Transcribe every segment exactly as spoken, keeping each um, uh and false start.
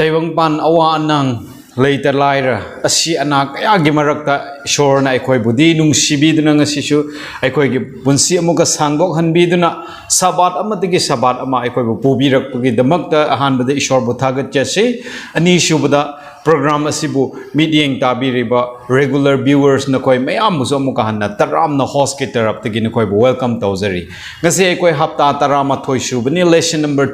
ꯇꯥꯏꯕꯪꯄꯥꯟ ꯑꯋꯥ ꯑꯅꯥ, ꯂꯩꯇ ꯂꯥꯏꯔ, ꯑꯁꯤ ꯑꯅꯥ ꯀꯌꯥꯒꯤ ꯃꯔꯛꯇ ꯏꯁꯣꯔꯅ ꯑꯩꯈꯣꯏꯕꯨꯗꯤ ꯅꯨꯡꯁꯤꯕꯤꯗꯨꯅ ꯉꯁꯤꯁꯨ ꯑꯩꯈꯣꯏꯒꯤ ꯄꯨꯟꯁꯤ ꯑꯃꯨꯛꯀ ꯁꯥꯡꯗꯣꯛꯍꯟꯕꯤꯗꯨꯅ ꯁꯕꯥꯠ ꯑꯃꯗꯒꯤ ꯁꯕꯥꯠ ꯑꯃ ꯑꯩꯈꯣꯏꯕꯨ ꯄꯨꯕꯤꯔꯛꯄꯒꯤꯗꯃꯛꯇ ꯑꯍꯥꯟꯕꯗ ꯏꯁꯣꯔꯕꯨ ꯊꯥꯒꯠꯆꯁꯤ꯫ ꯑꯅꯤꯁꯨꯕꯗ, program ꯑꯁꯤꯕꯨ ꯃꯤꯠꯌꯦꯡ ꯇꯥꯕꯤꯔꯤꯕ regular viewers ꯅꯈꯣꯏ ꯃꯌꯥꯝꯕꯨꯁꯨ ꯑꯃꯨꯛꯀ ꯍꯟꯅ ꯇꯔꯥꯝꯅ ꯍꯣꯁꯀꯤ ꯇꯔꯞꯇꯒꯤ ꯅꯈꯣꯏꯕꯨ welcome ꯇꯧꯖꯔꯤ꯫ ꯉꯁꯤ ꯑꯩꯈꯣꯏ ꯍꯞꯇꯥ ꯇꯔꯥꯃꯥꯊꯣꯏ ꯁꯨꯕꯅꯤ, lesson number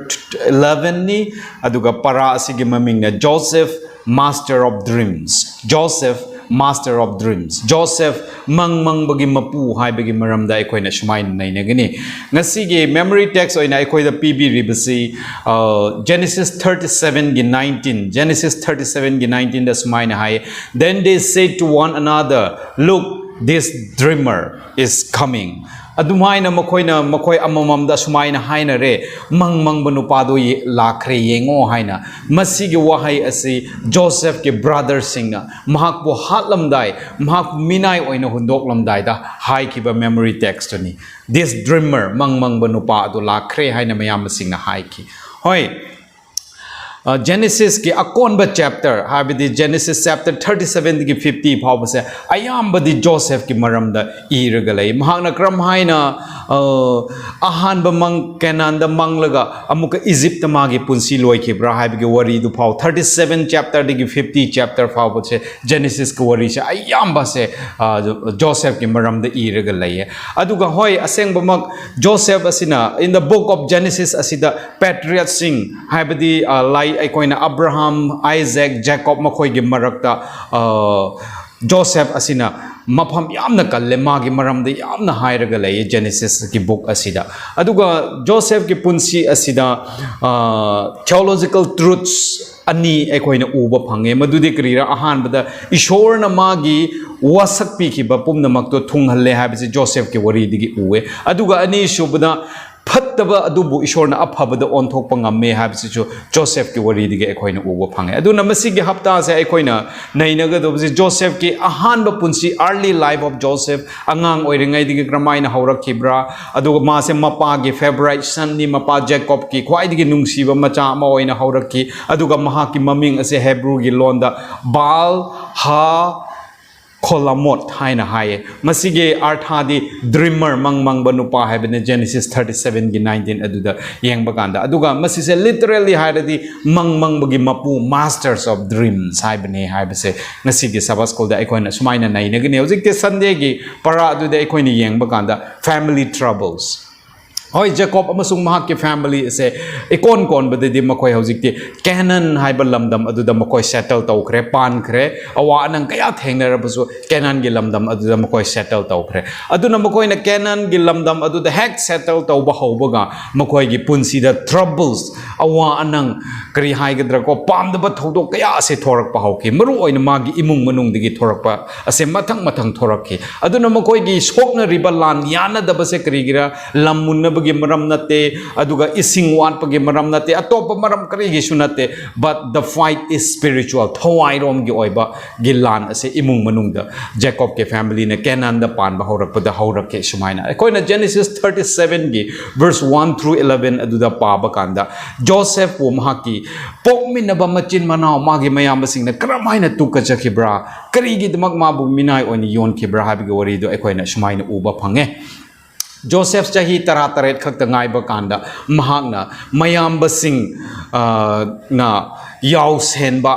eleven ꯅꯤ꯫ ꯑꯗꯨꯒ ꯄꯔꯥ ꯑꯁꯤꯒꯤ ꯃꯃꯤꯡꯅ Joseph, Master of Dreams꯫ Joseph, Master of Dreams꯫ Joseph, ꯃꯪ ꯃꯪꯕꯒꯤ ꯃꯄꯨ ꯍꯥꯏꯕꯒꯤ ꯃꯔꯝꯗ ꯑꯩꯈꯣꯏꯅ ꯁꯨꯃꯥꯏꯅ ꯅꯩꯅꯒꯅꯤ꯫ ꯉꯁꯤꯒꯤ memory text ꯑꯣꯏꯅ ꯑꯩꯈꯣꯏꯗ ꯄꯤꯕꯤꯔꯤꯕꯁꯤ, ꯑ, Genesis thirty seven ꯒꯤ nineteen, Genesis thirty seven ꯒꯤ nineteen ꯗ ꯁꯨꯃꯥꯏꯅ ꯍꯥꯏ, "Then they said to one another, 'Look, this dreamer is coming.'" ꯑꯗꯨꯃꯥꯏꯅ ꯃꯈꯣꯏꯅ, ꯃꯈꯣꯏ ꯑꯃꯃꯝꯗ ꯁꯨꯃꯥꯏꯅ ꯍꯥꯏꯅꯔꯦ, "ꯃꯪ ꯃꯪꯕ ꯅꯨꯄꯥꯗꯣ ꯌꯦ-, ꯂꯥꯛꯈ꯭ꯔꯦ, ꯌꯦꯡꯉꯣ" ꯍꯥꯏꯅ꯫ ꯃꯁꯤꯒꯤ ꯋꯥꯍꯩ ꯑꯁꯤ ꯖꯣꯁꯦꯐꯀꯤ brother ꯁꯤꯡꯅ ꯃꯍꯥꯛꯄꯨ ꯍꯥꯠꯂꯝꯗꯥꯏ, ꯃꯍꯥꯛꯄꯨ ꯃꯤꯅꯥꯏ ꯑꯣꯏꯅ ꯍꯨꯟꯗꯣꯛꯂꯝꯗꯥꯏꯗ ꯍꯥꯏꯈꯤꯕ memory text ꯇꯨꯅꯤ꯫ "This dreamer", ꯃꯪ ꯃꯪꯕ ꯅꯨꯄꯥ ꯑꯗꯨ ꯂꯥꯛꯈ꯭ꯔꯦ ꯍꯥꯏꯅ ꯃꯌꯥꯝꯕꯁꯤꯡꯅ ꯍꯥꯏꯈꯤ꯫ ꯍꯣꯏ, ꯑ, Genesis ꯀꯤ ꯑꯀꯣꯟꯕ chapter, ꯍꯥꯏꯕꯗꯤ Genesis chapter thirty seven ꯗꯒꯤ fifty ꯐꯥꯎꯕꯁꯦ ꯑꯌꯥꯝꯕꯗꯤ ꯖꯣꯁꯦꯐꯀꯤ ꯃꯔꯝꯗ ꯏꯔꯒ ꯂꯩ꯫ ꯃꯍꯥꯛꯅ ꯀꯔꯝ ꯍꯥꯏꯅ, ꯑ, ꯑꯍꯥꯟꯕ ꯃꯪ ꯀꯦꯅꯥꯟꯗ ꯃꯪꯂꯒ ꯑꯃꯨꯛꯀ ꯏꯖꯤꯞꯇ ꯃꯥꯒꯤ ꯄꯨꯟꯁꯤ ꯂꯣꯏꯈꯤꯕ꯭ꯔꯥ ꯍꯥꯏꯕꯒꯤ ꯋꯥꯔꯤꯗꯨ ꯐꯥꯎ, thirty seven chapter ꯗꯒꯤ fifty chapter ꯐꯥꯎꯕꯁꯦ Genesis ꯀꯤ ꯋꯥꯔꯤꯁꯦ ꯑꯌꯥꯝꯕꯁꯦ, ꯑ, ꯖꯣ-, ꯖꯣꯁꯦꯐꯀꯤ ꯃꯔꯝꯗ ꯏꯔꯒ ꯂꯩꯌꯦ꯫ ꯑꯗꯨꯒ ꯍꯣꯏ, ꯑꯁꯦꯡꯕꯃꯛ ꯖꯣꯁꯦꯐ ꯑꯁꯤꯅ, in the book of Genesis ꯑꯁꯤꯗ patriarch ꯁꯤꯡ, ꯍꯥꯏꯕꯗꯤ, ꯑ, ꯂꯥꯏ, ꯑꯩꯈꯣꯏꯅ ꯑꯕ꯭ꯔꯥꯍꯥꯝ, ꯑꯥꯏꯖꯦꯛ, ꯖꯦꯀꯣꯕ ꯃꯈꯣꯏꯒꯤ ꯃꯔꯛꯇ, ꯑ, ꯖꯣꯁꯦꯐ ꯑꯁꯤꯅ ꯃꯐꯝ ꯌꯥꯝꯅ ꯀꯜꯂꯦ, ꯃꯥꯒꯤ ꯃꯔꯝꯗ ꯌꯥꯝꯅ ꯍꯥꯏꯔꯒ ꯂꯩꯌꯦ Genesis ꯀꯤ book ꯑꯁꯤꯗ꯫ ꯑꯗꯨꯒ ꯖꯣꯁꯦꯐꯀꯤ ꯄꯨꯟꯁꯤ ꯑꯁꯤꯗ, ꯑ, theological truths ꯑꯅꯤ ꯑꯩꯈꯣꯏꯅ ꯎꯕ ꯐꯪꯉꯦ꯫ ꯃꯗꯨꯗꯤ ꯀꯔꯤꯔꯥ? ꯑꯍꯥꯟꯕꯗ, ꯏꯁꯣꯔꯅ ꯃꯥꯒꯤ ꯋꯥꯁꯛ ꯄꯤꯈꯤꯕ ꯄꯨꯝꯅꯃꯛꯇꯣ ꯊꯨꯡꯍꯜꯂꯦ ꯍꯥꯏꯕꯁꯤ ꯖꯣꯁꯦꯐꯀꯤ ꯋꯥꯔꯤꯗꯒꯤ ꯎꯑꯦ꯫ ꯑꯗꯨꯒ ꯑꯅꯤꯁꯨꯕꯗ, ꯐꯠꯇꯕ ꯑꯗꯨꯕꯨ ꯏꯁꯣꯔꯅ ꯑꯐꯕꯗ ꯑꯣꯟꯊꯣꯛꯄ ꯉꯝꯃꯦ ꯍꯥꯏꯕꯁꯤꯁꯨ ꯖꯣꯁꯦꯐꯀꯤ ꯋꯥꯔꯤꯗꯒꯤ ꯑꯩꯈꯣꯏꯅ ꯎꯕ ꯐꯪꯉꯦ꯫ ꯑꯗꯨꯅ ꯃꯁꯤꯒꯤ ꯍꯞꯇꯥꯁꯦ ꯑꯩꯈꯣꯏꯅ ꯅꯩꯅꯒꯗꯧꯕꯁꯤ ꯖꯣꯁꯦꯐꯀꯤ ꯑꯍꯥꯟꯕ ꯄꯨꯟꯁꯤ, early life of Joseph, ꯑꯉꯥꯡ ꯑꯣꯏꯔꯤꯉꯩꯗꯒꯤ ꯀꯔꯝꯍꯥꯏꯅ ꯍꯧꯔꯛꯈꯤꯕ꯭ꯔꯥ, ꯑꯗꯨꯒ ꯃꯥꯁꯦ ꯃꯄꯥꯒꯤ favourite sonꯅꯤ, ꯃꯄꯥ ꯖꯦꯀꯣꯕꯀꯤ ꯈ꯭ꯋꯥꯏꯗꯒꯤ ꯅꯨꯡꯁꯤꯕ ꯃꯆꯥ ꯑꯃ ꯑꯣꯏꯅ ꯍꯧꯔꯛꯈꯤ, ꯑꯗꯨꯒ ꯃꯍꯥꯛꯀꯤ ꯃꯃꯤꯡ ꯑꯁꯦ ꯍꯦꯕ꯭ꯔꯨꯒꯤ ꯂꯣꯟꯗ ꯕꯥꯜ ꯍꯥ ꯈꯣꯂꯥꯃꯣꯠ ꯍꯥꯏꯅ ꯍꯥꯏꯌꯦ꯫ ꯃꯁꯤꯒꯤ ꯑꯥꯔꯊꯥꯗꯤ dreamer, ꯃꯪ ꯃꯪꯕ ꯅꯨꯄꯥ ꯍꯥꯏꯕꯅꯤ꯫ Genesis thirty sevenꯒꯤ nineteen ꯑꯗꯨꯗ ꯌꯦꯡꯕ ꯀꯥꯟꯗ, ꯑꯗꯨꯒ ꯃꯁꯤꯁꯦ literally ꯍꯥꯏꯔꯗꯤ ꯃꯪ ꯃꯪꯕꯒꯤ ꯃꯄꯨ, masters of dreams ꯍꯥꯏꯕꯅꯤ ꯍꯥꯏꯕꯁꯦ ꯉꯁꯤꯒꯤ Sabbath Schoolꯗ ꯑꯩꯈꯣꯏꯅ ꯁꯨꯃꯥꯏꯅ ꯅꯩꯅꯒꯅꯤ꯫ ꯍꯧꯖꯤꯛꯇꯤ Sundayꯒꯤ ꯄꯔꯥ ꯑꯗꯨꯗ ꯑꯩꯈꯣꯏꯅ ꯌꯦꯡꯕ ꯀꯥꯟꯗ family troubles, ꯍꯣꯏ, ꯖꯦꯀꯣꯕ ꯑꯃꯁꯨꯡ ꯃꯍꯥꯛꯀꯤ family ꯑꯁꯦ ꯏꯀꯣꯟ ꯀꯣꯟꯕꯗꯗꯤ ꯃꯈꯣꯏ ꯍꯧꯖꯤꯛꯇꯤ ꯀꯦꯅꯥꯟ ꯍꯥꯏꯕ ꯂꯝꯗꯝ ꯑꯗꯨꯗ ꯃꯈꯣꯏ settle ꯇꯧꯈ꯭ꯔꯦ, ꯄꯥꯟꯈ꯭ꯔꯦ꯫ ꯑꯋꯥ ꯑꯅꯪ ꯀꯌꯥ ꯊꯦꯡꯅꯔꯕꯁꯨ ꯀꯦꯅꯥꯟꯒꯤ ꯂꯝꯗꯝ ꯑꯗꯨꯗ ꯃꯈꯣꯏ settle ꯇꯧꯈ꯭ꯔꯦ꯫ ꯑꯗꯨꯅ ꯃꯈꯣꯏꯅ ꯀꯦꯅꯥꯟꯒꯤ ꯂꯝꯗꯝ ꯑꯗꯨꯗ ꯍꯦꯛ settle ꯇꯧꯕ ꯍꯧꯕꯒ ꯃꯈꯣꯏꯒꯤ ꯄꯨꯟꯁꯤꯗ troubles, ꯑꯋꯥ ꯑꯅꯪ, ꯀꯔꯤ ꯍꯥꯏꯒꯗ꯭ꯔꯥ ꯀꯣ, ꯄꯥꯝꯗꯕ ꯊꯧꯗꯣꯛ ꯀꯌꯥ ꯑꯁꯦ ꯊꯣꯔꯛꯄ ꯍꯧꯈꯤ꯫ ꯃꯔꯨ ꯑꯣꯏꯅ ꯃꯥꯒꯤ ꯏꯃꯨꯡ ꯃꯅꯨꯡꯗꯒꯤ ꯊꯣꯔꯛꯄ ꯑꯁꯦ ꯃꯊꯪ ꯃꯊꯪ ꯊꯣꯔꯛꯈꯤ꯫ ꯑꯗꯨꯅ ꯃꯈꯣꯏꯒꯤ ꯁꯣꯛꯅꯔꯤꯕ ꯂꯥꯟ ꯌꯥꯅꯗꯕꯁꯦ ꯀꯔꯤꯒꯤꯔ? ꯂꯝ ꯃꯨꯟꯅꯕꯒꯤ ꯃꯔꯝ ꯅꯠꯇꯦ, ꯑꯗꯨꯒ ꯏꯁꯤꯡ ꯋꯥꯠꯄꯒꯤ ꯃꯔꯝ ꯅꯠꯇꯦ, ꯑꯇꯣꯞꯄ ꯃꯔꯝ ꯀꯔꯤꯒꯤꯁꯨ ꯅꯠꯇꯦ, but the fight is spiritual, ꯊꯋꯥꯏꯔꯣꯝꯒꯤ ꯑꯣꯏꯕ ꯒꯤ ꯂꯥꯟ ꯑꯁꯦ ꯏꯃꯨꯡ ꯃꯅꯨꯡꯗ ꯖꯦꯀꯣꯕꯀꯤ familyꯅ ꯀꯦꯅꯥꯟꯗ ꯄꯥꯟꯕ ꯍꯧꯔꯛꯄꯗ ꯍꯧꯔꯛꯈꯤ꯫ ꯁꯨꯃꯥꯏꯅ ꯑꯩꯈꯣꯏꯅ Genesis thirty sevenꯒꯤ verse one through eleven ꯑꯗꯨꯗ ꯄꯥꯕ ꯀꯥꯟꯗ, ꯖꯣꯁꯦꯐꯄꯨ ꯃꯍꯥꯛꯀꯤ ꯄꯣꯛꯃꯤꯟꯅꯕ ꯃꯆꯤꯟ ꯃꯅꯥꯎ, ꯃꯥꯒꯤ ꯃꯌꯥꯝꯕꯁꯤꯡꯅ ꯀꯔꯝꯍꯥꯏꯅ ꯇꯨꯀꯠꯆꯈꯤꯕ꯭ꯔꯥ, ꯀꯔꯤꯒꯤꯗꯃꯛ ꯃꯥꯕꯨ ꯃꯤꯅꯥꯏ ꯑꯣꯏꯅ ꯌꯣꯟꯈꯤꯕ꯭ꯔꯥ ꯍꯥꯏꯕꯒꯤ ꯋꯥꯔꯤꯗꯨ ꯑꯩꯈꯣꯏꯅ ꯁꯨꯃꯥꯏꯅ ꯎꯕ ꯐꯪꯉꯦ꯫ ꯖꯣꯁꯦꯐ ꯆꯍꯤ ꯇꯔꯥꯇꯔꯦꯠ ꯈꯛꯇ ꯉꯥꯏꯕ ꯀꯥꯟꯗ ꯃꯍꯥꯛꯅ ꯃꯌꯥꯝꯕꯁꯤꯡ, ꯑ, ꯅ ꯌꯥꯎꯁꯦꯟꯕ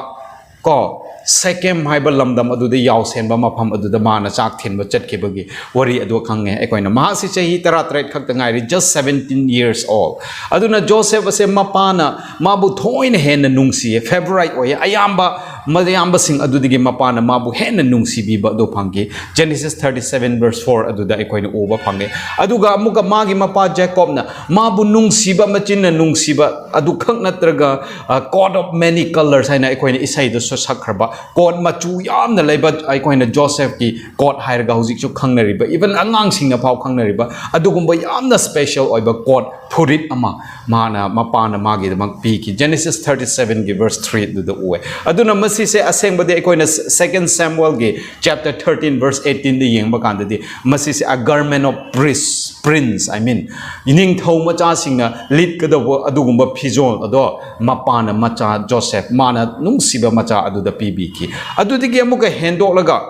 ꯀꯣ, ꯁꯦꯀꯦꯝ ꯍꯥꯏꯕ ꯂꯝꯗꯝ ꯑꯗꯨꯗ ꯌꯥꯎꯁꯦꯟꯕ ꯃꯐꯝ ꯑꯗꯨꯗ ꯃꯥꯅ ꯆꯥꯛ ꯊꯤꯟꯕ ꯆꯠꯈꯤꯕꯒꯤ ꯋꯥꯔꯤ ꯑꯗꯨ ꯈꯪꯉꯦ ꯑꯩꯈꯣꯏꯅ꯫ ꯃꯍꯥꯛꯁꯤ ꯆꯍꯤ ꯇꯔꯥꯇꯔꯦꯠ ꯈꯛꯇ ꯉꯥꯏꯔꯤ, just seventeen years old꯫ ꯑꯗꯨꯅ ꯖꯣꯁꯦꯐ ꯑꯁꯦ ꯃꯄꯥꯅ ꯃꯥꯕꯨ ꯊꯣꯏꯅ ꯍꯦꯟꯅ ꯅꯨꯡꯁꯤꯌꯦ, favourite ꯑꯣꯏꯌꯦ, ꯑꯌꯥꯝꯕ ꯃꯌꯥꯝꯕꯁꯤꯡ ꯑꯗꯨꯗꯒꯤ ꯃꯄꯥꯅ ꯃꯥꯕꯨ ꯍꯦꯟꯅ ꯅꯨꯡꯁꯤꯕꯤꯕ ꯑꯗꯨ ꯐꯪꯈꯤ꯫ Genesis thirty seven verse four ꯑꯗꯨꯗ ꯑꯩꯈꯣꯏꯅ ꯎꯕ ꯐꯪꯉꯦ꯫ ꯑꯗꯨꯒ ꯑꯃꯨꯛꯀ ꯃꯥꯒꯤ ꯃꯄꯥ ꯖꯦꯀꯣꯕꯅ ꯃꯥꯕꯨ ꯅꯨꯡꯁꯤꯕ, ꯃꯆꯤꯟꯅ ꯅꯨꯡꯁꯤꯕ ꯑꯗꯨꯈꯛ ꯅꯠꯇ꯭ꯔꯒ, ꯑ, coat of many colors ꯍꯥꯏꯅ ꯑꯩꯈꯣꯏꯅ ꯏꯁꯩꯗꯁꯨ ꯁꯛꯈ꯭ꯔꯕ coat ꯃꯆꯨ ꯌꯥꯝꯅ ꯂꯩꯕ, ꯑꯩꯈꯣꯏꯅ ꯖꯣꯁꯦꯐꯀꯤ coat ꯍꯥꯏꯔꯒ ꯍꯧꯖꯤꯛꯁꯨ ꯈꯪꯅꯔꯤꯕ, even ꯑꯉꯥꯡꯁꯤꯡꯅ ꯐꯥꯎ ꯈꯪꯅꯔꯤꯕ ꯑꯗꯨꯒꯨꯝꯕ ꯌꯥꯝꯅ special ꯑꯣꯏꯕ coat, ꯐꯨꯔꯤꯠ ꯑꯃ ꯃꯥꯅ, ꯃꯄꯥꯅ ꯃꯥꯒꯤꯗꯃꯛ ꯄꯤꯈꯤ꯫ Genesis thirty seven ꯒꯤ verse three ꯑꯗꯨꯗ ꯎꯑꯦ꯫ ꯑꯗꯨꯅ ꯃꯁꯤꯁꯦ ꯑꯁꯦꯡꯕꯗꯤ ꯑꯩꯈꯣꯏꯅ Second Samuel ꯒꯤ chapter thirteen verse eighteen ꯗ ꯌꯦꯡꯕ ꯀꯥꯟꯗꯗꯤ ꯃꯁꯤꯁꯦ a garment of priest, prince, I mean, ꯅꯤꯡꯊꯧ ꯃꯆꯥꯁꯤꯡꯅ ꯂꯤꯠꯀꯗꯧꯕ ꯑꯗꯨꯒꯨꯝꯕ ꯐꯤꯖꯣꯜ ꯑꯗꯣ ꯃꯄꯥꯅ ꯃꯆꯥ ꯖꯣꯁꯦꯐ, ꯃꯥꯅ ꯅꯨꯡꯁꯤꯕ ꯃꯆꯥ ꯑꯗꯨꯗ ꯄꯤꯕꯤꯈꯤ꯫ ꯑꯗꯨꯗꯒꯤ ꯑꯃꯨꯛꯀ ꯍꯦꯟꯗꯣꯛꯂꯒ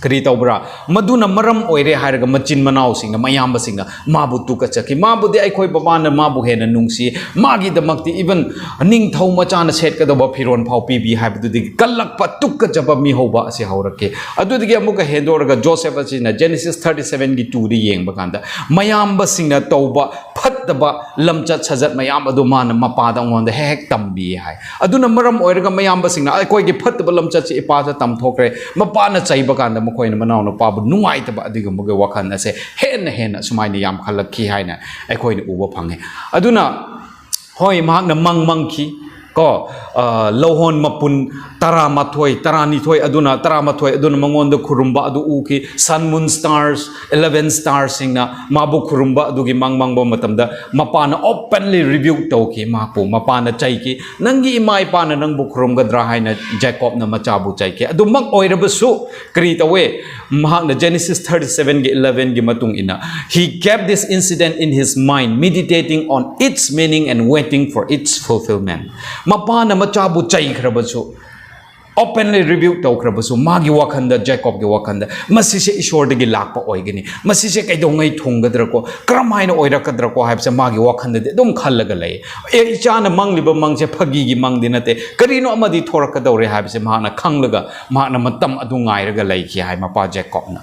ꯀꯔꯤ ꯇꯧꯕ꯭ꯔꯥ? ꯃꯗꯨꯅ ꯃꯔꯝ ꯑꯣꯏꯔꯦ ꯍꯥꯏꯔꯒ ꯃꯆꯤꯟ ꯃꯅꯥꯎꯁꯤꯡꯅ, ꯃꯌꯥꯝꯕꯁꯤꯡꯅ ꯃꯥꯕꯨ ꯇꯨꯀꯠꯆꯈꯤ꯫ ꯃꯥꯕꯨꯗꯤ ꯑꯩꯈꯣꯏ ꯕꯕꯥꯅ ꯃꯥꯕꯨ ꯍꯦꯟꯅ ꯅꯨꯡꯁꯤ, ꯃꯥꯒꯤꯗꯃꯛꯇꯤ even ꯅꯤꯡꯊꯧ ꯃꯆꯥꯅ ꯁꯦꯠꯀꯗꯧꯕ ꯐꯤꯔꯣꯜ ꯐꯥꯎ ꯄꯤꯕꯤ ꯍꯥꯏꯕꯗꯨꯗꯒꯤ ꯀꯜꯂꯛꯄ, ꯇꯨꯀꯠꯆꯕ, ꯃꯤꯍꯧꯕ ꯑꯁꯤ ꯍꯧꯔꯛꯈꯤ꯫ ꯑꯗꯨꯗꯒꯤ ꯑꯃꯨꯛꯀ ꯍꯦꯟꯗꯣꯛꯂꯒ ꯖꯣꯁꯦꯐ ꯑꯁꯤꯅ Genesis thirty seven ꯒꯤ two ꯗ ꯌꯦꯡꯕ ꯀꯥꯟꯗ ꯃꯌꯥꯝꯕꯁꯤꯡꯅ ꯇꯧꯕ ꯐꯠꯇꯕ ꯂꯝꯆꯠ ꯁꯥꯖꯠ ꯃꯌꯥꯝ ꯑꯗꯨ ꯃꯥꯅ ꯃꯄꯥꯗ ꯑꯩꯉꯣꯟꯗ ꯍꯦꯛ ꯍꯦꯛ ꯇꯝꯕꯤ ꯍꯥꯏ꯫ ꯑꯗꯨꯅ ꯃꯔꯝ ꯑꯣꯏꯔꯒ ꯃꯌꯥꯝꯕꯁꯤꯡꯅ ꯑꯩꯈꯣꯏꯒꯤ ꯐꯠꯇꯕ ꯂꯝꯆꯠꯁꯤ ꯏꯄꯥꯗ ꯇꯝꯊꯣꯛꯈ꯭ꯔꯦ꯫ ꯃꯄꯥꯅ ꯆꯩꯕ ꯀꯥꯟꯗ ꯃꯈꯣꯏꯅ ꯃꯅꯥꯎꯅꯨꯄꯥꯕꯨ ꯅꯨꯡꯉꯥꯏꯇꯕ ꯑꯗꯨꯒꯨꯝꯕꯒꯤ ꯋꯥꯈꯜ ꯑꯁꯦ ꯍꯦꯟꯅ ꯍꯦꯟꯅ ꯁꯨꯃꯥꯏꯅ ꯌꯥꯝꯈꯠꯂꯛꯈꯤ ꯍꯥꯏꯅ ꯑꯩꯈꯣꯏꯅ ꯎꯕ ꯐꯪꯉꯦ꯫ ꯑꯗꯨꯅ ꯍꯣꯏ, ꯃꯍꯥꯛꯅ ꯃꯪ ꯃꯪꯈꯤ ꯀꯣ, ꯑ, ꯂꯧꯍꯣꯟ ꯃꯄꯨꯟ ꯇꯔꯥꯃꯥꯊꯣꯏ, ꯇꯔꯥꯅꯤꯊꯣꯏ ꯑꯗꯨꯅ, ꯇꯔꯥꯃꯥꯊꯣꯏ ꯑꯗꯨꯅ ꯃꯉꯣꯟꯗ ꯈꯨꯔꯨꯝꯕ ꯑꯗꯨ ꯎꯈꯤ꯫ Sun, moon, stars, eleven stars ꯁꯤꯡꯅ ꯃꯥꯕꯨ ꯈꯨꯔꯨꯝꯕ ꯑꯗꯨꯒꯤ ꯃꯪ ꯃꯪꯕ ꯃꯇꯝꯗ ꯃꯄꯥꯅ openly rebuke ꯇꯧꯈꯤ ꯃꯍꯥꯛꯄꯨ, ꯃꯄꯥꯅ ꯆꯩꯈꯤ꯫ "ꯅꯪꯒꯤ ꯏꯃꯥ ꯏꯄꯥꯅ ꯅꯪꯕꯨ ꯈꯨꯔꯨꯝꯒꯗ꯭ꯔꯥ?" ꯍꯥꯏꯅ ꯖꯦꯀꯣꯕꯅ ꯃꯆꯥꯕꯨ ꯆꯩꯈꯤ꯫ ꯑꯗꯨꯃꯛ ꯑꯣꯏꯔꯕꯁꯨ ꯀꯔꯤ ꯇꯧꯋꯦ? ꯃꯍꯥꯛꯅ Genesis thirty seven ꯒꯤ eleven ꯒꯤ ꯃꯇꯨꯡ ꯏꯟꯅ, "He kept this incident in his mind, meditating on its meaning and waiting for its fulfillment." ꯃꯄꯥꯅ ꯃꯆꯥꯕꯨ ꯆꯩꯈ꯭ꯔꯕꯁꯨ, openly rebuke ꯇꯧꯈ꯭ꯔꯕꯁꯨ, ꯃꯥꯒꯤ ꯋꯥꯈꯜꯗ, ꯖꯦꯀꯣꯕꯀꯤ ꯋꯥꯈꯜꯗ, "ꯃꯁꯤꯁꯦ ꯏꯁꯣꯔꯗꯒꯤ ꯂꯥꯛꯄ ꯑꯣꯏꯒꯅꯤ, ꯃꯁꯤꯁꯦ ꯀꯩꯗꯧꯉꯩ ꯊꯨꯡꯒꯗ꯭ꯔꯀꯣ, ꯀꯔꯝ ꯍꯥꯏꯅ ꯑꯣꯏꯔꯛꯀꯗ꯭ꯔꯀꯣ?" ꯍꯥꯏꯕꯁꯦ ꯃꯥꯒꯤ ꯋꯥꯈꯜꯗꯗꯤ ꯑꯗꯨꯝ ꯈꯜꯂꯒ ꯂꯩ꯫ "ꯑꯦ, ꯏꯆꯥꯅ ꯃꯪꯂꯤꯕ ꯃꯪꯁꯦ ꯐꯥꯒꯤꯒꯤ ꯃꯪꯗꯤ ꯅꯠꯇꯦ, ꯀꯔꯤꯅꯣ ꯑꯃꯗꯤ ꯊꯣꯔꯛꯀꯗꯧꯔꯦ" ꯍꯥꯏꯕꯁꯦ ꯃꯍꯥꯛꯅ ꯈꯪꯂꯒ, ꯃꯍꯥꯛꯅ ꯃꯇꯝ ꯑꯗꯨ ꯉꯥꯏꯔꯒ ꯂꯩꯈꯤ ꯍꯥꯏ ꯃꯄꯥ ꯖꯦꯀꯣꯕꯅ꯫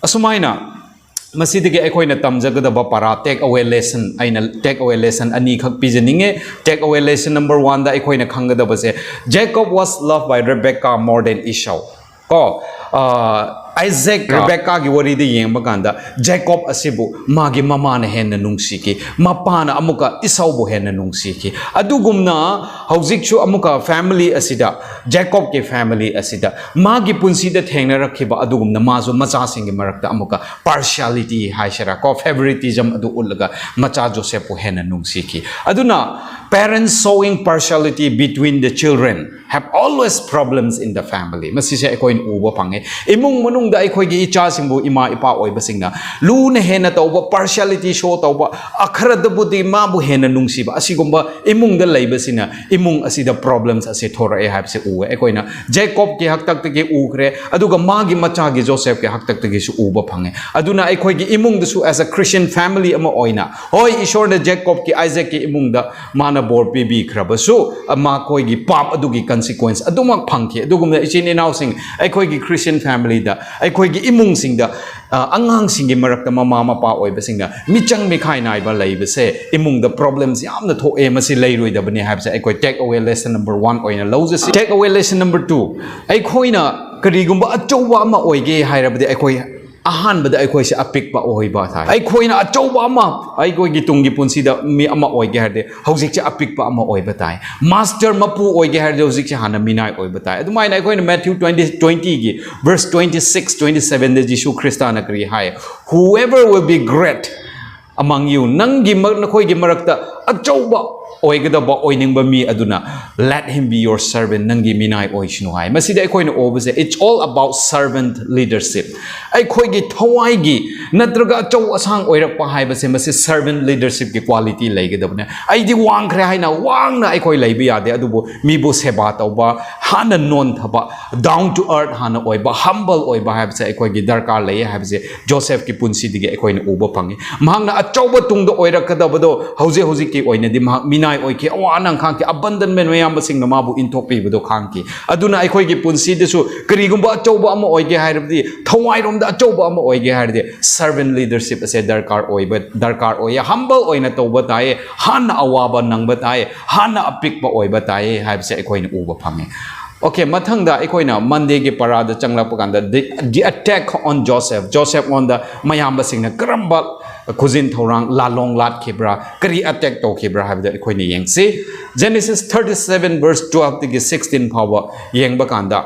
ꯑꯁꯨꯃꯥꯏꯅ ꯃꯁꯤꯗꯒꯤ ꯑꯩꯈꯣꯏꯅ ꯇꯝꯖꯒꯗꯕ ꯄꯔꯥ, take away lesson, ꯑꯩꯅ take away lesson ꯑꯅꯤꯈꯛ ꯄꯤꯖꯅꯤꯡꯉꯦ꯫ Take away lesson number one ꯗ ꯑꯩꯈꯣꯏꯅ ꯈꯪꯒꯗꯕꯁꯦ, Jacob was loved by Rebecca more than Esau. ꯀꯣ, ꯑꯥ, ꯑꯥꯏꯖꯦꯛ, ꯀꯣ꯫ ꯔꯦꯕꯦꯀꯥꯒꯤ ꯋꯥꯔꯤꯗ ꯌꯦꯡꯕ ꯀꯥꯟꯗ, ꯖꯦꯀꯣꯕ ꯑꯁꯤꯕꯨ ꯃꯥꯒꯤ ꯃꯃꯥꯅ ꯍꯦꯟꯅ ꯅꯨꯡꯁꯤꯈꯤ, ꯃꯄꯥꯅ ꯑꯃꯨꯛꯀ ꯏꯁꯥꯎꯕꯨ ꯍꯦꯟꯅ ꯅꯨꯡꯁꯤꯈꯤ꯫ ꯑꯗꯨꯒꯨꯝꯅ ꯍꯧꯖꯤꯛꯁꯨ ꯑꯃꯨꯛꯀ family ꯑꯁꯤꯗ, ꯖꯦꯀꯣꯕꯀꯤ family ꯑꯁꯤꯗ ꯃꯥꯒꯤ ꯄꯨꯟꯁꯤꯗ ꯊꯦꯡꯅꯔꯛꯈꯤꯕ ꯑꯗꯨꯒꯨꯝꯅ ꯃꯥꯁꯨ ꯃꯆꯥꯁꯤꯡꯒꯤ ꯃꯔꯛꯇ ꯑꯃꯨꯛꯀ partiality ꯍꯥꯏꯁꯤꯔꯥ ꯀꯣ, favoritism ꯑꯗꯨ ꯎꯠꯂꯒ ꯃꯆꯥ ꯖꯣꯁꯦꯐꯄꯨ ꯍꯦꯟꯅ ꯅꯨꯡꯁꯤꯈꯤ꯫ ꯑꯗꯨꯅ parents showing partiality between the children have always problems in the family. ꯃꯁꯤꯁꯦ ꯑꯩꯈꯣꯏꯅ ꯎꯕ ꯐꯪꯉꯦ꯫ ꯏꯃꯨꯡ ꯃꯅꯨꯡꯗ ꯑꯩꯈꯣꯏꯒꯤ ꯏꯆꯥꯁꯤꯡꯕꯨ ꯏꯃꯥ ꯏꯄꯥ ꯑꯣꯏꯕꯁꯤꯡꯅ ꯂꯨꯅ ꯍꯦꯟꯅ ꯇꯧꯕ, partiality show ꯇꯧꯕ, ꯑ, ꯈꯔꯗꯕꯨꯗꯤ ꯃꯥꯕꯨ ꯍꯦꯟꯅ ꯅꯨꯡꯁꯤꯕ, ꯑꯁꯤꯒꯨꯝꯕ ꯏꯃꯨꯡꯗ ꯂꯩꯕꯁꯤꯅ ꯏꯃꯨꯡ ꯑꯁꯤꯗ problems ꯑꯁꯦ ꯊꯣꯔꯛꯑꯦ ꯍꯥꯏꯕꯁꯦ ꯎꯋꯦ꯫ ꯑꯩꯈꯣꯏꯅ ꯖꯦꯀꯣꯕꯀꯤ ꯍꯥꯛꯇꯛꯇꯒꯤ ꯎꯈ꯭ꯔꯦ, ꯑꯗꯨꯒ ꯃꯥꯒꯤ ꯃꯆꯥꯒꯤ ꯖꯣꯁꯦꯐꯀꯤ ꯍꯥꯛꯇꯛꯇꯒꯤꯁꯨ ꯎꯕ ꯐꯪꯉꯦ꯫ ꯑꯗꯨꯅ ꯑꯩꯈꯣꯏꯒꯤ ꯏꯃꯨꯡꯗꯁꯨ as a Christian family ꯑꯃ ꯑꯣꯏꯅ, ꯍꯣꯏ, ꯏꯁꯣꯔꯅ ꯖꯦꯀꯣꯕꯀꯤ, ꯑꯥꯏꯖꯦꯛꯀꯤ ꯏꯃꯨꯡꯗ ꯃꯥꯅ ꯕꯣꯔ ꯄꯤꯕꯤꯈ꯭ꯔꯕꯁꯨ, ꯑ, ꯃꯈꯣꯏꯒꯤ ꯄꯥꯞ ꯑꯗꯨꯒꯤ consequence ꯑꯗꯨꯃꯛ ꯐꯪꯈꯤ꯫ ꯑꯗꯨꯒꯨꯝꯅ ꯏꯆꯤꯟ ꯏꯅꯥꯎꯁꯤꯡ, ꯑꯩꯈꯣꯏꯒꯤ Christian family ꯗ, ꯑꯩꯈꯣꯏꯒꯤ ꯏꯃꯨꯡꯁꯤꯡꯗ, ꯑ, ꯑꯉꯥꯡꯁꯤꯡꯒꯤ ꯃꯔꯛꯇ ꯃꯃꯥ ꯃꯄꯥ ꯑꯣꯏꯕꯁꯤꯡꯅ ꯃꯤꯆꯪ ꯃꯤꯈꯥꯏ ꯅꯥꯏꯕ ꯂꯩꯕꯁꯦ ꯏꯃꯨꯡꯗ problems ꯌꯥꯝꯅ ꯊꯣꯛꯑꯦ꯫ ꯃꯁꯤ ꯂꯩꯔꯣꯏꯗꯕꯅꯤ ꯍꯥꯏꯕꯁꯦ ꯑꯩꯈꯣꯏ take away lesson number one ꯑꯣꯏꯅ ꯂꯧꯖꯁꯤ꯫ Take away lesson number two, ꯑꯩꯈꯣꯏꯅ ꯀꯔꯤꯒꯨꯝꯕ ꯑꯆꯧꯕ ꯑꯃ ꯑꯣꯏꯒꯦ ꯍꯥꯏꯔꯕꯗꯤ ꯑꯩꯈꯣꯏ ꯑꯍꯥꯟꯕꯗ ꯑꯩꯈꯣꯏꯁꯦ ꯑꯄꯤꯛꯄ ꯑꯣꯏꯕ ꯇꯥꯏ꯫ ꯑꯩꯈꯣꯏꯅ ꯑꯆꯧꯕ ꯑꯃ, ꯑꯩꯈꯣꯏꯒꯤ ꯇꯨꯡꯒꯤ ꯄꯨꯟꯁꯤꯗ ꯃꯤ ꯑꯃ ꯑꯣꯏꯒꯦ ꯍꯥꯏꯔꯗꯤ ꯍꯧꯖꯤꯛꯁꯦ ꯑꯄꯤꯛꯄ ꯑꯃ ꯑꯣꯏꯕ ꯇꯥꯏ꯫ Master ꯃꯄꯨ ꯑꯣꯏꯒꯦ ꯍꯥꯏꯔꯗꯤ ꯍꯧꯖꯤꯛꯁꯦ ꯍꯥꯟꯅ ꯃꯤꯅꯥꯏ ꯑꯣꯏꯕ ꯇꯥꯏ꯫ ꯑꯗꯨꯃꯥꯏꯅ ꯑꯩꯈꯣꯏꯅ Matthew twenty, twenty ꯒꯤ verse twenty six, twenty seven ꯗ ꯖꯤꯁꯨ ꯈ꯭ꯔꯤꯁꯇꯅ ꯀꯔꯤ ꯍꯥꯏ? "Whoever will be great among you", ꯅꯪꯒꯤ ꯃ-, ꯅꯈꯣꯏꯒꯤ ꯃꯔꯛꯇ ꯑꯆꯧꯕ ꯑꯣꯏꯒꯗꯕ, ꯑꯣꯏꯅꯤꯡꯕ ꯃꯤ ꯑꯗꯨꯅ, "Let him be your servant", ꯅꯪꯒꯤ ꯃꯤꯅꯥꯏ ꯑꯣꯏꯁꯅꯨ ꯍꯥꯏ꯫ ꯃꯁꯤꯗ ꯑꯩꯈꯣꯏꯅ ꯎꯕꯁꯦ, it's all about servant leadership꯫ ꯑꯩꯈꯣꯏꯒꯤ ꯊꯋꯥꯏꯒꯤ ꯅꯠꯇ꯭ꯔꯒ ꯑꯆꯧ ꯑꯁꯥꯡ ꯑꯣꯏꯔꯛꯄ ꯍꯥꯏꯕꯁꯦ, ꯃꯁꯤ servant leadership ꯀꯤ quality ꯂꯩꯒꯗꯕꯅꯦ꯫ ꯑꯩꯗꯤ ꯋꯥꯡꯈ꯭ꯔꯦ ꯍꯥꯏꯅ ꯋꯥꯡꯅ ꯑꯩꯈꯣꯏ ꯂꯩꯕ ꯌꯥꯗꯦ, ꯑꯗꯨꯕꯨ ꯃꯤꯕꯨ ꯁꯦꯕꯥ ꯇꯧꯕ, ꯍꯥꯟꯅ ꯅꯣꯟꯊꯕ, down to earth ꯍꯥꯟꯅ ꯑꯣꯏꯕ, humble ꯑꯣꯏꯕ ꯍꯥꯏꯕꯁꯦ ꯑꯩꯈꯣꯏꯒꯤ ꯗꯔꯀꯥꯔ ꯂꯩꯌꯦ ꯍꯥꯏꯕꯁꯦ ꯖꯣꯁꯦꯐꯀꯤ ꯄꯨꯟꯁꯤꯗꯒꯤ ꯑꯩꯈꯣꯏꯅ ꯎꯕ ꯐꯪꯉꯤ꯫ ꯃꯍꯥꯛꯅ ꯑꯆꯧꯕ ꯇꯨꯡꯗ ꯑꯣꯏꯔꯛꯀꯗꯕꯗꯣ ꯍꯧꯖꯤꯛ ꯍꯧꯖꯤꯛꯀꯤ ꯑꯣꯏꯅꯗꯤ ꯃꯍꯥꯛ ꯃꯤꯅꯥꯏ ꯑꯣꯏꯈꯤ, ꯑꯋꯥ ꯑꯅꯥ ꯈꯥꯡꯈꯤ, abandonment ꯃꯌꯥꯝꯕꯁꯤꯡꯅ ꯃꯥꯕꯨ ꯏꯟꯊꯣꯛꯄꯤꯕꯗꯣ ꯈꯥꯡꯈꯤ꯫ ꯑꯗꯨꯅ ꯑꯩꯈꯣꯏꯒꯤ ꯄꯨꯟꯁꯤꯗꯁꯨ ꯀꯔꯤꯒꯨꯝꯕ ꯑꯆꯧꯕ ꯑꯃ ꯑꯣꯏꯒꯦ ꯍꯥꯏꯔꯕꯗꯤ, ꯊꯋꯥꯏꯔꯣꯝꯗ ꯑꯆꯧꯕ ꯑꯃ ꯑꯣꯏꯒꯦ ꯍꯥꯏꯔꯗꯤ, servant leadership ꯑꯁꯦ ꯗꯔꯀꯥꯔ ꯑꯣꯏꯕ, ꯗꯔꯀꯥꯔ ꯑꯣꯏꯌꯦ꯫ Humble ꯑꯣꯏꯅ ꯇꯧꯕ ꯇꯥꯏꯌꯦ, ꯍꯥꯟꯅ ꯑꯋꯥꯕ ꯅꯪꯕ ꯇꯥꯏꯌꯦ, ꯍꯥꯟꯅ ꯑꯄꯤꯛꯄ ꯑꯣꯏꯕ ꯇꯥꯏꯌꯦ ꯍꯥꯏꯕꯁꯦ ꯑꯩꯈꯣꯏꯅ ꯎꯕ ꯐꯪꯉꯦ꯫ Okay, ꯃꯊꯪꯗ ꯑꯩꯈꯣꯏꯅ Mondayꯒꯤ ꯄꯔꯥꯗ ꯆꯪꯂꯛꯄ ꯀꯥꯟꯗ, the, the attack on Joseph, ꯖꯣꯁꯦꯐꯉꯣꯟꯗ ꯃꯌꯥꯝꯕꯁꯤꯡꯅ ꯀꯔꯝꯕ ꯈꯨꯖꯤꯟ ꯊꯧꯔꯥꯡ ꯂꯥꯂꯣꯡ ꯂꯥꯠꯈꯤꯕ꯭ꯔꯥ, ꯀꯔꯤ attack ꯇꯧꯈꯤꯕ꯭ꯔꯥ ꯍꯥꯏꯕꯗꯣ ꯑꯩꯈꯣꯏꯅ ꯌꯦꯡꯁꯤ꯫ Genesis thirty seven verse twelve ꯗꯒꯤ sixteen ꯐꯥꯎꯕ ꯌꯦꯡꯕ ꯀꯥꯟꯗ,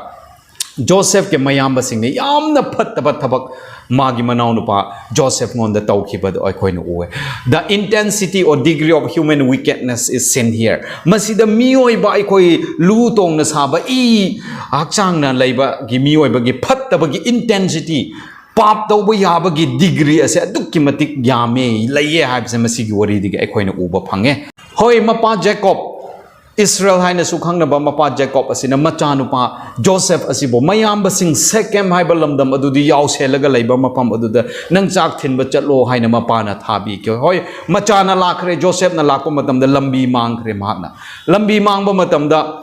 ꯖꯣꯁꯦꯐꯀꯤ ꯃꯌꯥꯝꯕꯁꯤꯡꯅ ꯌꯥꯝꯅ ꯐꯠꯇꯕ ꯊꯕꯛ ꯃꯥꯒꯤ ꯃꯅꯥꯎꯅꯨꯄꯥ ꯖꯣꯁꯦꯐꯉꯣꯟꯗ ꯇꯧꯈꯤꯕꯗꯣ ꯑꯩꯈꯣꯏꯅ ꯎꯑꯦ꯫ The intensity or degree of human wickedness is seen here. ꯃꯁꯤꯗ ꯃꯤꯑꯣꯏꯕ ꯑꯩꯈꯣꯏ ꯂꯨ ꯇꯣꯡꯅ ꯁꯥꯕ ꯏ ꯍꯛꯆꯥꯡꯅ ꯂꯩꯕꯒꯤ ꯃꯤꯑꯣꯏꯕꯒꯤ ꯐꯠꯇꯕꯒꯤ intensity, ꯄꯥꯞ ꯇꯧꯕ ꯌꯥꯕꯒꯤ degree ꯑꯁꯦ ꯑꯗꯨꯛꯀꯤ ꯃꯇꯤꯛ ꯌꯥꯝꯃꯦ, ꯂꯩꯌꯦ ꯍꯥꯏꯕꯁꯦ ꯃꯁꯤꯒꯤ ꯋꯥꯔꯤꯗꯒꯤ ꯑꯩꯈꯣꯏꯅ ꯎꯕ ꯐꯪꯉꯦ꯫ ꯍꯣꯏ, ꯃꯄꯥ ꯖꯦꯀꯣꯕ, ꯏꯁꯔꯥꯌꯦꯜ ꯍꯥꯏꯅꯁꯨ ꯈꯪꯅꯕ ꯃꯄꯥ ꯖꯦꯀꯣꯕ ꯑꯁꯤꯅ ꯃꯆꯥꯅꯨꯄꯥ ꯖꯣꯁꯦꯐ ꯑꯁꯤꯕꯨ ꯃꯌꯥꯝꯕꯁꯤꯡ ꯁꯦꯀꯦꯝ ꯍꯥꯏꯕ ꯂꯝꯗꯝ ꯑꯗꯨꯗꯤ ꯌꯥꯎꯁꯦꯜꯂꯒ ꯂꯩꯕ ꯃꯐꯝ ꯑꯗꯨꯗ ꯅꯪ ꯆꯥꯛ ꯊꯤꯟꯕ ꯆꯠꯂꯣ ꯍꯥꯏꯅ ꯃꯄꯥꯅ ꯊꯥꯕꯤꯈꯤ꯫ ꯍꯣꯏ, ꯃꯆꯥꯅ ꯂꯥꯛꯈ꯭ꯔꯦ, ꯖꯣꯁꯦꯐꯅ ꯂꯥꯛꯄ ꯃꯇꯝꯗ ꯂꯝꯕꯤ ꯃꯥꯡꯈ꯭ꯔꯦ ꯃꯍꯥꯛꯅ꯫ ꯂꯝꯕꯤ ꯃꯥꯡꯕ ꯃꯇꯝꯗ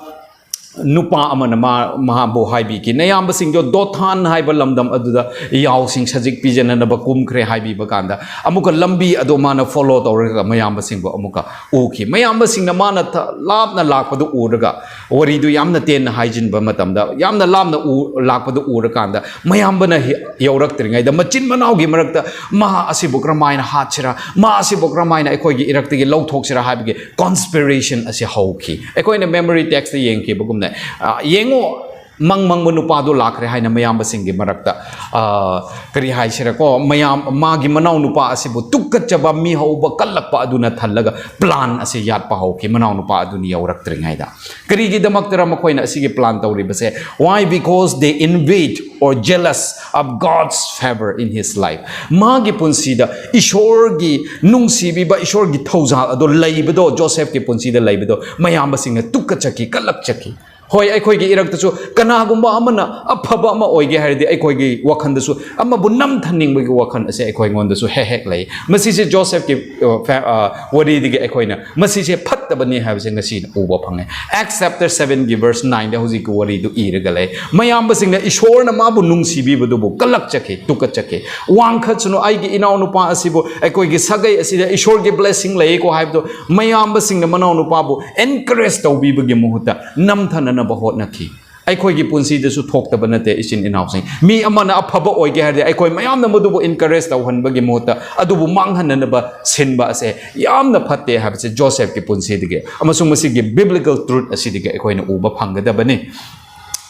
ꯅꯨꯄꯥ ꯑꯃꯅ ꯃꯥ-, ꯃꯍꯥꯛꯕꯨ ꯍꯥꯏꯕꯤꯈꯤ, "ꯅꯌꯥꯝꯕꯁꯤꯡꯗꯣ ꯗꯣꯊꯥꯟ ꯍꯥꯏꯕ ꯂꯝꯗꯝ ꯑꯗꯨꯗ ꯌꯥꯎꯁꯤꯡ ꯁꯖꯤꯛ ꯄꯤꯖꯅꯅꯕ ꯀꯨꯝꯈ꯭ꯔꯦ" ꯍꯥꯏꯕꯤꯕ ꯀꯥꯟꯗ, ꯑꯃꯨꯛꯀ ꯂꯝꯕꯤ ꯑꯗꯣ ꯃꯥꯅ follow ꯇꯧꯔꯒ ꯃꯌꯥꯝꯕꯁꯤꯡꯕꯨ ꯑꯃꯨꯛꯀ ꯎꯈꯤ꯫ ꯃꯌꯥꯝꯕꯁꯤꯡꯅ ꯃꯥꯅ ꯊ-, ꯂꯥꯞꯅ ꯂꯥꯛꯄꯗꯨ ꯎꯔꯒ, ꯋꯥꯔꯤꯗꯨ ꯌꯥꯝꯅ ꯇꯦꯟꯅ ꯍꯥꯏꯖꯤꯟꯕ ꯃꯇꯝꯗ, ꯌꯥꯝꯅ ꯂꯥꯞꯅ ꯎ-, ꯂꯥꯛꯄꯗꯨ ꯎꯔꯀꯥꯟꯗ, ꯃꯌꯥꯝꯕꯅ ꯍꯤ-, ꯌꯧꯔꯛꯇ꯭ꯔꯤꯉꯩꯗ ꯃꯆꯤꯟ ꯃꯅꯥꯎꯒꯤ ꯃꯔꯛꯇ ꯃꯥ ꯑꯁꯤꯕꯨ ꯀꯔꯝꯍꯥꯏꯅ ꯍꯥꯠꯁꯤꯔꯥ, ꯃꯥ ꯑꯁꯤꯕꯨ ꯀꯔꯝꯍꯥꯏꯅ ꯑꯩꯈꯣꯏꯒꯤ ꯏꯔꯛꯇꯒꯤ ꯂꯧꯊꯣꯛꯁꯤꯔꯥ ꯍꯥꯏꯕꯒꯤ conspiration ꯑꯁꯤ ꯍꯧꯈꯤ꯫ ꯑꯩꯈꯣꯏꯅ memory text ꯇ ꯌꯦꯡꯈꯤꯕꯒꯨꯝꯅ, ꯑ, ꯌꯦꯡꯉꯣ, ꯃꯪ ꯃꯪꯕ ꯅꯨꯄꯥꯗꯣ ꯂꯥꯛꯈ꯭ꯔꯦ ꯍꯥꯏꯅ ꯃꯌꯥꯝꯕꯁꯤꯡꯒꯤ ꯃꯔꯛꯇ, ꯑ, ꯀꯔꯤ ꯍꯥꯏꯁꯤꯔꯀꯣ, ꯃꯌꯥꯝ, ꯃꯥꯒꯤ ꯃꯅꯥꯎ ꯅꯨꯄꯥ ꯑꯁꯤꯕꯨ ꯇꯨꯀꯠꯆꯕ ꯃꯤ ꯍꯧꯕ ꯀꯜꯂꯛꯄ ꯑꯗꯨꯅ ꯊꯜꯂꯒ plan ꯑꯁꯤ ꯌꯥꯠꯄ ꯍꯧꯈꯤ, ꯃꯅꯥꯎ ꯅꯨꯄꯥ ꯑꯗꯨꯅ ꯌꯧꯔꯛꯇ꯭ꯔꯤꯉꯩꯗ꯫ ꯀꯔꯤꯒꯤꯗꯃꯛꯇꯔ ꯃꯈꯣꯏꯅ ꯑꯁꯤꯒꯤ plan ꯇꯧꯔꯤꯕꯁꯦ? Why? Because they envied or jealous of God's favor in his life. ꯃꯥꯒꯤ ꯄꯨꯟꯁꯤꯗ ꯏꯁꯣꯔꯒꯤ ꯅꯨꯡꯁꯤꯕꯤꯕ, ꯏꯁꯣꯔꯒꯤ ꯊꯧꯖꯥꯜ ꯑꯗꯣ ꯂꯩꯕꯗꯣ, ꯖꯣꯁꯦꯐꯀꯤ ꯄꯨꯟꯁꯤꯗ ꯂꯩꯕꯗꯣ ꯃꯌꯥꯝꯕꯁꯤꯡꯅ ꯇꯨꯀꯠꯆꯈꯤ, ꯀꯜꯂꯛꯆꯈꯤ꯫ ꯍꯣꯏ, ꯑꯩꯈꯣꯏꯒꯤ ꯏꯔꯛꯇꯁꯨ ꯀꯅꯥꯒꯨꯝꯕ ꯑꯃꯅ ꯑꯐꯕ ꯑꯃ ꯑꯣꯏꯒꯦ ꯍꯥꯏꯔꯗꯤ, ꯑꯩꯈꯣꯏꯒꯤ ꯋꯥꯈꯜꯗꯁꯨ ꯑꯃꯕꯨ ꯅꯝꯊꯅꯤꯡꯕꯒꯤ ꯋꯥꯈꯜ ꯑꯁꯦ ꯑꯩꯈꯣꯏꯉꯣꯟꯗꯁꯨ ꯍꯦꯛ ꯍꯦꯛ ꯂꯩ꯫ ꯃꯁꯤꯁꯦ ꯖꯣꯁꯦꯐꯀꯤ, ꯑ, ꯐꯦ-, ꯑ, ꯋꯥꯔꯤꯗꯒꯤ ꯑꯩꯈꯣꯏꯅ ꯃꯁꯤꯁꯦ ꯐꯠꯇꯕꯅꯤ ꯍꯥꯏꯕꯁꯦ ꯉꯁꯤꯅ ꯎꯕ ꯐꯪꯉꯦ꯫ Acts chapter seven ꯒꯤ verse nine ꯗ ꯍꯧꯖꯤꯛꯀꯤ ꯋꯥꯔꯤꯗꯨ ꯏꯔꯒ ꯂꯩ꯫ ꯃꯌꯥꯝꯕꯁꯤꯡꯅ ꯏꯁꯣꯔꯅ ꯃꯥꯕꯨ ꯅꯨꯡꯁꯤꯕꯤꯕꯗꯨꯕꯨ ꯀꯂꯛꯆꯈꯤ, ꯇꯨꯀꯠꯆꯈꯤ꯫ "ꯋꯥꯡꯈꯠꯁꯅꯨ, ꯑꯩꯒꯤ ꯏꯅꯥꯎꯅꯨꯄꯥ ꯑꯁꯤꯕꯨ, ꯑꯩꯈꯣꯏꯒꯤ ꯁꯥꯒꯩ ꯑꯁꯤꯗ ꯏꯁꯣꯔꯒꯤ blessing ꯂꯩꯀꯣ" ꯍꯥꯏꯕꯗꯣ ꯃꯌꯥꯝꯕꯁꯤꯡꯅ ꯃꯅꯥꯎꯅꯨꯄꯥꯕꯨ encourage ꯇꯧꯕꯤꯕꯒꯤ ꯃꯍꯨꯠꯇ ꯅꯝꯊꯅꯅꯕ ꯍꯣꯠꯅꯈꯤ꯫ ꯑꯩꯈꯣꯏꯒꯤ ꯄꯨꯟꯁꯤꯗꯁꯨ ꯊꯣꯛꯇꯕ ꯅꯠꯇꯦ, ꯏꯆꯤꯟ ꯏꯅꯥꯎꯁꯤꯡ꯫ ꯃꯤ ꯑꯃꯅ ꯑꯐꯕ ꯑꯣꯏꯒꯦ ꯍꯥꯏꯔꯗꯤ, ꯑꯩꯈꯣꯏ ꯃꯌꯥꯝꯅ ꯃꯗꯨꯕꯨ encourage ꯇꯧꯍꯟꯕꯒꯤ ꯃꯍꯨꯠꯇ ꯑꯗꯨꯕꯨ ꯃꯥꯡꯍꯟꯅꯅꯕ ꯁꯤꯟꯕ ꯑꯁꯦ ꯌꯥꯝꯅ ꯐꯠꯇꯦ ꯍꯥꯏꯕꯁꯦ ꯖꯣꯁꯦꯐꯀꯤ ꯄꯨꯟꯁꯤꯗꯒꯤ ꯑꯃꯁꯨꯡ ꯃꯁꯤꯒꯤ biblical truth ꯑꯁꯤꯗꯒꯤ ꯑꯩꯈꯣꯏꯅ ꯎꯕ ꯐꯪꯒꯗꯕꯅꯤ꯫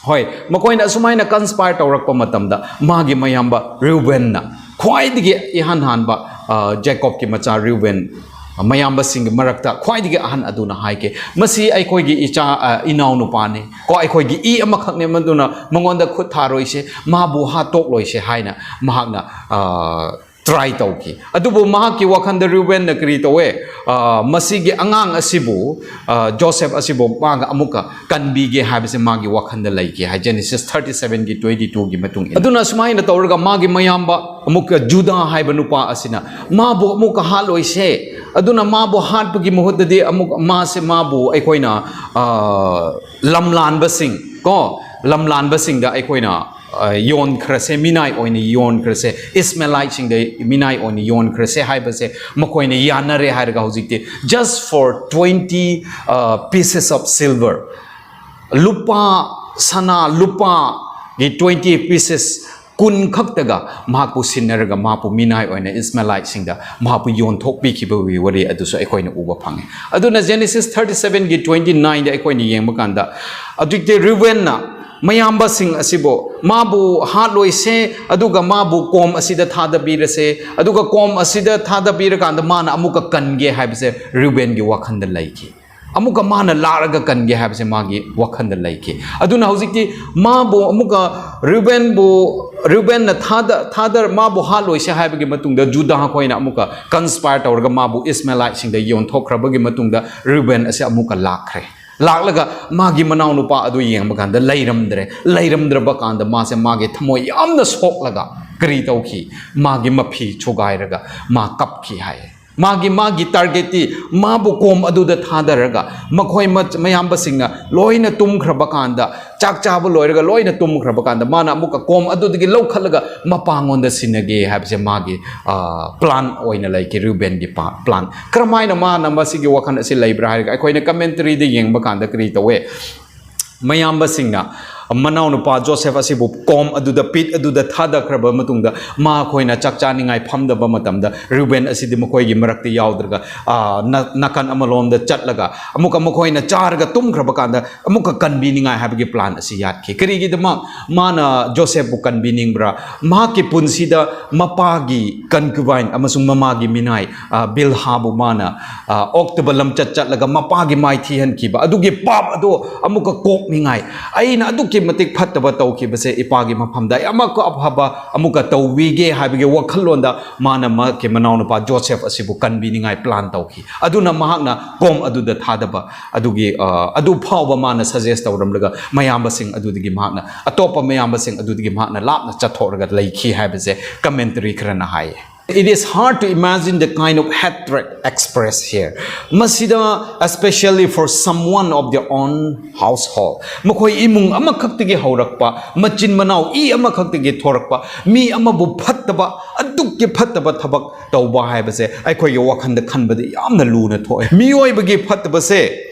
ꯍꯣꯏ, ꯃꯈꯣꯏꯅ ꯑꯁꯨꯃꯥꯏꯅ conspire ꯇꯧꯔꯛꯄ ꯃꯇꯝꯗ, ꯃꯥꯒꯤ ꯃꯌꯥꯝꯕ ꯔꯤꯎꯕꯦꯟꯅ, ꯈ꯭ꯋꯥꯏꯗꯒꯤ ꯏꯍꯥꯟ ꯍꯥꯟꯕ, ꯑ, ꯖꯦꯀꯣꯕꯀꯤ ꯃꯆꯥ ꯔꯤꯎꯕꯦꯟ, ꯃꯌꯥꯝꯕꯁꯤꯡꯒꯤ ꯃꯔꯛꯇ ꯈ꯭ꯋꯥꯏꯗꯒꯤ ꯑꯍꯟ ꯑꯗꯨꯅ ꯍꯥꯏꯈꯤ, "ꯃꯁꯤ ꯑꯩꯈꯣꯏꯒꯤ ꯏꯆꯥ, ꯑ, ꯏꯅꯥꯎꯅꯨꯄꯥꯅꯤ ꯀꯣ, ꯑꯩꯈꯣꯏꯒꯤ ꯏ ꯑꯃꯈꯛꯅꯦ, ꯃꯗꯨꯅ ꯃꯉꯣꯟꯗ ꯈꯨꯠ ꯊꯥꯔꯣꯏꯁꯦ, ꯃꯥꯕꯨ ꯍꯥꯠꯇꯣꯛꯂꯣꯏꯁꯦ" ꯍꯥꯏꯅ ꯃꯍꯥꯛꯅ, ꯑ, try ꯇꯧꯈꯤ꯫ ꯑꯗꯨꯕꯨ ꯃꯍꯥꯛꯀꯤ ꯋꯥꯈꯜꯗ ꯔꯤꯎꯕꯦꯟꯅ ꯀꯔꯤ ꯇꯧꯋꯦ? ꯑ, ꯃꯁꯤꯒꯤ ꯑꯉꯥꯡ ꯑꯁꯤꯕꯨ, ꯑ, ꯖꯣꯁꯦꯐ ꯑꯁꯤꯕꯨ ꯃꯥꯒ ꯑꯃꯨꯛꯀ ꯀꯟꯕꯤꯒꯦ ꯍꯥꯏꯕꯁꯦ ꯃꯥꯒꯤ ꯋꯥꯈꯜꯗ ꯂꯩꯈꯤ ꯍꯥꯏ, Genesis thirty seven ꯒꯤ twenty two ꯒꯤ ꯃꯇꯨꯡ ꯏꯟꯅ꯫ ꯑꯗꯨꯅ ꯁꯨꯃꯥꯏꯅ ꯇꯧꯔꯒ ꯃꯥꯒꯤ ꯃꯌꯥꯝꯕ ꯑꯃꯨꯛꯀ ꯖꯨꯗꯥ ꯍꯥꯏꯕ ꯅꯨꯄꯥ ꯑꯁꯤꯅ ꯃꯥꯕꯨ ꯑꯃꯨꯛꯀ ꯍꯥꯠꯂꯣꯏꯁꯦ, ꯑꯗꯨꯅ ꯃꯥꯕꯨ ꯍꯥꯠꯄꯒꯤ ꯃꯍꯨꯠꯇꯗꯤ ꯑꯃꯨꯛ ꯃꯥꯁꯦ, ꯃꯥꯕꯨ ꯑꯩꯈꯣꯏꯅ, ꯑ, ꯂꯝꯂꯥꯟꯕꯁꯤꯡ ꯀꯣ, ꯂꯝꯂꯥꯟꯕꯁꯤꯡꯗ ꯑꯩꯈꯣꯏꯅ, ꯑ, ꯌꯣꯟꯈ꯭ꯔꯁꯦ, ꯃꯤꯅꯥꯏ ꯑꯣꯏꯅ ꯌꯣꯟꯈ꯭ꯔꯁꯦ, ꯏꯁꯃꯦꯂꯥꯏꯠꯁꯤꯡꯗ ꯃꯤꯅꯥꯏ ꯑꯣꯏꯅ ꯌꯣꯟꯈ꯭ꯔꯁꯦ ꯍꯥꯏꯕꯁꯦ ꯃꯈꯣꯏꯅ ꯌꯥꯅꯔꯦ ꯍꯥꯏꯔꯒ ꯍꯧꯖꯤꯛꯇꯤ just for twenty, ꯑ, pieces of silver, ꯂꯨꯄꯥ, ꯁꯅꯥ ꯂꯨꯄꯥꯒꯤ twenty pieces, ꯀꯨꯟ ꯈꯛꯇꯒ ꯃꯍꯥꯛꯄꯨ ꯁꯤꯟꯅꯔꯒ ꯃꯍꯥꯛꯄꯨ ꯃꯤꯅꯥꯏ ꯑꯣꯏꯅ ꯏꯁꯃꯦꯂꯥꯏꯠꯁꯤꯡꯗ ꯃꯍꯥꯛꯄꯨ ꯌꯣꯟꯊꯣꯛꯄꯤꯈꯤꯕꯒꯤ ꯋꯥꯔꯤ ꯑꯗꯨꯁꯨ ꯑꯩꯈꯣꯏꯅ ꯎꯕ ꯐꯪꯉꯤ꯫ ꯑꯗꯨꯅ Genesis thirty seven ꯒꯤ twenty nine ꯗ ꯑꯩꯈꯣꯏꯅ ꯌꯦꯡꯕ ꯀꯥꯟꯗ, ꯍꯧꯖꯤꯛꯇꯤ ꯔꯤꯎꯕꯦꯟꯅ ꯃꯌꯥꯝꯕꯁꯤꯡ ꯑꯁꯤꯕꯨ ꯃꯥꯕꯨ ꯍꯥꯠꯂꯣꯏꯁꯦ, ꯑꯗꯨꯒ ꯃꯥꯕꯨ ꯀꯣꯝ ꯑꯁꯤꯗ ꯊꯥꯗꯕꯤꯔꯁꯦ, ꯑꯗꯨꯒ ꯀꯣꯝ ꯑꯁꯤꯗ ꯊꯥꯗꯕꯤꯔꯀꯥꯟꯗ ꯃꯥꯅ ꯑꯃꯨꯛꯀ ꯀꯟꯒꯦ ꯍꯥꯏꯕꯁꯦ ꯔꯤꯎꯕꯦꯟꯒꯤ ꯋꯥꯈꯜꯗ ꯂꯩꯈꯤ꯫ ꯑꯃꯨꯛꯀ ꯃꯥꯅ ꯂꯥꯛꯂꯒ ꯀꯟꯒꯦ ꯍꯥꯏꯕꯁꯦ ꯃꯥꯒꯤ ꯋꯥꯈꯜꯗ ꯂꯩꯈꯤ꯫ ꯑꯗꯨꯅ ꯍꯧꯖꯤꯛꯇꯤ ꯃꯥꯕꯨ ꯑꯃꯨꯛꯀ ꯔꯤꯎꯕꯦꯟꯕꯨ, ꯔꯤꯎꯕꯦꯟꯅ ꯊꯥꯗ-, ꯊꯥꯗ-, ꯃꯥꯕꯨ ꯍꯥꯠꯂꯣꯏꯁꯦ ꯍꯥꯏꯕꯒꯤ ꯃꯇꯨꯡꯗ ꯖꯨꯗꯥ ꯈꯣꯏꯅ ꯑꯃꯨꯛꯀ conspire ꯇꯧꯔꯒ ꯃꯥꯕꯨ ꯏꯁꯃꯦꯂꯥꯏꯠꯁꯤꯡꯗ ꯌꯣꯟꯊꯣꯛꯈ꯭ꯔꯕꯒꯤ ꯃꯇꯨꯡꯗ ꯔꯤꯎꯕꯦꯟ ꯑꯁꯤ ꯑꯃꯨꯛꯀ ꯂꯥꯛꯈ꯭ꯔꯦ꯫ ꯂꯥꯛꯂꯒ ꯃꯥꯒꯤ ꯃꯅꯥꯎꯅꯨꯄꯥ ꯑꯗꯨ ꯌꯦꯡꯕ ꯀꯥꯟꯗ ꯂꯩꯔꯝꯗ꯭ꯔꯦ꯫ ꯂꯩꯔꯝꯗ꯭ꯔꯕ ꯀꯥꯟꯗ ꯃꯥꯁꯦ, ꯃꯥꯒꯤ ꯊꯃꯣꯏ ꯌꯥꯝꯅ ꯁꯣꯛꯂꯒ ꯀꯔꯤ ꯇꯧꯈꯤ? ꯃꯥꯒꯤ ꯃꯐꯤ ꯊꯨꯒꯥꯏꯔꯒ ꯃꯥ ꯀꯞꯈꯤ ꯍꯥꯏ꯫ ꯃꯥꯒꯤ, ꯃꯥꯒꯤ target ꯇꯤ ꯃꯥꯕꯨ ꯀꯣꯝ ꯑꯗꯨꯗ ꯊꯥꯗꯔꯒ, ꯃꯈꯣꯏ ꯃ-, ꯃꯌꯥꯝꯕꯁꯤꯡꯅ ꯂꯣꯏꯅ ꯇꯨꯝꯈ꯭ꯔꯕ ꯀꯥꯟꯗ, ꯆꯥꯛ ꯆꯥꯕ ꯂꯣꯏꯔꯒ ꯂꯣꯏꯅ ꯇꯨꯝꯈ꯭ꯔꯕ ꯀꯥꯟꯗ, ꯃꯥꯅ ꯑꯃꯨꯛꯀ ꯀꯣꯝ ꯑꯗꯨꯗꯒꯤ ꯂꯧꯈꯠꯂꯒ ꯃꯄꯥꯉꯣꯟꯗ ꯁꯤꯟꯅꯒꯦ ꯍꯥꯏꯕꯁꯦ ꯃꯥꯒꯤ, ꯑ, plan ꯑꯣꯏꯅ ꯂꯩꯈꯤ, ꯔꯨꯕꯦꯟꯒꯤ ꯄ-, plan꯫ ꯀꯔꯝꯍꯥꯏꯅ ꯃꯥꯅ ꯃꯁꯤꯒꯤ ꯋꯥꯈꯜ ꯑꯁꯤ ꯂꯩꯕ꯭ꯔꯥ ꯍꯥꯏꯔꯒ, ꯑꯩꯈꯣꯏꯅ commentary ꯗ ꯌꯦꯡꯕ ꯀꯥꯟꯗ ꯀꯔꯤ ꯇꯧꯋꯦ? ꯃꯌꯥꯝꯕꯁꯤꯡꯅ ꯃꯅꯥꯎꯅꯨꯄꯥ ꯖꯣꯁꯦꯐ ꯑꯁꯤꯕꯨ ꯀꯣꯝ ꯑꯗꯨꯗ, pit ꯑꯗꯨꯗ ꯊꯥꯗꯈ꯭ꯔꯕ ꯃꯇꯨꯡꯗ, ꯃꯈꯣꯏꯅ ꯆꯥꯛ ꯆꯥꯅꯤꯡꯉꯥꯏ ꯐꯝꯗꯕ ꯃꯇꯝꯗ, ꯔꯨꯕꯦꯟ ꯑꯁꯤꯗꯤ ꯃꯈꯣꯏꯒꯤ ꯃꯔꯛꯇ ꯌꯥꯎꯗ꯭ꯔꯒ, ꯑ, ꯅ-, ꯅꯥꯀꯟ ꯑꯃꯂꯣꯝꯗ ꯆꯠꯂꯒ, ꯑꯃꯨꯛꯀ ꯃꯈꯣꯏꯅ ꯆꯥꯔꯒ ꯇꯨꯝꯈ꯭ꯔꯕ ꯀꯥꯟꯗ, ꯑꯃꯨꯛꯀ ꯀꯟꯕꯤꯅꯤꯡꯉꯥꯏ ꯍꯥꯏꯕꯒꯤ plan ꯑꯁꯤ ꯌꯥꯠꯈꯤ꯫ ꯀꯔꯤꯒꯤꯗꯃꯛ? ꯃꯥꯅ ꯖꯣꯁꯦꯐꯄꯨ ꯀꯟꯕꯤꯅꯤꯡꯕ꯭ꯔꯥ? ꯃꯍꯥꯛꯀꯤ ꯄꯨꯟꯁꯤꯗ ꯃꯄꯥꯒꯤ concubine ꯑꯃꯁꯨꯡ ꯃꯃꯥꯒꯤ ꯃꯤꯅꯥꯏ, ꯑ, ꯕꯤꯜꯍꯥꯕꯨ ꯃꯥꯅ, ꯑ, ꯑꯣꯛꯇꯕ ꯂꯝꯆꯠ ꯆꯠꯂꯒ ꯃꯄꯥꯒꯤ ꯃꯥꯏ ꯊꯤꯍꯟꯈꯤꯕ ꯑꯗꯨꯒꯤ ꯄꯥꯞ ꯑꯗꯣ ꯑꯃꯨꯛꯀ ꯀꯣꯛꯅꯤꯡꯉꯥꯏ, ꯑꯩꯅ ꯑꯗꯨꯛꯀꯤ ꯃꯇꯤꯛ ꯐꯠꯇꯕ ꯇꯧꯈꯤꯕꯁꯦ, ꯏꯄꯥꯒꯤ ꯃꯐꯝꯗ ꯑꯩ ꯑꯃꯨꯛꯀ ꯑꯐꯕ ꯑꯃꯨꯛꯀ ꯇꯧꯕꯤꯒꯦ ꯍꯥꯏꯕꯒꯤ ꯋꯥꯈꯜꯂꯣꯟꯗ ꯃꯥꯅ ꯃꯍꯥꯛꯀꯤ ꯃꯅꯥꯎꯅꯨꯄꯥ ꯖꯣꯁꯦꯐ ꯑꯁꯤꯕꯨ ꯀꯟꯕꯤꯅꯤꯡꯉꯥꯏ plan ꯇꯧꯈꯤ꯫ ꯑꯗꯨꯅ ꯃꯍꯥꯛꯅ ꯀꯣꯝ ꯑꯗꯨꯗ ꯊꯥꯗꯕ ꯑꯗꯨꯒꯤ, ꯑ, ꯑꯗꯨ ꯐꯥꯎꯕ ꯃꯥꯅ suggest ꯇꯧꯔꯝꯂꯒ, ꯃꯌꯥꯝꯕꯁꯤꯡ ꯑꯗꯨꯗꯒꯤ ꯃꯍꯥꯛꯅ, ꯑꯇꯣꯞꯄ ꯃꯌꯥꯝꯕꯁꯤꯡ ꯑꯗꯨꯗꯒꯤ ꯃꯍꯥꯛꯅ ꯂꯥꯞꯅ ꯆꯠꯊꯣꯛꯂꯒ ꯂꯩꯈꯤ ꯍꯥꯏꯕꯁꯦ commentary ꯈꯔꯅ ꯍꯥꯏꯌꯦ꯫ It is hard to imagine the kind of hatred expressed here. ꯃꯁꯤꯗ, especially for someone of their own household, ꯃꯈꯣꯏ ꯏꯃꯨꯡ ꯑꯃꯈꯛꯇꯒꯤ ꯍꯧꯔꯛꯄ, ꯃꯆꯤꯟ ꯃꯅꯥꯎ ꯏ ꯑꯃꯈꯛꯇꯒꯤ ꯊꯣꯔꯛꯄ ꯃꯤ ꯑꯃꯕꯨ ꯐꯠꯇꯕ, ꯑꯗꯨꯛꯀꯤ ꯐꯠꯇꯕ ꯊꯕꯛ ꯇꯧꯕ ꯍꯥꯏꯕꯁꯦ ꯑꯩꯈꯣꯏꯒꯤ ꯋꯥꯈꯜꯗ ꯈꯟꯕꯗ ꯌꯥꯝꯅ ꯂꯨꯅ ꯊꯣꯛꯑꯦ꯫ ꯃꯤꯑꯣꯏꯕꯒꯤ ꯐꯠꯇꯕꯁꯦ,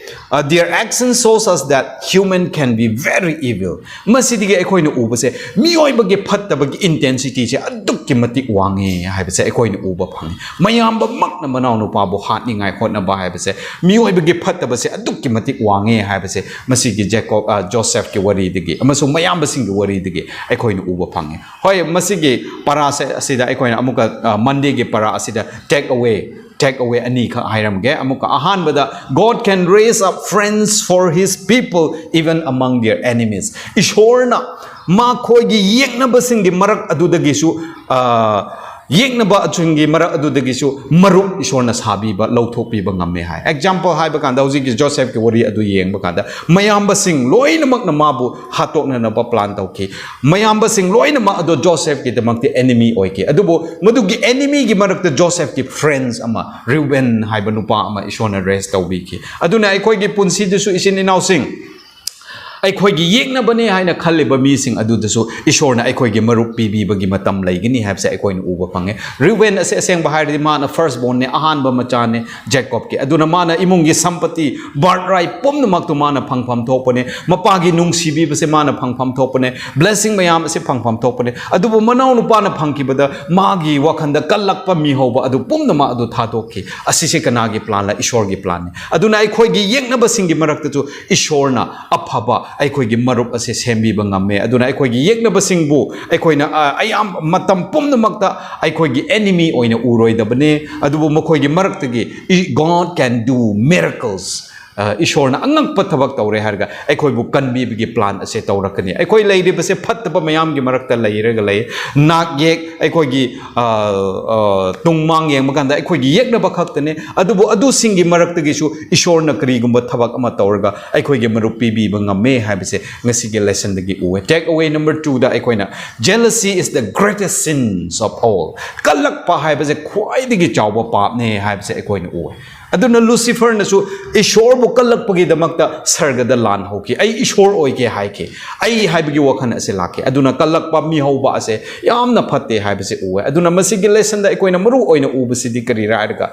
uh, their action shows us that human can be very evil. ꯃꯁꯤꯗꯒꯤ ꯑꯩꯈꯣꯏꯅ ꯎꯕꯁꯦ, ꯃꯤꯑꯣꯏꯕꯒꯤ ꯐꯠꯇꯕꯒꯤ intensity ꯁꯦ ꯑꯗꯨꯛꯀꯤ ꯃꯇꯤꯛ ꯋꯥꯡꯉꯦ ꯍꯥꯏꯕꯁꯦ ꯑꯩꯈꯣꯏꯅ ꯎꯕ ꯐꯪꯉꯤ꯫ ꯃꯌꯥꯝꯕꯃꯛꯅ ꯃꯅꯥꯎꯅꯨꯄꯥꯕꯨ ꯍꯥꯠꯅꯤꯡꯉꯥꯏ ꯍꯣꯠꯅꯕ ꯍꯥꯏꯕꯁꯦ, ꯃꯤꯑꯣꯏꯕꯒꯤ ꯐꯠꯇꯕꯁꯦ ꯑꯗꯨꯛꯀꯤ ꯃꯇꯤꯛ ꯋꯥꯡꯉꯦ ꯍꯥꯏꯕꯁꯦ ꯃꯁꯤꯒꯤ ꯖꯦꯀꯣꯕ, ꯑ, ꯖꯣꯁꯦꯐꯀꯤ ꯋꯥꯔꯤꯗꯒꯤ ꯑꯃꯁꯨꯡ ꯃꯌꯥꯝꯕꯁꯤꯡꯒꯤ ꯋꯥꯔꯤꯗꯒꯤ ꯑꯩꯈꯣꯏꯅ ꯎꯕ ꯐꯪꯉꯤ꯫ ꯍꯣꯏ, ꯃꯁꯤꯒꯤ ꯄꯔꯥꯁꯦ ꯑꯁꯤꯗ ꯑꯩꯈꯣꯏꯅ ꯑꯃꯨꯛꯀ, ꯑ, Monday ꯒꯤ ꯄꯔꯥ ꯑꯁꯤꯗ take away take away ꯑꯅꯤꯈꯛ ꯍꯥꯏꯔꯝꯒꯦ꯫ ꯑꯃꯨꯛꯀ ꯑꯍꯥꯟꯕꯗ, "God can raise up friends for his people even among their enemies." ꯏꯁꯣꯔꯅ ꯃꯈꯣꯏꯒꯤ ꯌꯦꯛꯅꯕꯁꯤꯡꯒꯤ ꯃꯔꯛ ꯑꯗꯨꯗꯒꯤꯁꯨ, ꯑ, ꯌꯦꯛꯅꯕꯁꯤꯡꯒꯤ ꯃꯔꯛ ꯑꯗꯨꯗꯒꯤꯁꯨ ꯃꯔꯨꯞ ꯏꯁꯣꯔꯅ ꯁꯥꯕꯤꯕ, ꯂꯧꯊꯣꯛꯄꯤꯕ ꯉꯝꯃꯦ ꯍꯥꯏ꯫ ꯑꯦꯛꯖꯥꯝꯄꯜ ꯍꯥꯏꯕ ꯀꯥꯟꯗ, ꯍꯧꯖꯤꯛꯀꯤ ꯖꯣꯁꯦꯐꯀꯤ ꯋꯥꯔꯤ ꯑꯗꯨ ꯌꯦꯡꯕ ꯀꯥꯟꯗ, ꯃꯌꯥꯝꯕꯁꯤꯡ ꯂꯣꯏꯅꯃꯛꯅ ꯃꯥꯕꯨ ꯍꯥꯠꯇꯣꯛꯅꯅꯕ ꯄ꯭ꯂꯥꯟ ꯇꯧꯈꯤ꯫ ꯃꯌꯥꯝꯕꯁꯤꯡ ꯂꯣꯏꯅꯃꯛ ꯑꯗꯣ ꯖꯣꯁꯦꯐꯀꯤꯗꯃꯛꯇꯤ ꯑꯦꯅꯤꯃꯤ ꯑꯣꯏꯈꯤ꯫ ꯑꯗꯨꯕꯨ ꯃꯗꯨꯒꯤ ꯑꯦꯅꯤꯃꯤꯒꯤ ꯃꯔꯛꯇ ꯖꯣꯁꯦꯐꯀꯤ ꯐ꯭ꯔꯦꯟꯁ ꯑꯃ, ꯔꯤꯎꯕꯦꯟ ꯍꯥꯏꯕ ꯅꯨꯄꯥ ꯑꯃ ꯏꯁꯣꯔꯅ ꯔꯦꯁ ꯇꯧꯕꯤꯈꯤ꯫ ꯑꯗꯨꯅ ꯑꯩꯈꯣꯏꯒꯤ ꯄꯨꯟꯁꯤꯗꯁꯨ, ꯏꯆꯤꯟ ꯏꯅꯥꯎꯁꯤꯡ, ꯑꯩꯈꯣꯏꯒꯤ ꯌꯦꯛꯅꯕꯅꯦ ꯍꯥꯏꯅ ꯈꯜꯂꯤꯕ ꯃꯤꯁꯤꯡ ꯑꯗꯨꯗꯁꯨ ꯏꯁꯣꯔꯅ ꯑꯩꯈꯣꯏꯒꯤ ꯃꯔꯨꯞ ꯄꯤꯕꯤꯕꯒꯤ ꯃꯇꯝ ꯂꯩꯒꯅꯤ ꯍꯥꯏꯕꯁꯦ ꯑꯩꯈꯣꯏꯅ ꯎꯕ ꯐꯪꯉꯦ꯫ ꯔꯤꯎꯕꯦꯟ ꯑꯁꯦ ꯑꯁꯦꯡꯕ ꯍꯥꯏꯔꯗꯤ ꯃꯥꯅ ꯐꯥꯔꯁ ꯕꯣꯔꯟꯅꯦ, ꯑꯍꯥꯟꯕ ꯃꯆꯥꯅꯦ ꯖꯦꯀꯣꯕꯀꯤ꯫ ꯑꯗꯨꯅ ꯃꯥꯅ ꯏꯃꯨꯡꯒꯤ ꯁꯝꯄꯇꯤ, ꯕꯥꯔꯠ ꯔꯥꯏꯠ ꯄꯨꯝꯅꯃꯛꯇꯨ ꯃꯥꯅ ꯐꯪꯐꯝ ꯊꯣꯛꯄꯅꯦ꯫ ꯃꯄꯥꯒꯤ ꯅꯨꯡꯁꯤꯕꯤꯕꯁꯦ ꯃꯥꯅ ꯐꯪꯐꯝ ꯊꯣꯛꯄꯅꯦ꯫ ꯕ꯭ꯂꯦꯁꯤꯡ ꯃꯌꯥꯝ ꯑꯁꯤ ꯐꯪꯐꯝ ꯊꯣꯛꯄꯅꯦ꯫ ꯑꯗꯨꯕꯨ ꯃꯅꯥꯎꯅꯨꯄꯥꯅ ꯐꯪꯈꯤꯕꯗ ꯃꯥꯒꯤ ꯋꯥꯈꯜꯗ ꯀꯜꯂꯛꯄ ꯃꯤꯍꯧꯕ ꯑꯗꯨ ꯄꯨꯝꯅꯃꯛ ꯑꯗꯨ ꯊꯥꯗꯣꯛꯈꯤ꯫ ꯑꯁꯤꯁꯦ ꯀꯅꯥꯒꯤ ꯄ꯭ꯂꯥꯟꯂ? ꯏꯁꯣꯔꯒꯤ ꯄ꯭ꯂꯥꯟꯅꯤ꯫ ꯑꯗꯨꯅ ꯑꯩꯈꯣꯏꯒꯤ ꯌꯦꯛꯅꯕꯁꯤꯡꯒꯤ ꯃꯔꯛꯇꯁꯨ ꯏꯁꯣꯔꯅ ꯑꯐꯕ ꯑꯩꯈꯣꯏꯒꯤ ꯃꯔꯨꯞ ꯑꯁꯦ ꯁꯦꯝꯕꯤꯕ ꯉꯝꯃꯦ꯫ ꯑꯗꯨꯅ ꯑꯩꯈꯣꯏꯒꯤ ꯌꯦꯛꯅꯕꯁꯤꯡꯕꯨ ꯑꯩꯈꯣꯏꯅ, ꯑ, ꯑꯌꯥꯝꯕ ꯃꯇꯝ ꯄꯨꯝꯅꯃꯛꯇ ꯑꯩꯈꯣꯏꯒꯤ ꯑꯦꯅꯤꯃꯤ ꯑꯣꯏꯅ ꯎꯔꯣꯏꯗꯕꯅꯦ꯫ ꯑꯗꯨꯕꯨ ꯃꯈꯣꯏꯒꯤ ꯃꯔꯛꯇꯒꯤ, "God can do miracles." ꯑ, ꯏꯁꯣꯔꯅ ꯑꯉꯛꯄ ꯊꯕꯛ ꯇꯧꯔꯦ ꯍꯥꯏꯔꯒ ꯑꯩꯈꯣꯏꯕꯨ ꯀꯟꯕꯤꯕꯒꯤ ꯄ꯭ꯂꯥꯟ ꯑꯁꯦ ꯇꯧꯔꯛꯀꯅꯤ꯫ ꯑꯩꯈꯣꯏ ꯂꯩꯔꯤꯕꯁꯦ ꯐꯠꯇꯕ ꯃꯌꯥꯝꯒꯤ ꯃꯔꯛꯇ ꯂꯩꯔꯒ ꯂꯩ꯫ ꯅꯥꯛ ꯌꯦꯛ, ꯑꯩꯈꯣꯏꯒꯤ, ꯑ, ꯑ, ꯇꯨꯡꯃꯥꯡ ꯌꯦꯡꯕ ꯀꯥꯟꯗ ꯑꯩꯈꯣꯏꯒꯤ ꯌꯦꯛꯅꯕ ꯈꯛꯇꯅꯦ꯫ ꯑꯗꯨꯕꯨ ꯑꯗꯨꯁꯤꯡꯒꯤ ꯃꯔꯛꯇꯒꯤꯁꯨ ꯏꯁꯣꯔꯅ ꯀꯔꯤꯒꯨꯝꯕ ꯊꯕꯛ ꯑꯃ ꯇꯧꯔꯒ ꯑꯩꯈꯣꯏꯒꯤ ꯃꯔꯨꯞ ꯄꯤꯕꯤꯕ ꯉꯝꯃꯦ ꯍꯥꯏꯕꯁꯦ ꯉꯁꯤꯒꯤ ꯂꯦꯁꯟꯗꯒꯤ ꯎꯑꯦ꯫ Take away number two ꯗ ꯑꯩꯈꯣꯏꯅ, "Jealousy is the greatest sins of all." ꯀꯜꯂꯛꯄ ꯍꯥꯏꯕꯁꯦ ꯈ꯭ꯋꯥꯏꯗꯒꯤ ꯆꯥꯎꯕ ꯄꯥꯞꯅꯦ ꯍꯥꯏꯕꯁꯦ ꯑꯩꯈꯣꯏꯅ ꯎꯑꯦ꯫ ꯑꯗꯨꯅ ꯂꯨꯁꯤꯐꯔꯅꯁꯨ ꯏꯁꯣꯔꯕꯨ ꯀꯜꯂꯛꯄꯒꯤꯗꯃꯛꯇ ꯁꯔꯒꯗ ꯂꯥꯟ ꯍꯧꯈꯤ꯫ "ꯑꯩ ꯏꯁꯣꯔ ꯑꯣꯏꯒꯦ" ꯍꯥꯏꯈꯤ꯫ "ꯑꯩ" ꯍꯥꯏꯕꯒꯤ ꯋꯥꯈꯜ ꯑꯁꯦ ꯂꯥꯛꯈꯤ꯫ ꯑꯗꯨꯅ ꯀꯜꯂꯛꯄ, ꯃꯤꯍꯧꯕ ꯑꯁꯦ ꯌꯥꯝꯅ ꯐꯠꯇꯦ ꯍꯥꯏꯕꯁꯦ ꯎꯑꯦ꯫ ꯑꯗꯨꯅ ꯃꯁꯤꯒꯤ ꯂꯦꯁꯟꯗ ꯑꯩꯈꯣꯏꯅ ꯃꯔꯨ ꯑꯣꯏꯅ ꯎꯕꯁꯤꯗꯤ ꯀꯔꯤꯔꯥ ꯍꯥꯏꯔꯒ,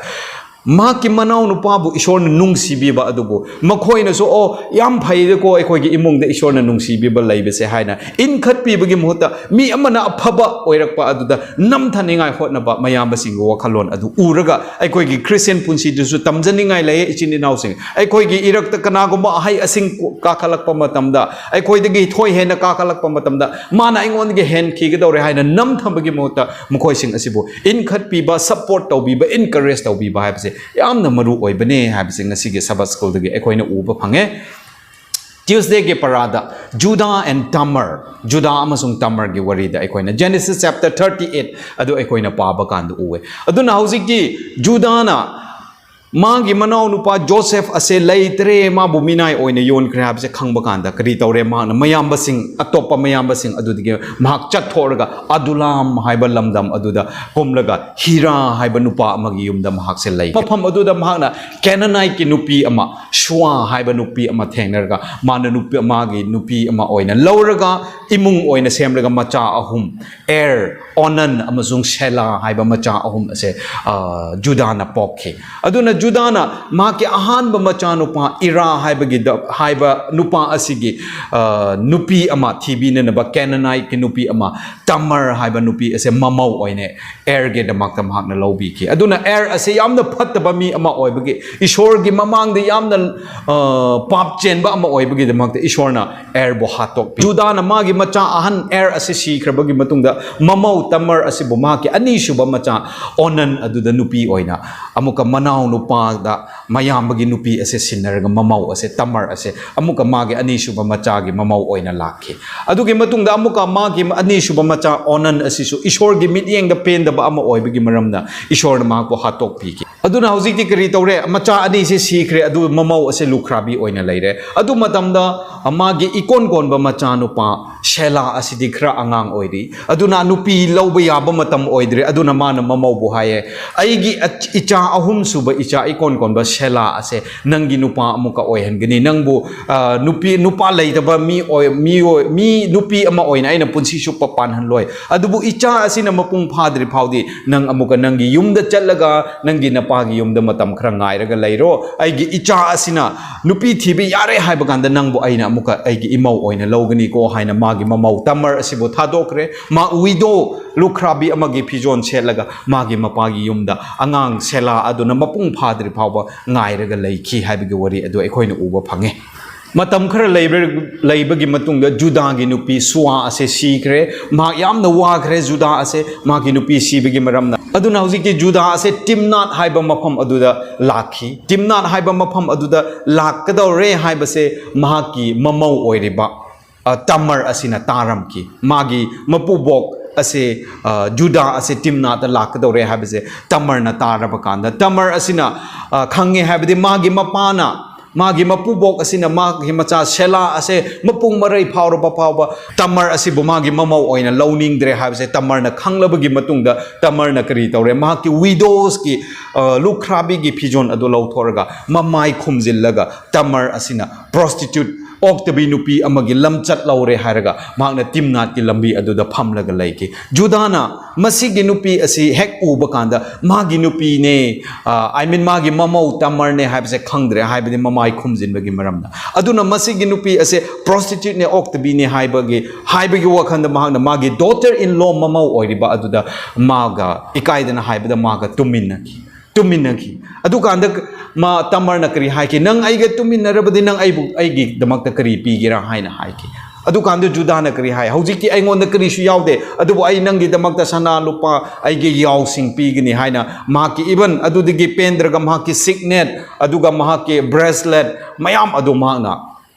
ꯃꯍꯥꯛꯀꯤ ꯃꯅꯥꯎꯅꯨꯄꯥꯕꯨ ꯏꯁꯣꯔꯅ ꯅꯨꯡꯁꯤꯕꯤꯕ ꯑꯗꯨꯕꯨ ꯃꯈꯣꯏꯅꯁꯨ, "ꯑꯣ, ꯌꯥꯝ ꯐꯩꯗꯀꯣ ꯑꯩꯈꯣꯏꯒꯤ ꯏꯃꯨꯡꯗ ꯏꯁꯣꯔꯅ ꯅꯨꯡꯁꯤꯕꯤꯕ ꯂꯩꯕꯁꯦ" ꯍꯥꯏꯅ ꯏꯟꯈꯠꯄꯤꯕꯒꯤ ꯃꯍꯨꯠꯇ, ꯃꯤ ꯑꯃꯅ ꯑꯐꯕ ꯑꯣꯏꯔꯛꯄ ꯑꯗꯨꯗ ꯅꯝꯊꯅꯤꯡꯉꯥꯏ ꯍꯣꯠꯅꯕ ꯃꯌꯥꯝꯕꯁꯤꯡꯒꯤ ꯋꯥꯈꯜꯂꯣꯟ ꯑꯗꯨ ꯎꯔꯒ, ꯑꯩꯈꯣꯏꯒꯤ ꯈ꯭ꯔꯤꯁꯇꯤꯌꯟ ꯄꯨꯟꯁꯤꯗꯁꯨ ꯇꯝꯖꯅꯤꯡꯉꯥꯏ ꯂꯩꯌꯦ, ꯏꯆꯤꯟ ꯏꯅꯥꯎꯁꯤꯡ꯫ ꯑꯩꯈꯣꯏꯒꯤ ꯏꯔꯛꯇ ꯀꯅꯥꯒꯨꯝꯕ ꯑꯍꯩ ꯑꯁꯤꯡ ꯀꯥꯈꯠꯂꯛꯄ ꯃꯇꯝꯗ, ꯑꯩꯈꯣꯏꯗꯒꯤ ꯊꯣꯏ ꯍꯦꯟꯅ ꯀꯥꯈꯠꯂꯛꯄ ꯃꯇꯝꯗ, ꯃꯥꯅ ꯑꯩꯉꯣꯟꯗꯒꯤ ꯍꯦꯟꯈꯤꯒꯗꯧꯔꯦ ꯍꯥꯏꯅ ꯅꯝꯊꯕꯒꯤ ꯃꯍꯨꯠꯇ, ꯃꯈꯣꯏꯁꯤꯡ ꯑꯁꯤꯕꯨ ꯏꯟꯈꯠꯄꯤꯕ, ꯁꯞꯄꯣꯔꯠ ꯇꯧꯕꯤꯕ, ꯏꯟꯀꯔꯦꯖ ꯇꯧꯕꯤꯕ ꯍꯥꯏꯕꯁꯦ ꯌꯥꯝꯅ ꯃꯔꯨ ꯑꯣꯏꯕꯅꯦ ꯍꯥꯏꯕꯁꯦ ꯉꯁꯤꯒꯤ ꯁꯕꯠ ꯁ꯭ꯀꯨꯜꯗꯒꯤ ꯑꯩꯈꯣꯏꯅ ꯎꯕ ꯐꯪꯉꯦ꯫ Tuesdayꯒꯤ ꯄꯔꯥꯗ Judah and Tamar, ꯖꯨꯗꯥ ꯑꯃꯁꯨꯡ ꯇꯃꯔꯒꯤ ꯋꯥꯔꯤꯗ ꯑꯩꯈꯣꯏꯅ Genesis chapter thirty eight ꯑꯗꯨ ꯑꯩꯈꯣꯏꯅ ꯄꯥꯕ ꯀꯥꯟꯗ ꯎꯋꯦ꯫ ꯑꯗꯨꯅ ꯍꯧꯖꯤꯛꯇꯤ ꯖꯨꯗꯥꯅ ꯃꯥꯒꯤ ꯃꯅꯥꯎꯅꯨꯄꯥ ꯖꯣꯁꯦꯐ ꯑꯁꯦ ꯂꯩꯇ꯭ꯔꯦ, ꯃꯥꯕꯨ ꯃꯤꯅꯥꯏ ꯑꯣꯏꯅ ꯌꯣꯟꯈ꯭ꯔꯦ ꯍꯥꯏꯕꯁꯦ ꯈꯪꯕ ꯀꯥꯟꯗ ꯀꯔꯤ ꯇꯧꯔꯦ? ꯃꯍꯥꯛꯅ ꯃꯌꯥꯝꯕꯁꯤꯡ, ꯑꯇꯣꯞꯄ ꯃꯌꯥꯝꯕꯁꯤꯡ ꯑꯗꯨꯗꯒꯤ ꯃꯍꯥꯛ ꯆꯠꯊꯣꯛꯂꯒ ꯑꯗꯨꯂꯥꯝ ꯍꯥꯏꯕ ꯂꯝꯗꯝ ꯑꯗꯨꯗ ꯀꯨꯝꯂꯒ ꯍꯤꯔꯥ ꯍꯥꯏꯕ ꯅꯨꯄꯥ ꯑꯃꯒꯤ ꯌꯨꯝꯗ ꯃꯍꯥꯛꯁꯦ ꯂꯩ꯫ ꯃꯐꯝ ꯑꯗꯨꯗ ꯃꯍꯥꯛꯅ ꯀꯦꯅꯥꯅꯥꯏꯠꯀꯤ ꯅꯨꯄꯤ ꯑꯃ, ꯁꯨꯋꯥ ꯍꯥꯏꯕ ꯅꯨꯄꯤ ꯑꯃ ꯊꯦꯡꯅꯔꯒ, ꯃꯥꯅ ꯅꯨꯄꯤ, ꯃꯥꯒꯤ ꯅꯨꯄꯤ ꯑꯃ ꯑꯣꯏꯅ ꯂꯧꯔꯒ, ꯏꯃꯨꯡ ꯑꯣꯏꯅ ꯁꯦꯝꯂꯒ, ꯃꯆꯥ ꯑꯍꯨꯝ, ꯑꯦꯔ, ꯑꯣꯅꯟ ꯑꯃꯁꯨꯡ ꯁꯦꯂꯥ ꯍꯥꯏꯕ ꯃꯆꯥ ꯑꯍꯨꯝ ꯑꯁꯦ, ꯑ, ꯖꯨꯗꯥꯅ ꯄꯣꯛꯈꯤ꯫ ꯑꯗꯨꯅ ꯖꯨꯗꯥꯅ ꯃꯍꯥꯛꯀꯤ ꯑꯍꯥꯟꯕ ꯃꯆꯥꯅꯨꯄꯥ ꯏꯔꯥ ꯍꯥꯏꯕꯒꯤꯗ, ꯍꯥꯏꯕ ꯅꯨꯄꯥ ꯑꯁꯤꯒꯤ, ꯑ, ꯅꯨꯄꯤ ꯑꯃ ꯊꯤꯕꯤꯅꯅꯕ ꯀꯦꯅꯥꯅꯥꯏꯠꯀꯤ ꯅꯨꯄꯤ ꯑꯃ ꯇꯃꯔ ꯍꯥꯏꯕ ꯅꯨꯄꯤ ꯑꯁꯦ ꯃꯃꯧ ꯑꯣꯏꯅ ꯑꯦꯔꯒꯤꯗꯃꯛꯇ ꯃꯍꯥꯛꯅ ꯂꯧꯕꯤꯈꯤ꯫ ꯑꯗꯨꯅ ꯑꯦꯔ ꯑꯁꯦ ꯌꯥꯝꯅ ꯐꯠꯇꯕ ꯃꯤ ꯑꯃ ꯑꯣꯏꯕꯒꯤ, ꯏꯁꯣꯔꯒꯤ ꯃꯃꯥꯡꯗ ꯌꯥꯝꯅ, ꯑ, ꯄꯥꯞ ꯆꯦꯟꯕ ꯑꯃ ꯑꯣꯏꯕꯒꯤꯗꯃꯛꯇ ꯏꯁꯣꯔꯅ ꯑꯦꯔꯕꯨ ꯍꯥꯠꯇꯣꯛꯄꯤ꯫ ꯖꯨꯗꯥꯅ ꯃꯥꯒꯤ ꯃꯆꯥ ꯑꯍꯟ ꯑꯦꯔ ꯑꯁꯤ ꯁꯤꯈ꯭ꯔꯕꯒꯤ ꯃꯇꯨꯡꯗ ꯃꯃꯧ ꯇꯃꯔ ꯑꯁꯤꯕꯨ ꯃꯍꯥꯛꯀꯤ ꯑꯅꯤꯁꯨꯕ ꯃꯆꯥ ꯑꯣꯅꯟ ꯑꯗꯨꯗ ꯅꯨꯄꯤ ꯑꯣꯏꯅ ꯑꯃꯨꯛꯀ ꯃꯅꯥꯎ ꯅꯨꯄꯥꯗ ꯃꯌꯥꯝꯕꯒꯤ ꯅꯨꯄꯤ ꯑꯁꯦ ꯁꯤꯟꯅꯔꯒ ꯃꯃꯧ ꯑꯁꯦ ꯇꯃꯔ ꯑꯁꯦ ꯑꯃꯨꯛꯀ ꯃꯥꯒꯤ ꯑꯅꯤꯁꯨꯕ ꯃꯆꯥꯒꯤ ꯃꯃꯧ ꯑꯣꯏꯅ ꯂꯥꯛꯈꯤ꯫ ꯑꯗꯨꯒꯤ ꯃꯇꯨꯡꯗ ꯑꯃꯨꯛꯀ ꯃꯥꯒꯤ ꯑꯅꯤꯁꯨꯕ ꯃꯆꯥ ꯑꯣꯅꯟ ꯑꯁꯤꯁꯨ ꯏꯁꯣꯔꯒꯤ ꯃꯤꯠꯌꯦꯡꯗ ꯄꯦꯟꯗꯕ ꯑꯃ ꯑꯣꯏꯕꯒꯤ ꯃꯔꯝꯅ ꯏꯁꯣꯔꯅ ꯃꯍꯥꯛꯄꯨ ꯍꯥꯠꯇꯣꯛꯄꯤꯈꯤ꯫ ꯑꯗꯨꯅ ꯍꯧꯖꯤꯛꯇꯤ ꯀꯔꯤ ꯇꯧꯔꯦ? ꯃꯆꯥ ꯑꯅꯤꯁꯦ ꯁꯤꯈ꯭ꯔꯦ, ꯑꯗꯨ ꯃꯃꯧ ꯑꯁꯦ ꯂꯨꯈ꯭ꯔꯥꯕꯤ ꯑꯣꯏꯅ ꯂꯩꯔꯦ꯫ ꯑꯗꯨ ꯃꯇꯝꯗ ꯃꯥꯒꯤ ꯏꯀꯣꯟ ꯀꯣꯟꯕ ꯃꯆꯥꯅꯨꯄꯥ ꯁꯦꯂꯥ ꯑꯁꯤꯗꯤ ꯈꯔ ꯑꯉꯥꯡ ꯑꯣꯏꯔꯤ, ꯑꯗꯨꯅ ꯅꯨꯄꯤ ꯂꯧꯕ ꯌꯥꯕ ꯃꯇꯝ ꯑꯣꯏꯗ꯭ꯔꯦ꯫ ꯑꯗꯨꯅ ꯃꯥꯅ ꯃꯃꯧꯕꯨ ꯍꯥꯏꯌꯦ, "ꯑꯩꯒꯤ ꯑꯆ-, ꯏꯆꯥ ꯑꯍꯨꯝꯁꯨꯕ ꯏꯆꯥ ꯏꯀꯣꯟ ꯀꯣꯟꯕ ꯁꯦꯂꯥ ꯑꯁꯦ ꯅꯪꯒꯤ ꯅꯨꯄꯥ ꯑꯃꯨꯛꯀ ꯑꯣꯏꯍꯟꯒꯅꯤ꯫ ꯅꯪꯕꯨ, ꯑ, ꯅꯨꯄꯤ, ꯅꯨꯄꯥ ꯂꯩꯇꯕ ꯃꯤ ꯑꯣꯏ-, ꯃꯤ ꯑꯣꯏ-, ꯃꯤ ꯅꯨꯄꯤ ꯑꯃ ꯑꯣꯏꯅ ꯑꯩꯅ ꯄꯨꯟꯁꯤ ꯆꯨꯞꯄ ꯄꯥꯟꯍꯜꯂꯣꯏ꯫ ꯑꯗꯨꯕꯨ ꯏꯆꯥ ꯑꯁꯤꯅ ꯃꯄꯨꯡ ꯐꯥꯗ꯭ꯔꯤ ꯐꯥꯎꯗꯤ ꯅꯪ ꯑꯃꯨꯛꯀ ꯅꯪꯒꯤ ꯌꯨꯝꯗ ꯆꯠꯂꯒ ꯅꯪꯒꯤ ꯅꯄꯥꯒꯤ ꯌꯨꯝꯗ ꯃꯇꯝ ꯈꯔ ꯉꯥꯏꯔꯒ ꯂꯩꯔꯣ꯫ ꯑꯩꯒꯤ ꯏꯆꯥ ꯑꯁꯤꯅ ꯅꯨꯄꯤ ꯊꯤꯕ ꯌꯥꯔꯦ ꯍꯥꯏꯕ ꯀꯥꯟꯗ ꯅꯪꯕꯨ ꯑꯩꯅ ꯑꯃꯨꯛꯀ ꯑꯩꯒꯤ ꯏꯃꯧ ꯑꯣꯏꯅ ꯂꯧꯒꯅꯤꯀꯣ" ꯍꯥꯏꯅ ꯃꯥꯒꯤ ꯃꯃꯧ ꯇꯃꯔ ꯑꯁꯤꯕꯨ ꯊꯥꯗꯣꯛꯈ꯭ꯔꯦ꯫ ꯃꯥ ꯋꯤꯗꯣ, ꯂꯨꯈ꯭ꯔꯥꯕꯤ ꯑꯃꯒꯤ ꯐꯤꯖꯣꯜ ꯁꯦꯠꯂꯒ ꯃꯥꯒꯤ ꯃꯄꯥꯒꯤ ꯌꯨꯝꯗ ꯑꯉꯥꯡ ꯁꯦꯂꯥ ꯑꯗꯨꯅ ꯃꯄꯨꯡ ꯐꯥꯗ꯭ꯔꯤ ꯐꯥꯎꯕ ꯉꯥꯏꯔꯒ ꯂꯩꯈꯤ ꯍꯥꯏꯕꯒꯤ ꯋꯥꯔꯤ ꯑꯗꯨ ꯑꯩꯈꯣꯏꯅ ꯎꯕ ꯐꯪꯉꯦ꯫ ꯃꯇꯝ ꯈꯔ ꯂꯩꯕ-, ꯂꯩꯕꯒꯤ ꯃꯇꯨꯡꯗ ꯖꯨꯗꯥꯒꯤ ꯅꯨꯄꯤ ꯁꯨꯋꯥ ꯑꯁꯦ ꯁꯤꯈ꯭ꯔꯦ꯫ ꯃꯍꯥꯛ ꯌꯥꯝꯅ ꯋꯥꯈ꯭ꯔꯦ, ꯖꯨꯗꯥ ꯑꯁꯦ, ꯃꯍꯥꯛꯀꯤ ꯅꯨꯄꯤ ꯁꯤꯕꯒꯤ ꯃꯔꯝꯅ꯫ ꯑꯗꯨꯅ ꯍꯧꯖꯤꯛꯇꯤ ꯖꯨꯗꯥ ꯑꯁꯦ ꯇꯤꯝꯅꯥꯠ ꯍꯥꯏꯕ ꯃꯐꯝ ꯑꯗꯨꯗ ꯂꯥꯛꯈꯤ꯫ ꯇꯤꯝꯅꯥꯠ ꯍꯥꯏꯕ ꯃꯐꯝ ꯑꯗꯨꯗ ꯂꯥꯛꯀꯗꯧꯔꯦ ꯍꯥꯏꯕꯁꯦ ꯃꯍꯥꯛꯀꯤ ꯃꯃꯧ ꯑꯣꯏꯔꯤꯕ, ꯑ, ꯇꯃꯔ ꯑꯁꯤꯅ ꯇꯥꯔꯝꯈꯤ꯫ ꯃꯥꯒꯤ ꯃꯄꯨꯕꯣꯛ ꯑꯁꯦ, ꯑ, ꯖꯨꯗꯥ ꯑꯁꯦ ꯇꯤꯝꯅꯥꯠꯇ ꯂꯥꯛꯀꯗꯧꯔꯦ ꯍꯥꯏꯕꯁꯦ ꯇꯃꯔꯅ ꯇꯥꯔꯕ ꯀꯥꯟꯗ, ꯇꯃꯔ ꯑꯁꯤꯅ, ꯑ, ꯈꯪꯉꯦ ꯍꯥꯏꯕꯗꯤ ꯃꯥꯒꯤ ꯃꯄꯥꯅ, ꯃꯥꯒꯤ ꯃꯄꯨꯕꯣꯛ ꯑꯁꯤꯅ ꯃꯥꯒꯤ ꯃꯆꯥ ꯁꯦꯂꯥ ꯑꯁꯦ ꯃꯄꯨꯡ ꯃꯔꯩ ꯐꯥꯎꯔꯕ ꯐꯥꯎꯕ ꯇꯃꯔ ꯑꯁꯤꯕꯨ ꯃꯥꯒꯤ ꯃꯃꯧ ꯑꯣꯏꯅ ꯂꯧꯅꯤꯡꯗ꯭ꯔꯦ ꯍꯥꯏꯕꯁꯦ ꯇꯃꯔꯅ ꯈꯪꯂꯕꯒꯤ ꯃꯇꯨꯡꯗ ꯇꯃꯔꯅ ꯀꯔꯤ ꯇꯧꯔꯦ? ꯃꯍꯥꯛꯀꯤ ꯋꯤꯗꯣꯁꯀꯤ, ꯑ, ꯂꯨꯈ꯭ꯔꯥꯕꯤꯒꯤ ꯐꯤꯖꯣꯜ ꯑꯗꯨ ꯂꯧꯊꯣꯛꯂꯒ ꯃꯃꯥꯏ ꯈꯨꯝꯖꯤꯜꯂꯒ ꯇꯃꯔ ꯑꯁꯤꯅ ꯄ꯭ꯔꯣꯁꯇꯤꯇ꯭ꯌꯨꯠ, ꯑꯣꯛꯇꯕꯤ ꯅꯨꯄꯤ ꯑꯃꯒꯤ ꯂꯝꯆꯠ ꯂꯧꯔꯦ ꯍꯥꯏꯔꯒ ꯃꯍꯥꯛꯅ ꯇꯤꯝꯅꯥꯠꯀꯤ ꯂꯝꯕꯤ ꯑꯗꯨꯗ ꯐꯝꯂꯒ ꯂꯩꯈꯤ꯫ ꯖꯨꯗꯥꯅ ꯃꯁꯤꯒꯤ ꯅꯨꯄꯤ ꯑꯁꯤ ꯍꯦꯛ ꯎꯕ ꯀꯥꯟꯗ ꯃꯥꯒꯤ ꯅꯨꯄꯤꯅꯦ, ꯑ, I mean ꯃꯥꯒꯤ ꯃꯃꯧ ꯇꯃꯔꯅꯦ ꯍꯥꯏꯕꯁꯦ ꯈꯪꯗ꯭ꯔꯦ, ꯍꯥꯏꯕꯗꯤ ꯃꯃꯥꯏ ꯈꯨꯝꯖꯤꯟꯕꯒꯤ ꯃꯔꯝꯅ꯫ ꯑꯗꯨꯅ ꯃꯁꯤꯒꯤ ꯅꯨꯄꯤ ꯑꯁꯦ ꯄ꯭ꯔꯣꯁꯇꯤꯇ꯭ꯌꯨꯠꯅꯦ, ꯑꯣꯛꯇꯕꯤꯅꯦ ꯍꯥꯏꯕꯒꯤ, ꯍꯥꯏꯕꯒꯤ ꯋꯥꯈꯜꯗ ꯃꯍꯥꯛꯅ ꯃꯥꯒꯤ daughter in law ꯃꯃꯧ ꯑꯣꯏꯔꯤꯕ ꯑꯗꯨꯗ ꯃꯥꯒ ꯏꯀꯥꯏꯗꯅ ꯍꯥꯏꯕꯗ ꯃꯥꯒ ꯇꯨꯝꯃꯤꯟꯅꯈꯤ꯫ ꯇꯨꯝꯃꯤꯟꯅꯈꯤ꯫ ꯑꯗꯨꯀꯥꯟꯗ ꯃꯥ ꯇꯃꯔꯅ ꯀꯔꯤ ꯍꯥꯏꯈꯤ? "ꯅꯪ ꯑꯩꯒ ꯇꯨꯝꯃꯤꯟꯅꯔꯕꯗꯤ ꯅꯪ ꯑꯩꯕꯨ, ꯑꯩꯒꯤꯗꯃꯛꯇ ꯀꯔꯤ ꯄꯤꯒꯦꯔꯥ?" ꯍꯥꯏꯅ ꯍꯥꯏꯈꯤ꯫ ꯑꯗꯨꯀꯥꯟꯗ ꯖꯨꯗꯥꯅ ꯀꯔꯤ ꯍꯥꯏ? "ꯍꯧꯖꯤꯛꯇꯤ ꯑꯩꯉꯣꯟꯗ ꯀꯔꯤꯁꯨ ꯌꯥꯎꯗꯦ, ꯑꯗꯨꯕꯨ ꯑꯩ ꯅꯪꯒꯤꯗꯃꯛꯇ ꯁꯅꯥ ꯂꯨꯄꯥ ꯑꯩꯒꯤ ꯌꯥꯎꯁꯤꯡ ꯄꯤꯒꯅꯤ" ꯍꯥꯏꯅ ꯃꯍꯥꯛꯀꯤ, even ꯑꯗꯨꯗꯒꯤ ꯄꯦꯟꯗ꯭ꯔꯒ ꯃꯍꯥꯛꯀꯤ signet, ꯑꯗꯨꯒ ꯃꯍꯥꯛꯀꯤ bracelet ꯃꯌꯥꯝ ꯑꯗꯨ ꯃꯍꯥꯛꯅ,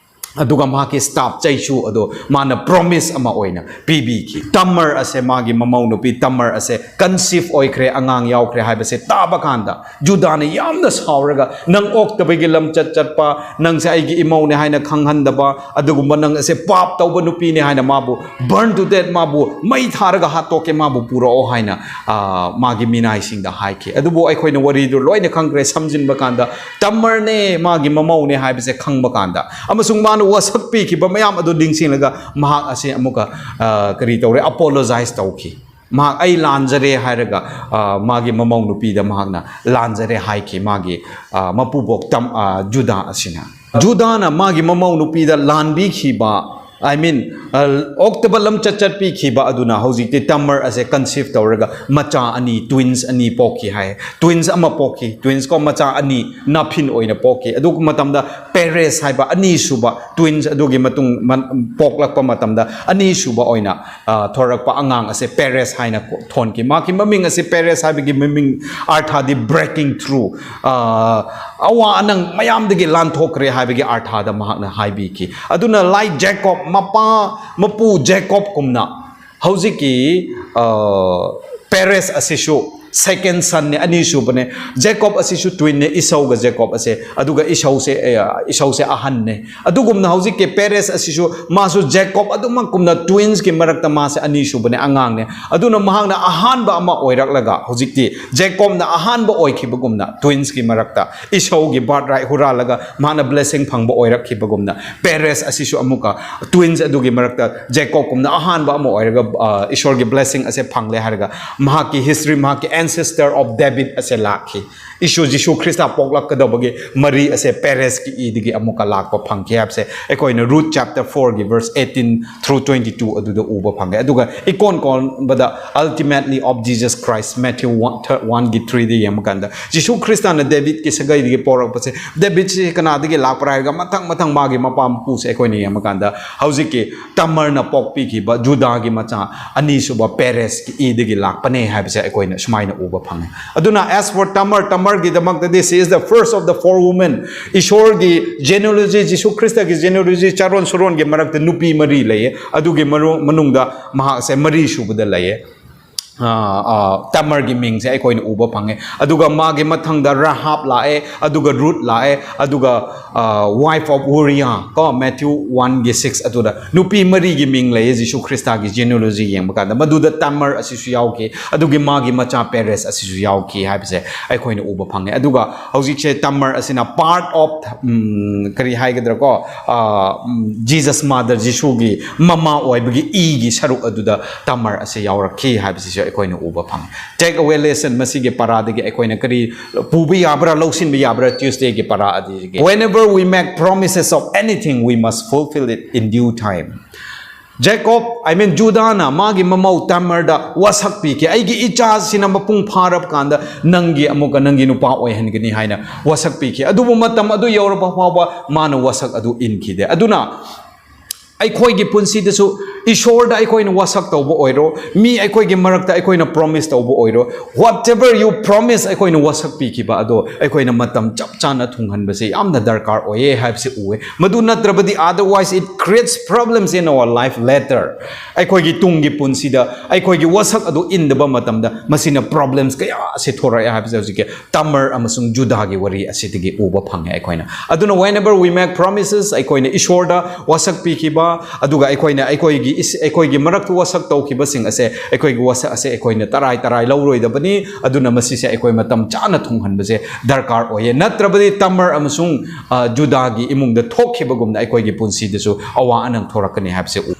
ꯑꯗꯨꯒ ꯃꯍꯥꯛꯀꯤ staff ꯆꯩꯁꯨ ꯑꯗꯨ ꯃꯥꯅ promise ꯑꯃ ꯑꯣꯏꯅ ꯄꯤꯕꯤꯈꯤ꯫ ꯇꯃꯔ ꯑꯁꯦ, ꯃꯥꯒꯤ ꯃꯃꯧ ꯅꯨꯄꯤ ꯇꯃꯔ ꯑꯁꯦ conceive ꯑꯣꯏꯈ꯭ꯔꯦ, ꯑꯉꯥꯡ ꯌꯥꯎꯈ꯭ꯔꯦ ꯍꯥꯏꯕꯁꯦ ꯇꯥꯕ ꯀꯥꯟꯗ ꯖꯨꯗꯥꯅ ꯌꯥꯝꯅ ꯁꯥꯎꯔꯒ, "ꯅꯪ ꯑꯣꯛꯇꯕꯒꯤ ꯂꯝꯆꯠ ꯆꯠꯄ, ꯅꯪꯁꯦ ꯑꯩꯒꯤ ꯏꯃꯧꯅꯦ ꯍꯥꯏꯅ ꯈꯪꯍꯟꯗꯕ, ꯑꯗꯨꯒꯨꯝꯕ ꯅꯪ ꯑꯁꯦ ꯄꯥꯞ ꯇꯧꯕ ꯅꯨꯄꯤꯅꯦ" ꯍꯥꯏꯅ ꯃꯥꯕꯨ burn to death, ꯃꯥꯕꯨ ꯃꯩ ꯊꯥꯔꯒ ꯍꯥꯠꯇꯣꯛꯀꯦ, ꯃꯥꯕꯨ ꯄꯨꯔꯛꯑꯣ ꯍꯥꯏꯅ, ꯑ, ꯃꯥꯒꯤ ꯃꯤꯅꯥꯏꯁꯤꯡꯗ ꯍꯥꯏꯈꯤ꯫ ꯑꯗꯨꯕꯨ ꯑꯩꯈꯣꯏꯅ ꯋꯥꯔꯤꯗꯨ ꯂꯣꯏꯅ ꯈꯪꯈ꯭ꯔꯦ꯫ ꯁꯝꯖꯤꯟꯕ ꯀꯥꯟꯗ ꯇꯃꯔꯅꯦ, ꯃꯥꯒꯤ ꯃꯃꯧꯅꯦ ꯍꯥꯏꯕꯁꯦ ꯈꯪꯕ ꯀꯥꯟꯗ, ꯑꯃꯁꯨꯡ ꯃꯥꯅ ꯋꯥꯁꯛ ꯄꯤꯈꯤꯕ ꯃꯌꯥꯝ ꯑꯗꯨ ꯅꯤꯡꯁꯤꯡꯂꯒ ꯃꯍꯥꯛ ꯑꯁꯦ ꯑꯃꯨꯛꯀ, ꯑ, ꯀꯔꯤ ꯇꯧꯔꯦ? Apologize ꯇꯧꯈꯤ꯫ ꯃꯍꯥꯛ "ꯑꯩ ꯂꯥꯟꯖꯔꯦ" ꯍꯥꯏꯔꯒ, ꯑ, ꯃꯥꯒꯤ ꯃꯃꯧ ꯅꯨꯄꯤꯗ ꯃꯍꯥꯛꯅ "ꯂꯥꯟꯖꯔꯦ" ꯍꯥꯏꯈꯤ, ꯃꯥꯒꯤ, ꯑ, ꯃꯄꯨꯕꯣꯛ ꯇꯝ-, ꯑ, ꯖꯨꯗꯥ ꯑꯁꯤꯅ꯫ ꯖꯨꯗꯥꯅ ꯃꯥꯒꯤ ꯃꯃꯧ ꯅꯨꯄꯤꯗ ꯂꯥꯟꯕꯤꯈꯤꯕ I mean, ꯑ, ꯑꯣꯛꯇꯕ ꯂꯝꯆꯠ ꯆꯠꯄꯤꯈꯤꯕ ꯑꯗꯨꯅ ꯍꯧꯖꯤꯛꯇꯤ ꯇꯃꯔ ꯑꯁꯦ conceive ꯇꯧꯔꯒ ꯃꯆꯥ ꯑꯅꯤ, twins ꯑꯅꯤ ꯄꯣꯛꯈꯤ ꯍꯥꯏ꯫ Twins ꯑꯃ ꯄꯣꯛꯈꯤ, twins ꯀꯣ, ꯃꯆꯥ ꯑꯅꯤ, ꯅꯥꯐꯤꯟ ꯑꯣꯏꯅ ꯄꯣꯛꯈꯤ꯫ ꯑꯗꯨ ꯃꯇꯝꯗ ꯄꯦꯔꯦꯁ ꯍꯥꯏꯕ ꯑꯅꯤꯁꯨꯕ twins ꯑꯗꯨꯒꯤ ꯃꯇꯨꯡ ꯃꯟ-, ꯄꯣꯛꯂꯛꯄ ꯃꯇꯝꯗ ꯑꯅꯤꯁꯨꯕ ꯑꯣꯏꯅ, ꯑ, ꯊꯣꯔꯛꯄ ꯑꯉꯥꯡ ꯑꯁꯦ ꯄꯦꯔꯦꯁ ꯍꯥꯏꯅ ꯀꯣ-, ꯊꯣꯟꯈꯤ꯫ ꯃꯍꯥꯛꯀꯤ ꯃꯃꯤꯡ ꯑꯁꯦ ꯄꯦꯔꯦꯁ ꯍꯥꯏꯕꯒꯤ ꯃꯃꯤꯡ ꯑꯔꯊꯥꯗꯤ breaking through, ꯑ, ꯑꯋꯥ ꯑꯅꯪ ꯃꯌꯥꯝꯗꯒꯤ ꯂꯥꯟꯊꯣꯛꯈ꯭ꯔꯦ ꯍꯥꯏꯕꯒꯤ ꯑꯔꯊꯥꯗ ꯃꯍꯥꯛꯅ ꯍꯥꯏꯕꯤꯈꯤ꯫ ꯑꯗꯨꯅ like ꯖꯦꯀꯣꯕ, ꯃꯄꯥ, ꯃꯄꯨ ꯖꯦꯀꯣꯕ ꯀꯨꯝꯅ ꯍꯧꯖꯤꯛꯀꯤ, ꯑ, ꯄꯦꯔꯦꯁ ꯑꯁꯤꯁꯨ second sonꯅꯦ, ꯑꯅꯤꯁꯨꯕꯅꯦ꯫ ꯖꯦꯀꯣꯕ ꯑꯁꯤꯁꯨ twinꯅꯦ, ꯏꯁꯧꯒ ꯖꯦꯀꯣꯕ ꯑꯁꯦ, ꯑꯗꯨꯒ ꯏꯁꯧꯁꯦ, ꯑ, ꯏꯁꯧꯁꯦ ꯑꯍꯟꯅꯦ꯫ ꯑꯗꯨꯒꯨꯝꯅ ꯍꯧꯖꯤꯛꯀꯤ ꯄꯦꯔꯦꯁ ꯑꯁꯤꯁꯨ ꯃꯥꯁꯨ ꯖꯦꯀꯣꯕ ꯑꯗꯨꯃꯛꯀꯨꯝꯅ twinsꯀꯤ ꯃꯔꯛꯇ ꯃꯥꯁꯦ ꯑꯅꯤꯁꯨꯕꯅꯦ, ꯑꯉꯥꯡꯅꯦ꯫ ꯑꯗꯨꯅ ꯃꯍꯥꯛꯅ ꯑꯍꯥꯟꯕ ꯑꯃ ꯑꯣꯏꯔꯛꯂꯒ ꯍꯧꯖꯤꯛꯇꯤ ꯖꯦꯀꯣꯕꯅ ꯑꯍꯥꯟꯕ ꯑꯣꯏꯈꯤꯕꯒꯨꯝꯅ twinsꯀꯤ ꯃꯔꯛꯇ ꯏꯁꯧꯒꯤ birthright ꯍꯨꯔꯥꯜꯂꯒ ꯃꯥꯅ blessing ꯐꯪꯕ ꯑꯣꯏꯔꯛꯈꯤꯕꯒꯨꯝꯅ ꯄꯦꯔꯦꯁ ꯑꯁꯤꯁꯨ ꯑꯃꯨꯛꯀ twins ꯑꯗꯨꯒꯤ ꯃꯔꯛꯇ ꯖꯦꯀꯣꯕ ꯀꯨꯝꯅ ꯑꯍꯥꯟꯕ ꯑꯃ ꯑꯣꯏꯔꯒ, ꯑ, ꯏꯁꯣꯔꯒꯤ blessing ꯑꯁꯦ ꯐꯪꯂꯦ ꯍꯥꯏꯔꯒ ꯃꯍꯥꯛꯀꯤ history, ꯃꯍꯥꯛꯀꯤ ancestor of David ꯑꯁꯦ ꯂꯥꯛꯈꯤ꯫ ꯏꯁꯨ ꯖꯤꯁꯨ ꯈ꯭ꯔꯤꯁꯇ ꯄꯣꯛꯂꯛꯀꯗꯕꯒꯤ ꯃꯔꯤ ꯑꯁꯦ ꯄꯦꯔꯦꯁꯀꯤ ꯏꯗꯒꯤ ꯑꯃꯨꯛꯀ ꯂꯥꯛꯄ ꯐꯪꯈꯤ ꯍꯥꯏꯕꯁꯦ ꯑꯩꯈꯣꯏꯅ Ruth chapter fourꯒꯤ verse eighteen through twenty two ꯑꯗꯨꯗ ꯎꯕ ꯐꯪꯉꯦ꯫ ꯑꯗꯨꯒ ꯏꯀꯣꯟ ꯀꯣꯟꯕꯗ ultimately of Jesus Christ, Matthew one, thir-, oneꯒꯤ threeꯗ ꯌꯦꯡꯕ ꯀꯥꯟꯗ ꯖꯤꯁꯨ ꯈ꯭ꯔꯤꯁꯇꯅ ꯗꯦꯕꯤꯠꯀꯤ ꯁꯥꯒꯩꯗꯒꯤ ꯄꯣꯔꯛꯄꯁꯦ, ꯗꯦꯕꯤꯠꯁꯤ ꯀꯅꯥꯗꯒꯤ ꯂꯥꯛꯄ꯭ꯔꯥ ꯍꯥꯏꯔꯒ ꯃꯊꯪ ꯃꯊꯪ ꯃꯥꯒꯤ ꯃꯄꯥ ꯃꯄꯨꯁꯦ ꯑꯩꯈꯣꯏꯅ ꯌꯦꯡꯕ ꯀꯥꯟꯗ ꯍꯧꯖꯤꯛꯀꯤ ꯇꯃꯔꯅ ꯄꯣꯛꯄꯤꯈꯤꯕ ꯖꯨꯗꯥꯒꯤ ꯃꯆꯥ ꯑꯅꯤꯁꯨꯕ ꯄꯦꯔꯦꯁꯀꯤ ꯏꯗꯒꯤ ꯂꯥꯛꯄꯅꯦ ꯍꯥꯏꯕꯁꯦ ꯑꯩꯈꯣꯏꯅ ꯁꯨꯃꯥꯏꯅ ꯎꯕ ꯐꯪꯉꯦ꯫ ꯑꯗꯨꯅ as for Tamar, ꯇꯃꯔꯒꯤꯗꯃꯛꯇꯗꯤ she is the first of the four women. ꯏꯁꯣꯔꯒꯤ genealogy, ꯖꯤꯁꯨ ꯈ꯭ꯔꯤꯁꯇꯒꯤ genealogy, ꯆꯥꯔꯣꯟ ꯁꯨꯔꯣꯟꯒꯤ ꯃꯔꯛꯇ ꯅꯨꯄꯤ ꯃꯔꯤ ꯂꯩꯌꯦ꯫ ꯑꯗꯨꯒꯤ ꯃꯔꯨ-, ꯃꯅꯨꯡꯗ ꯃꯍꯥꯛꯁꯦ ꯃꯔꯤ ꯁꯨꯕꯗ ꯂꯩꯌꯦ꯫ ꯑ, ꯑ, ꯇꯃꯔꯒꯤ ꯃꯤꯡꯁꯦ ꯑꯩꯈꯣꯏꯅ ꯎꯕ ꯐꯪꯉꯦ꯫ ꯑꯗꯨꯒ ꯃꯥꯒꯤ ꯃꯊꯪꯗ ꯔꯥꯍꯥꯕ ꯂꯥꯛꯑꯦ, ꯑꯗꯨꯒ ꯔꯨꯠ ꯂꯥꯛꯑꯦ, ꯑꯗꯨꯒ, ꯑ, wife of Uriah ꯀꯣ, Matthew oneꯒꯤ six ꯑꯗꯨꯗ ꯅꯨꯄꯤ ꯃꯔꯤꯒꯤ ꯃꯤꯡ ꯂꯩꯌꯦ ꯖꯤꯁꯨ ꯈ꯭ꯔꯤꯁꯇꯒꯤ genealogy ꯌꯦꯡꯕ ꯀꯥꯟꯗ꯫ ꯃꯗꯨꯗ ꯇꯃꯔ ꯑꯁꯤꯁꯨ ꯌꯥꯎꯈꯤ, ꯑꯗꯨꯒꯤ ꯃꯥꯒꯤ ꯃꯆꯥ ꯄꯦꯔꯦꯁ ꯑꯁꯤꯁꯨ ꯌꯥꯎꯈꯤ ꯍꯥꯏꯕꯁꯦ ꯑꯩꯈꯣꯏꯅ ꯎꯕ ꯐꯪꯉꯦ꯫ ꯑꯗꯨꯒ ꯍꯧꯖꯤꯛꯁꯦ ꯇꯃꯔ ꯑꯁꯤꯅ part of, ꯎꯝ, ꯀꯔꯤ ꯍꯥꯏꯒꯗ꯭ꯔꯥꯀꯣ, ꯑ, ꯎꯝ, Jesus mother, ꯖꯤꯁꯨꯒꯤ ꯃꯃꯥ ꯑꯣꯏꯕꯒꯤ ꯏꯒꯤ ꯁꯔꯨꯛ ꯑꯗꯨꯗ ꯇꯃꯔ ꯑꯁꯤ ꯌꯥꯎꯔꯛꯈꯤ ꯍꯥꯏꯕꯁꯤꯁꯨ ꯑꯩꯈꯣꯏꯅ ꯎꯕ ꯐꯪꯉꯤ꯫ Take away lesson, ꯃꯁꯤꯒꯤ ꯄꯔꯥꯗꯒꯤ ꯑꯩꯈꯣꯏꯅ ꯀꯔꯤ ꯄꯨꯕ ꯌꯥꯕ꯭ꯔꯥ, ꯂꯧꯁꯤꯟꯕ ꯌꯥꯕ꯭ꯔꯥ? Tuesdayꯒꯤ ꯄꯔꯥ ꯑꯗꯨꯗꯒꯤ, "Whenever we make promises of anything, we must fulfill it in due time." Jacob, I mean, Judahꯅ ꯃꯥꯒꯤ ꯃꯃꯧ ꯇꯥꯃꯔꯗ ꯋꯥꯁꯛ ꯄꯤꯈꯤ, "ꯑꯩꯒꯤ ꯏꯆꯥꯁꯤꯅ ꯃꯄꯨꯡ ꯐꯥꯔꯕ ꯀꯥꯟꯗ ꯅꯪꯒꯤ, ꯑꯃꯨꯛꯀ ꯅꯪꯒꯤ ꯅꯨꯄꯥ ꯑꯣꯏꯍꯟꯒꯅꯤ" ꯍꯥꯏꯅ ꯋꯥꯁꯛ ꯄꯤꯈꯤ꯫ ꯑꯗꯨꯕꯨ ꯃꯇꯝ ꯑꯗꯨ ꯌꯧꯔꯕ ꯐꯥꯎꯕ ꯃꯥꯅ ꯋꯥꯁꯛ ꯑꯗꯨ ꯏꯟꯈꯤꯗꯦ꯫ ꯑꯗꯨꯅ ꯑꯩꯈꯣꯏꯒꯤ ꯄꯨꯟꯁꯤꯗꯁꯨ ꯏꯁꯣꯔꯗ ꯑꯩꯈꯣꯏꯅ ꯋꯥꯁꯛ ꯇꯧꯕ ꯑꯣꯏꯔꯣ, ꯃꯤ ꯑꯩꯈꯣꯏꯒꯤ ꯃꯔꯛꯇ ꯑꯩꯈꯣꯏꯅ promise ꯇꯧꯕ ꯑꯣꯏꯔꯣ, whatever you promise, ꯑꯩꯈꯣꯏꯅ ꯋꯥꯁꯛ ꯄꯤꯈꯤꯕ ꯑꯗꯣ ꯑꯩꯈꯣꯏꯅ ꯃꯇꯝ ꯆꯞ ꯆꯥꯅ ꯊꯨꯡꯍꯟꯕꯁꯦ ꯌꯥꯝꯅ ꯗꯔꯀꯥꯔ ꯑꯣꯏꯌꯦ ꯍꯥꯏꯕꯁꯤ ꯎꯑꯦ꯫ ꯃꯗꯨ ꯅꯠꯇ꯭ꯔꯕꯗꯤ, otherwise it creates problems in our life later. ꯑꯩꯈꯣꯏꯒꯤ ꯇꯨꯡꯒꯤ ꯄꯨꯟꯁꯤꯗ ꯑꯩꯈꯣꯏꯒꯤ ꯋꯥꯁꯛ ꯑꯗꯨ ꯏꯟꯗꯕ ꯃꯇꯝꯗ ꯃꯁꯤꯅ problems ꯀꯌꯥ ꯑꯁꯤ ꯊꯣꯔꯛꯑꯦ ꯍꯥꯏꯕꯁꯦ ꯍꯧꯖꯤꯛꯀꯤ ꯇꯥꯃꯔ ꯑꯃꯁꯨꯡ ꯖꯨꯗꯥꯒꯤ ꯋꯥꯔꯤ ꯑꯁꯤꯗꯒꯤ ꯎꯕ ꯐꯪꯉꯦ ꯑꯩꯈꯣꯏꯅ꯫ ꯑꯗꯨꯅ whenever we make promises, ꯑꯩꯈꯣꯏꯅ ꯏꯁꯣꯔꯗ ꯋꯥꯁꯛ ꯄꯤꯈꯤꯕ, ꯑꯗꯨꯒ ꯑꯩꯈꯣꯏꯅ ꯑꯩꯈꯣꯏꯒꯤ ꯏꯁ-, ꯑꯩꯈꯣꯏꯒꯤ ꯃꯔꯛꯇ ꯋꯥꯁꯛ ꯇꯧꯈꯤꯕꯁꯤꯡ ꯑꯁꯦ, ꯑꯩꯈꯣꯏꯒꯤ ꯋꯥꯁꯛ ꯑꯁꯦ ꯑꯩꯈꯣꯏꯅ ꯇꯔꯥꯏ ꯇꯔꯥꯏ ꯂꯧꯔꯣꯏꯗꯕꯅꯤ꯫ ꯑꯗꯨꯅ ꯃꯁꯤꯁꯦ ꯑꯩꯈꯣꯏ ꯃꯇꯝ ꯆꯥꯅ ꯊꯨꯡꯍꯟꯕꯁꯦ ꯗꯔꯀꯥꯔ ꯑꯣꯏꯌꯦ꯫ ꯅꯠꯇ꯭ꯔꯕꯗꯤ ꯇꯥꯃꯔ ꯑꯃꯁꯨꯡ, ꯑ, ꯖꯨꯗꯥꯒꯤ ꯏꯃꯨꯡꯗ ꯊꯣꯛꯈꯤꯕꯒꯨꯝꯅ ꯑꯩꯈꯣꯏꯒꯤ ꯄꯨꯟꯁꯤꯗꯁꯨ ꯑꯋꯥ ꯑꯅꯪ ꯊꯣꯔꯛꯀꯅꯤ ꯍꯥꯏꯕꯁꯦ ꯎ꯫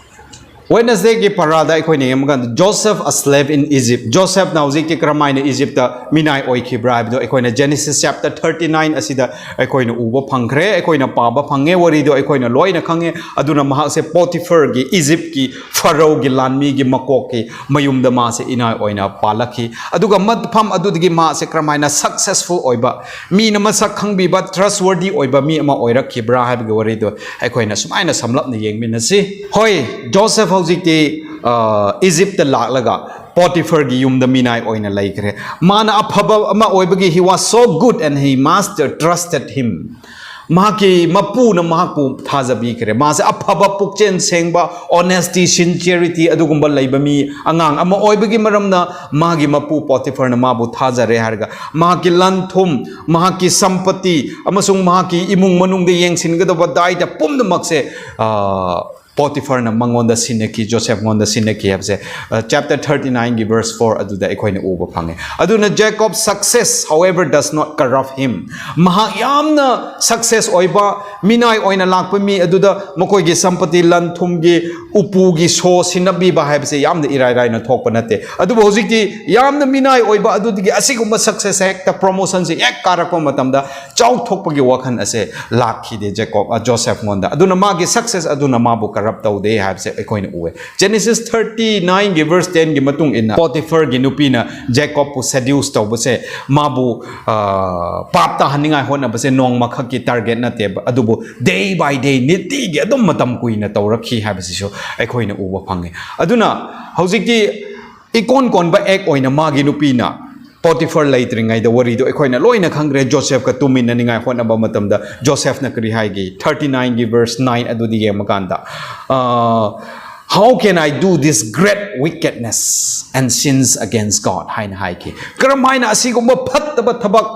Wednesdayꯒꯤ ꯄꯔꯥꯗ ꯑꯩꯈꯣꯏꯅ ꯌꯦꯡꯕ ꯀꯥꯟꯗ, "Joseph, a slave in Egypt." ꯖꯣꯁꯦꯐꯅ ꯍꯧꯖꯤꯛꯇꯤ ꯀꯔꯝꯍꯥꯏꯅ ꯏꯖꯤꯞꯇ ꯃꯤꯅꯥꯏ ꯑꯣꯏꯈꯤꯕ꯭ꯔꯥ ꯍꯥꯏꯕꯗꯣ ꯑꯩꯈꯣꯏꯅ Genesis chapter thirty nine ꯑꯁꯤꯗ ꯑꯩꯈꯣꯏꯅ ꯎꯕ ꯐꯪꯈ꯭ꯔꯦ, ꯑꯩꯈꯣꯏꯅ ꯄꯥꯕ ꯐꯪꯉꯦ, ꯋꯥꯔꯤꯗꯣ ꯑꯩꯈꯣꯏꯅ ꯂꯣꯏꯅ ꯈꯪꯉꯦ꯫ ꯑꯗꯨꯅ ꯃꯍꯥꯛꯁꯦ ꯄꯣꯇꯤꯐꯔꯒꯤ, ꯏꯖꯤꯞꯀꯤ ꯐꯔꯣꯒꯤ ꯂꯥꯟꯃꯤꯒꯤ ꯃꯀꯣꯛꯀꯤ ꯃꯌꯨꯝꯗ ꯃꯥꯁꯦ ꯏꯅꯥꯏ ꯑꯣꯏꯅ ꯄꯥꯜꯂꯛꯈꯤ꯫ ꯑꯗꯨꯒ ꯃꯐꯝ ꯑꯗꯨꯗꯒꯤ ꯃꯥꯁꯦ ꯀꯔꯝꯍꯥꯏꯅ successful ꯑꯣꯏꯕ, ꯃꯤꯅ ꯃꯁꯛ ꯈꯪꯕꯤꯕ, trustworthy ꯑꯣꯏꯕ ꯃꯤ ꯑꯃ ꯑꯣꯏꯔꯛꯈꯤꯕ꯭ꯔꯥ ꯍꯥꯏꯕꯒꯤ ꯋꯥꯔꯤꯗꯣ ꯑꯩꯈꯣꯏꯅ ꯁꯨꯃꯥꯏꯅ ꯁꯝꯂꯞꯅ ꯌꯦꯡꯃꯤꯟꯅꯁꯤ꯫ ꯍꯣꯏ, ꯖꯣꯁꯦꯐ ꯍꯧꯖꯤꯛꯇꯤ, ꯑ, ꯏꯖꯤꯞꯇ ꯂꯥꯛꯂꯒ ꯄꯣꯇꯤꯐꯔꯒꯤ ꯌꯨꯝꯗ ꯃꯤꯅꯥꯏ ꯑꯣꯏꯅ ꯂꯩꯈ꯭ꯔꯦ꯫ ꯃꯥꯅ ꯑꯐꯕ ꯑꯃ ꯑꯣꯏꯕꯒꯤ, he was so good and he master trusted him. ꯃꯍꯥꯛꯀꯤ ꯃꯄꯨꯅ ꯃꯍꯥꯛꯄꯨ ꯊꯥꯖꯕꯤꯈ꯭ꯔꯦ꯫ ꯃꯥꯁꯦ ꯑꯐꯕ, ꯄꯨꯛꯆꯦꯜ ꯁꯦꯡꯕ, honesty, sincerity ꯑꯗꯨꯒꯨꯝꯕ ꯂꯩꯕ ꯃꯤ, ꯑꯉꯥꯡ ꯑꯃ ꯑꯣꯏꯕꯒꯤ ꯃꯔꯝꯅ ꯃꯥꯒꯤ ꯃꯄꯨ ꯄꯣꯇꯤꯐꯔꯅ ꯃꯥꯕꯨ ꯊꯥꯖꯔꯦ ꯍꯥꯏꯔꯒ ꯃꯍꯥꯛꯀꯤ ꯂꯟ ꯊꯨꯝ, ꯃꯍꯥꯛꯀꯤ ꯁꯝꯄꯇꯤ ꯑꯃꯁꯨꯡ ꯃꯍꯥꯛꯀꯤ ꯏꯃꯨꯡ ꯃꯅꯨꯡꯗ ꯌꯦꯡꯁꯤꯟꯒꯗꯕ ꯗꯥꯏꯇ ꯄꯨꯝꯅꯃꯛꯁꯦ, ꯑ, ꯄꯣꯇꯤꯐꯔꯅ ꯃꯉꯣꯟꯗ ꯁꯤꯟꯅꯈꯤ, ꯖꯣꯁꯦꯐ ꯉꯣꯟꯗ ꯁꯤꯟꯅꯈꯤ ꯍꯥꯏꯕꯁꯦ ꯆꯦꯞꯇꯔ ꯊꯥꯔꯇꯤ ꯅꯥꯏꯟꯒꯤ ꯚꯔꯁ ꯐꯣꯔ ꯑꯗꯨꯗ ꯑꯩꯈꯣꯏꯅ ꯎꯕ ꯐꯪꯉꯦ꯫ ꯑꯗꯨꯅ Jacob's success, however, does not corrupt him. ꯃꯍꯥꯛ ꯌꯥꯝꯅ ꯁꯛꯁꯦꯁ ꯑꯣꯏꯕ ꯃꯤꯅꯥꯏ ꯑꯣꯏꯅ ꯂꯥꯛꯄ ꯃꯤ ꯑꯗꯨꯗ ꯃꯈꯣꯏꯒꯤ ꯁꯝꯄꯇꯤ, ꯂꯟ ꯊꯨꯝꯒꯤ ꯎꯄꯨꯒꯤ ꯁꯣ ꯁꯤꯟꯅꯕꯤꯕ ꯍꯥꯏꯕꯁꯦ ꯌꯥꯝꯅ ꯏꯔꯥꯏ ꯂꯥꯏꯅ ꯊꯣꯛꯄ ꯅꯠꯇꯦ꯫ ꯑꯗꯨꯕꯨ ꯍꯧꯖꯤꯛꯇꯤ ꯌꯥꯝꯅ ꯃꯤꯅꯥꯏ ꯑꯣꯏꯕ ꯑꯗꯨꯗꯒꯤ ꯑꯁꯤꯒꯨꯝꯕ ꯁꯛꯁꯦꯁ ꯍꯦꯛꯇ ꯄ꯭ꯔꯣꯃꯣꯁꯟꯁꯦ ꯍꯦꯛ ꯀꯥꯔꯛꯄ ꯃꯇꯝꯗ ꯆꯥꯎꯊꯣꯛꯄꯒꯤ ꯋꯥꯈꯜ ꯑꯁꯦ ꯂꯥꯛꯈꯤꯗꯦ ꯖꯦꯀꯣꯕ, ꯑ, ꯖꯣꯁꯦꯐ ꯉꯣꯟꯗ꯫ ꯑꯗꯨꯅ ꯃꯥꯒꯤ ꯁꯛꯁꯦꯁ ꯑꯗꯨꯅ ꯃꯥꯕꯨ ꯀꯔꯞ ꯇꯧꯗꯦ ꯍꯥꯏꯕꯁꯦ ꯑꯩꯈꯣꯏꯅ ꯎꯑꯦ꯫ ꯖꯦꯅꯦꯁꯤꯁ ꯊꯥꯔꯇꯤ ꯅꯥꯏꯟꯒꯤ ꯚꯔꯁ ꯇꯦꯟꯒꯤ ꯃꯇꯨꯡ ꯏꯟꯅ ꯄꯣꯇꯤꯐꯔꯒꯤ ꯅꯨꯄꯤꯅ ꯖꯦꯀꯣꯕꯄꯨ ꯁꯦꯗ꯭ꯌꯨꯁ ꯇꯧꯕꯁꯦ, ꯃꯥꯕꯨ, ꯑ, ꯄꯥꯞ ꯇꯥꯍꯟꯅꯤꯡꯉꯥꯏ ꯍꯣꯠꯅꯕꯁꯦ ꯅꯣꯡꯃꯈꯛꯀꯤ ꯇꯥꯔꯒꯦꯠ ꯅꯠꯇꯦꯕ, ꯑꯗꯨꯕꯨ ꯗꯦ ꯕꯥꯏ ꯗꯦ, ꯅꯤꯇꯤꯒꯤ ꯑꯗꯨꯝ ꯃꯇꯝ ꯀꯨꯏꯅ ꯇꯧꯔꯛꯈꯤ ꯍꯥꯏꯕꯁꯤꯁꯨ ꯑꯩꯈꯣꯏꯅ ꯎꯕ ꯐꯪꯉꯦ꯫ ꯑꯗꯨꯅ ꯍꯧꯖꯤꯛꯇꯤ ꯏꯀꯣꯟ ꯀꯣꯟꯕ ꯑꯦꯛ ꯑꯣꯏꯅ ꯃꯥꯒꯤ ꯅꯨꯄꯤꯅ ꯄꯣꯇꯤꯐꯔ ꯂꯩꯇ꯭ꯔꯤꯉꯩꯗ ꯋꯥꯔꯤꯗꯣ ꯑꯩꯈꯣꯏꯅ ꯂꯣꯏꯅ ꯈꯪꯈ꯭ꯔꯦ꯫ ꯖꯣꯁꯦꯐꯀ ꯇꯨꯝꯃꯤꯟꯅꯅꯤꯡꯉꯥꯏ ꯍꯣꯠꯅꯕ ꯃꯇꯝꯗ ꯖꯣꯁꯦꯐꯅ ꯀꯔꯤ ꯍꯥꯏꯒꯦ? ꯊꯥꯔꯇꯤ ꯅꯥꯏꯟꯒꯤ ꯚꯔꯁ ꯅꯥꯏꯟ ꯑꯗꯨꯗꯤ ꯌꯦꯡꯕ ꯀꯥꯟꯗ, "How can I do this great wickedness and sins against God?" ꯍꯥꯏꯅ ꯍꯥꯏꯈꯤ꯫ "ꯀꯔꯝ ꯍꯥꯏꯅ ꯑꯁꯤꯒꯨꯝꯕ ꯐꯠꯇꯕ ꯊꯕꯛ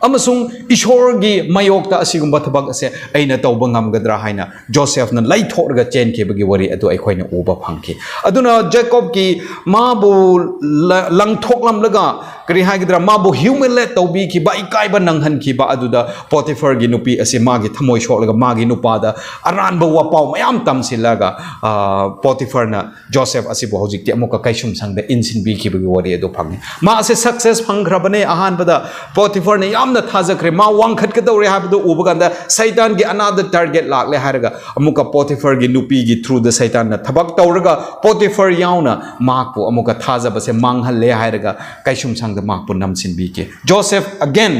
ꯑꯃꯁꯨꯡ ꯏꯁꯣꯔꯒꯤ ꯃꯥꯌꯣꯛꯇ ꯑꯁꯤꯒꯨꯝꯕ ꯊꯕꯛ ꯑꯁꯦ ꯑꯩꯅ ꯇꯧꯕ ꯉꯝꯒꯗ꯭ꯔꯥ?" ꯍꯥꯏꯅ ꯖꯣꯁꯦꯐꯅ ꯂꯩꯊꯣꯛꯂꯒ ꯆꯦꯟꯈꯤꯕꯒꯤ ꯋꯥꯔꯤ ꯑꯗꯨ ꯑꯩꯈꯣꯏꯅ ꯎꯕ ꯐꯪꯈꯤ꯫ ꯑꯗꯨꯅ ꯖꯦꯀꯣꯕꯀꯤ ꯃꯥꯕꯨ ꯂ-, ꯂꯪꯊꯣꯛꯂꯝꯂꯒ, ꯀꯔꯤ ꯍꯥꯏꯒꯗ꯭ꯔꯥ, ꯃꯥꯕꯨ ꯍ꯭ꯌꯨꯃꯤꯂꯦꯠ ꯇꯧꯕꯤꯈꯤꯕ, ꯏꯀꯥꯏꯕ ꯅꯪꯍꯟꯈꯤꯕ ꯑꯗꯨꯗ ꯄꯣꯇꯤꯐꯔꯒꯤ ꯅꯨꯄꯤ ꯑꯁꯤ ꯃꯥꯒꯤ ꯊꯃꯣꯏ ꯁꯣꯛꯂꯒ ꯃꯥꯒꯤ ꯅꯨꯄꯥꯗ ꯑꯔꯥꯟꯕ ꯋꯥꯄꯥꯎ ꯃꯌꯥꯝ ꯇꯝꯁꯤꯜꯂꯒ, ꯑ, ꯄꯣꯇꯤꯐꯔꯅ ꯖꯣꯁꯦꯐ ꯑꯁꯤꯕꯨ ꯍꯧꯖꯤꯛꯇꯤ ꯑꯃꯨꯛꯀ ꯀꯩꯁꯨꯝꯁꯪꯗ ꯏꯟꯁꯤꯟꯕꯤꯈꯤꯕꯒꯤ ꯋꯥꯔꯤ ꯑꯗꯨ ꯐꯪꯉꯤ꯫ ꯃꯥ ꯑꯁꯤ ꯁꯛꯁꯦꯁ ꯐꯪꯈ꯭ꯔꯕꯅꯦ꯫ ꯑꯍꯥꯟꯕꯗ ꯄꯣꯇꯤꯐꯔꯅ ꯌꯥꯝꯅ ꯊꯥꯖꯈ꯭ꯔꯦ, ꯃꯥ ꯋꯥꯡꯈꯠꯀꯗꯧꯔꯦ ꯍꯥꯏꯕꯗꯨ ꯎꯕ ꯀꯥꯟꯗ ꯁꯩꯇꯥꯟꯒꯤ ꯑꯅꯥꯗ ꯇꯥꯔꯒꯦꯠ ꯂꯥꯛꯂꯦ ꯍꯥꯏꯔꯒ ꯑꯃꯨꯛꯀ ꯄꯣꯇꯤꯐꯔꯒꯤ ꯅꯨꯄꯤꯒꯤ ꯊ꯭ꯔꯨꯗ ꯁꯩꯇꯥꯟꯅ ꯊꯕꯛ ꯇꯧꯔꯒ ꯄꯣꯇꯤꯐꯔ ꯌꯥꯎꯅ ꯃꯍꯥꯛꯄꯨ ꯑꯃꯨꯛꯀ ꯊꯥꯖꯕꯁꯦ ꯃꯥꯡꯍꯜꯂꯦ ꯍꯥꯏꯔꯒ ꯀꯩꯁꯨꯝꯁꯪꯗ ꯃꯍꯥꯛꯄꯨ ꯅꯝꯁꯤꯟꯕꯤꯈꯤ꯫ Joseph again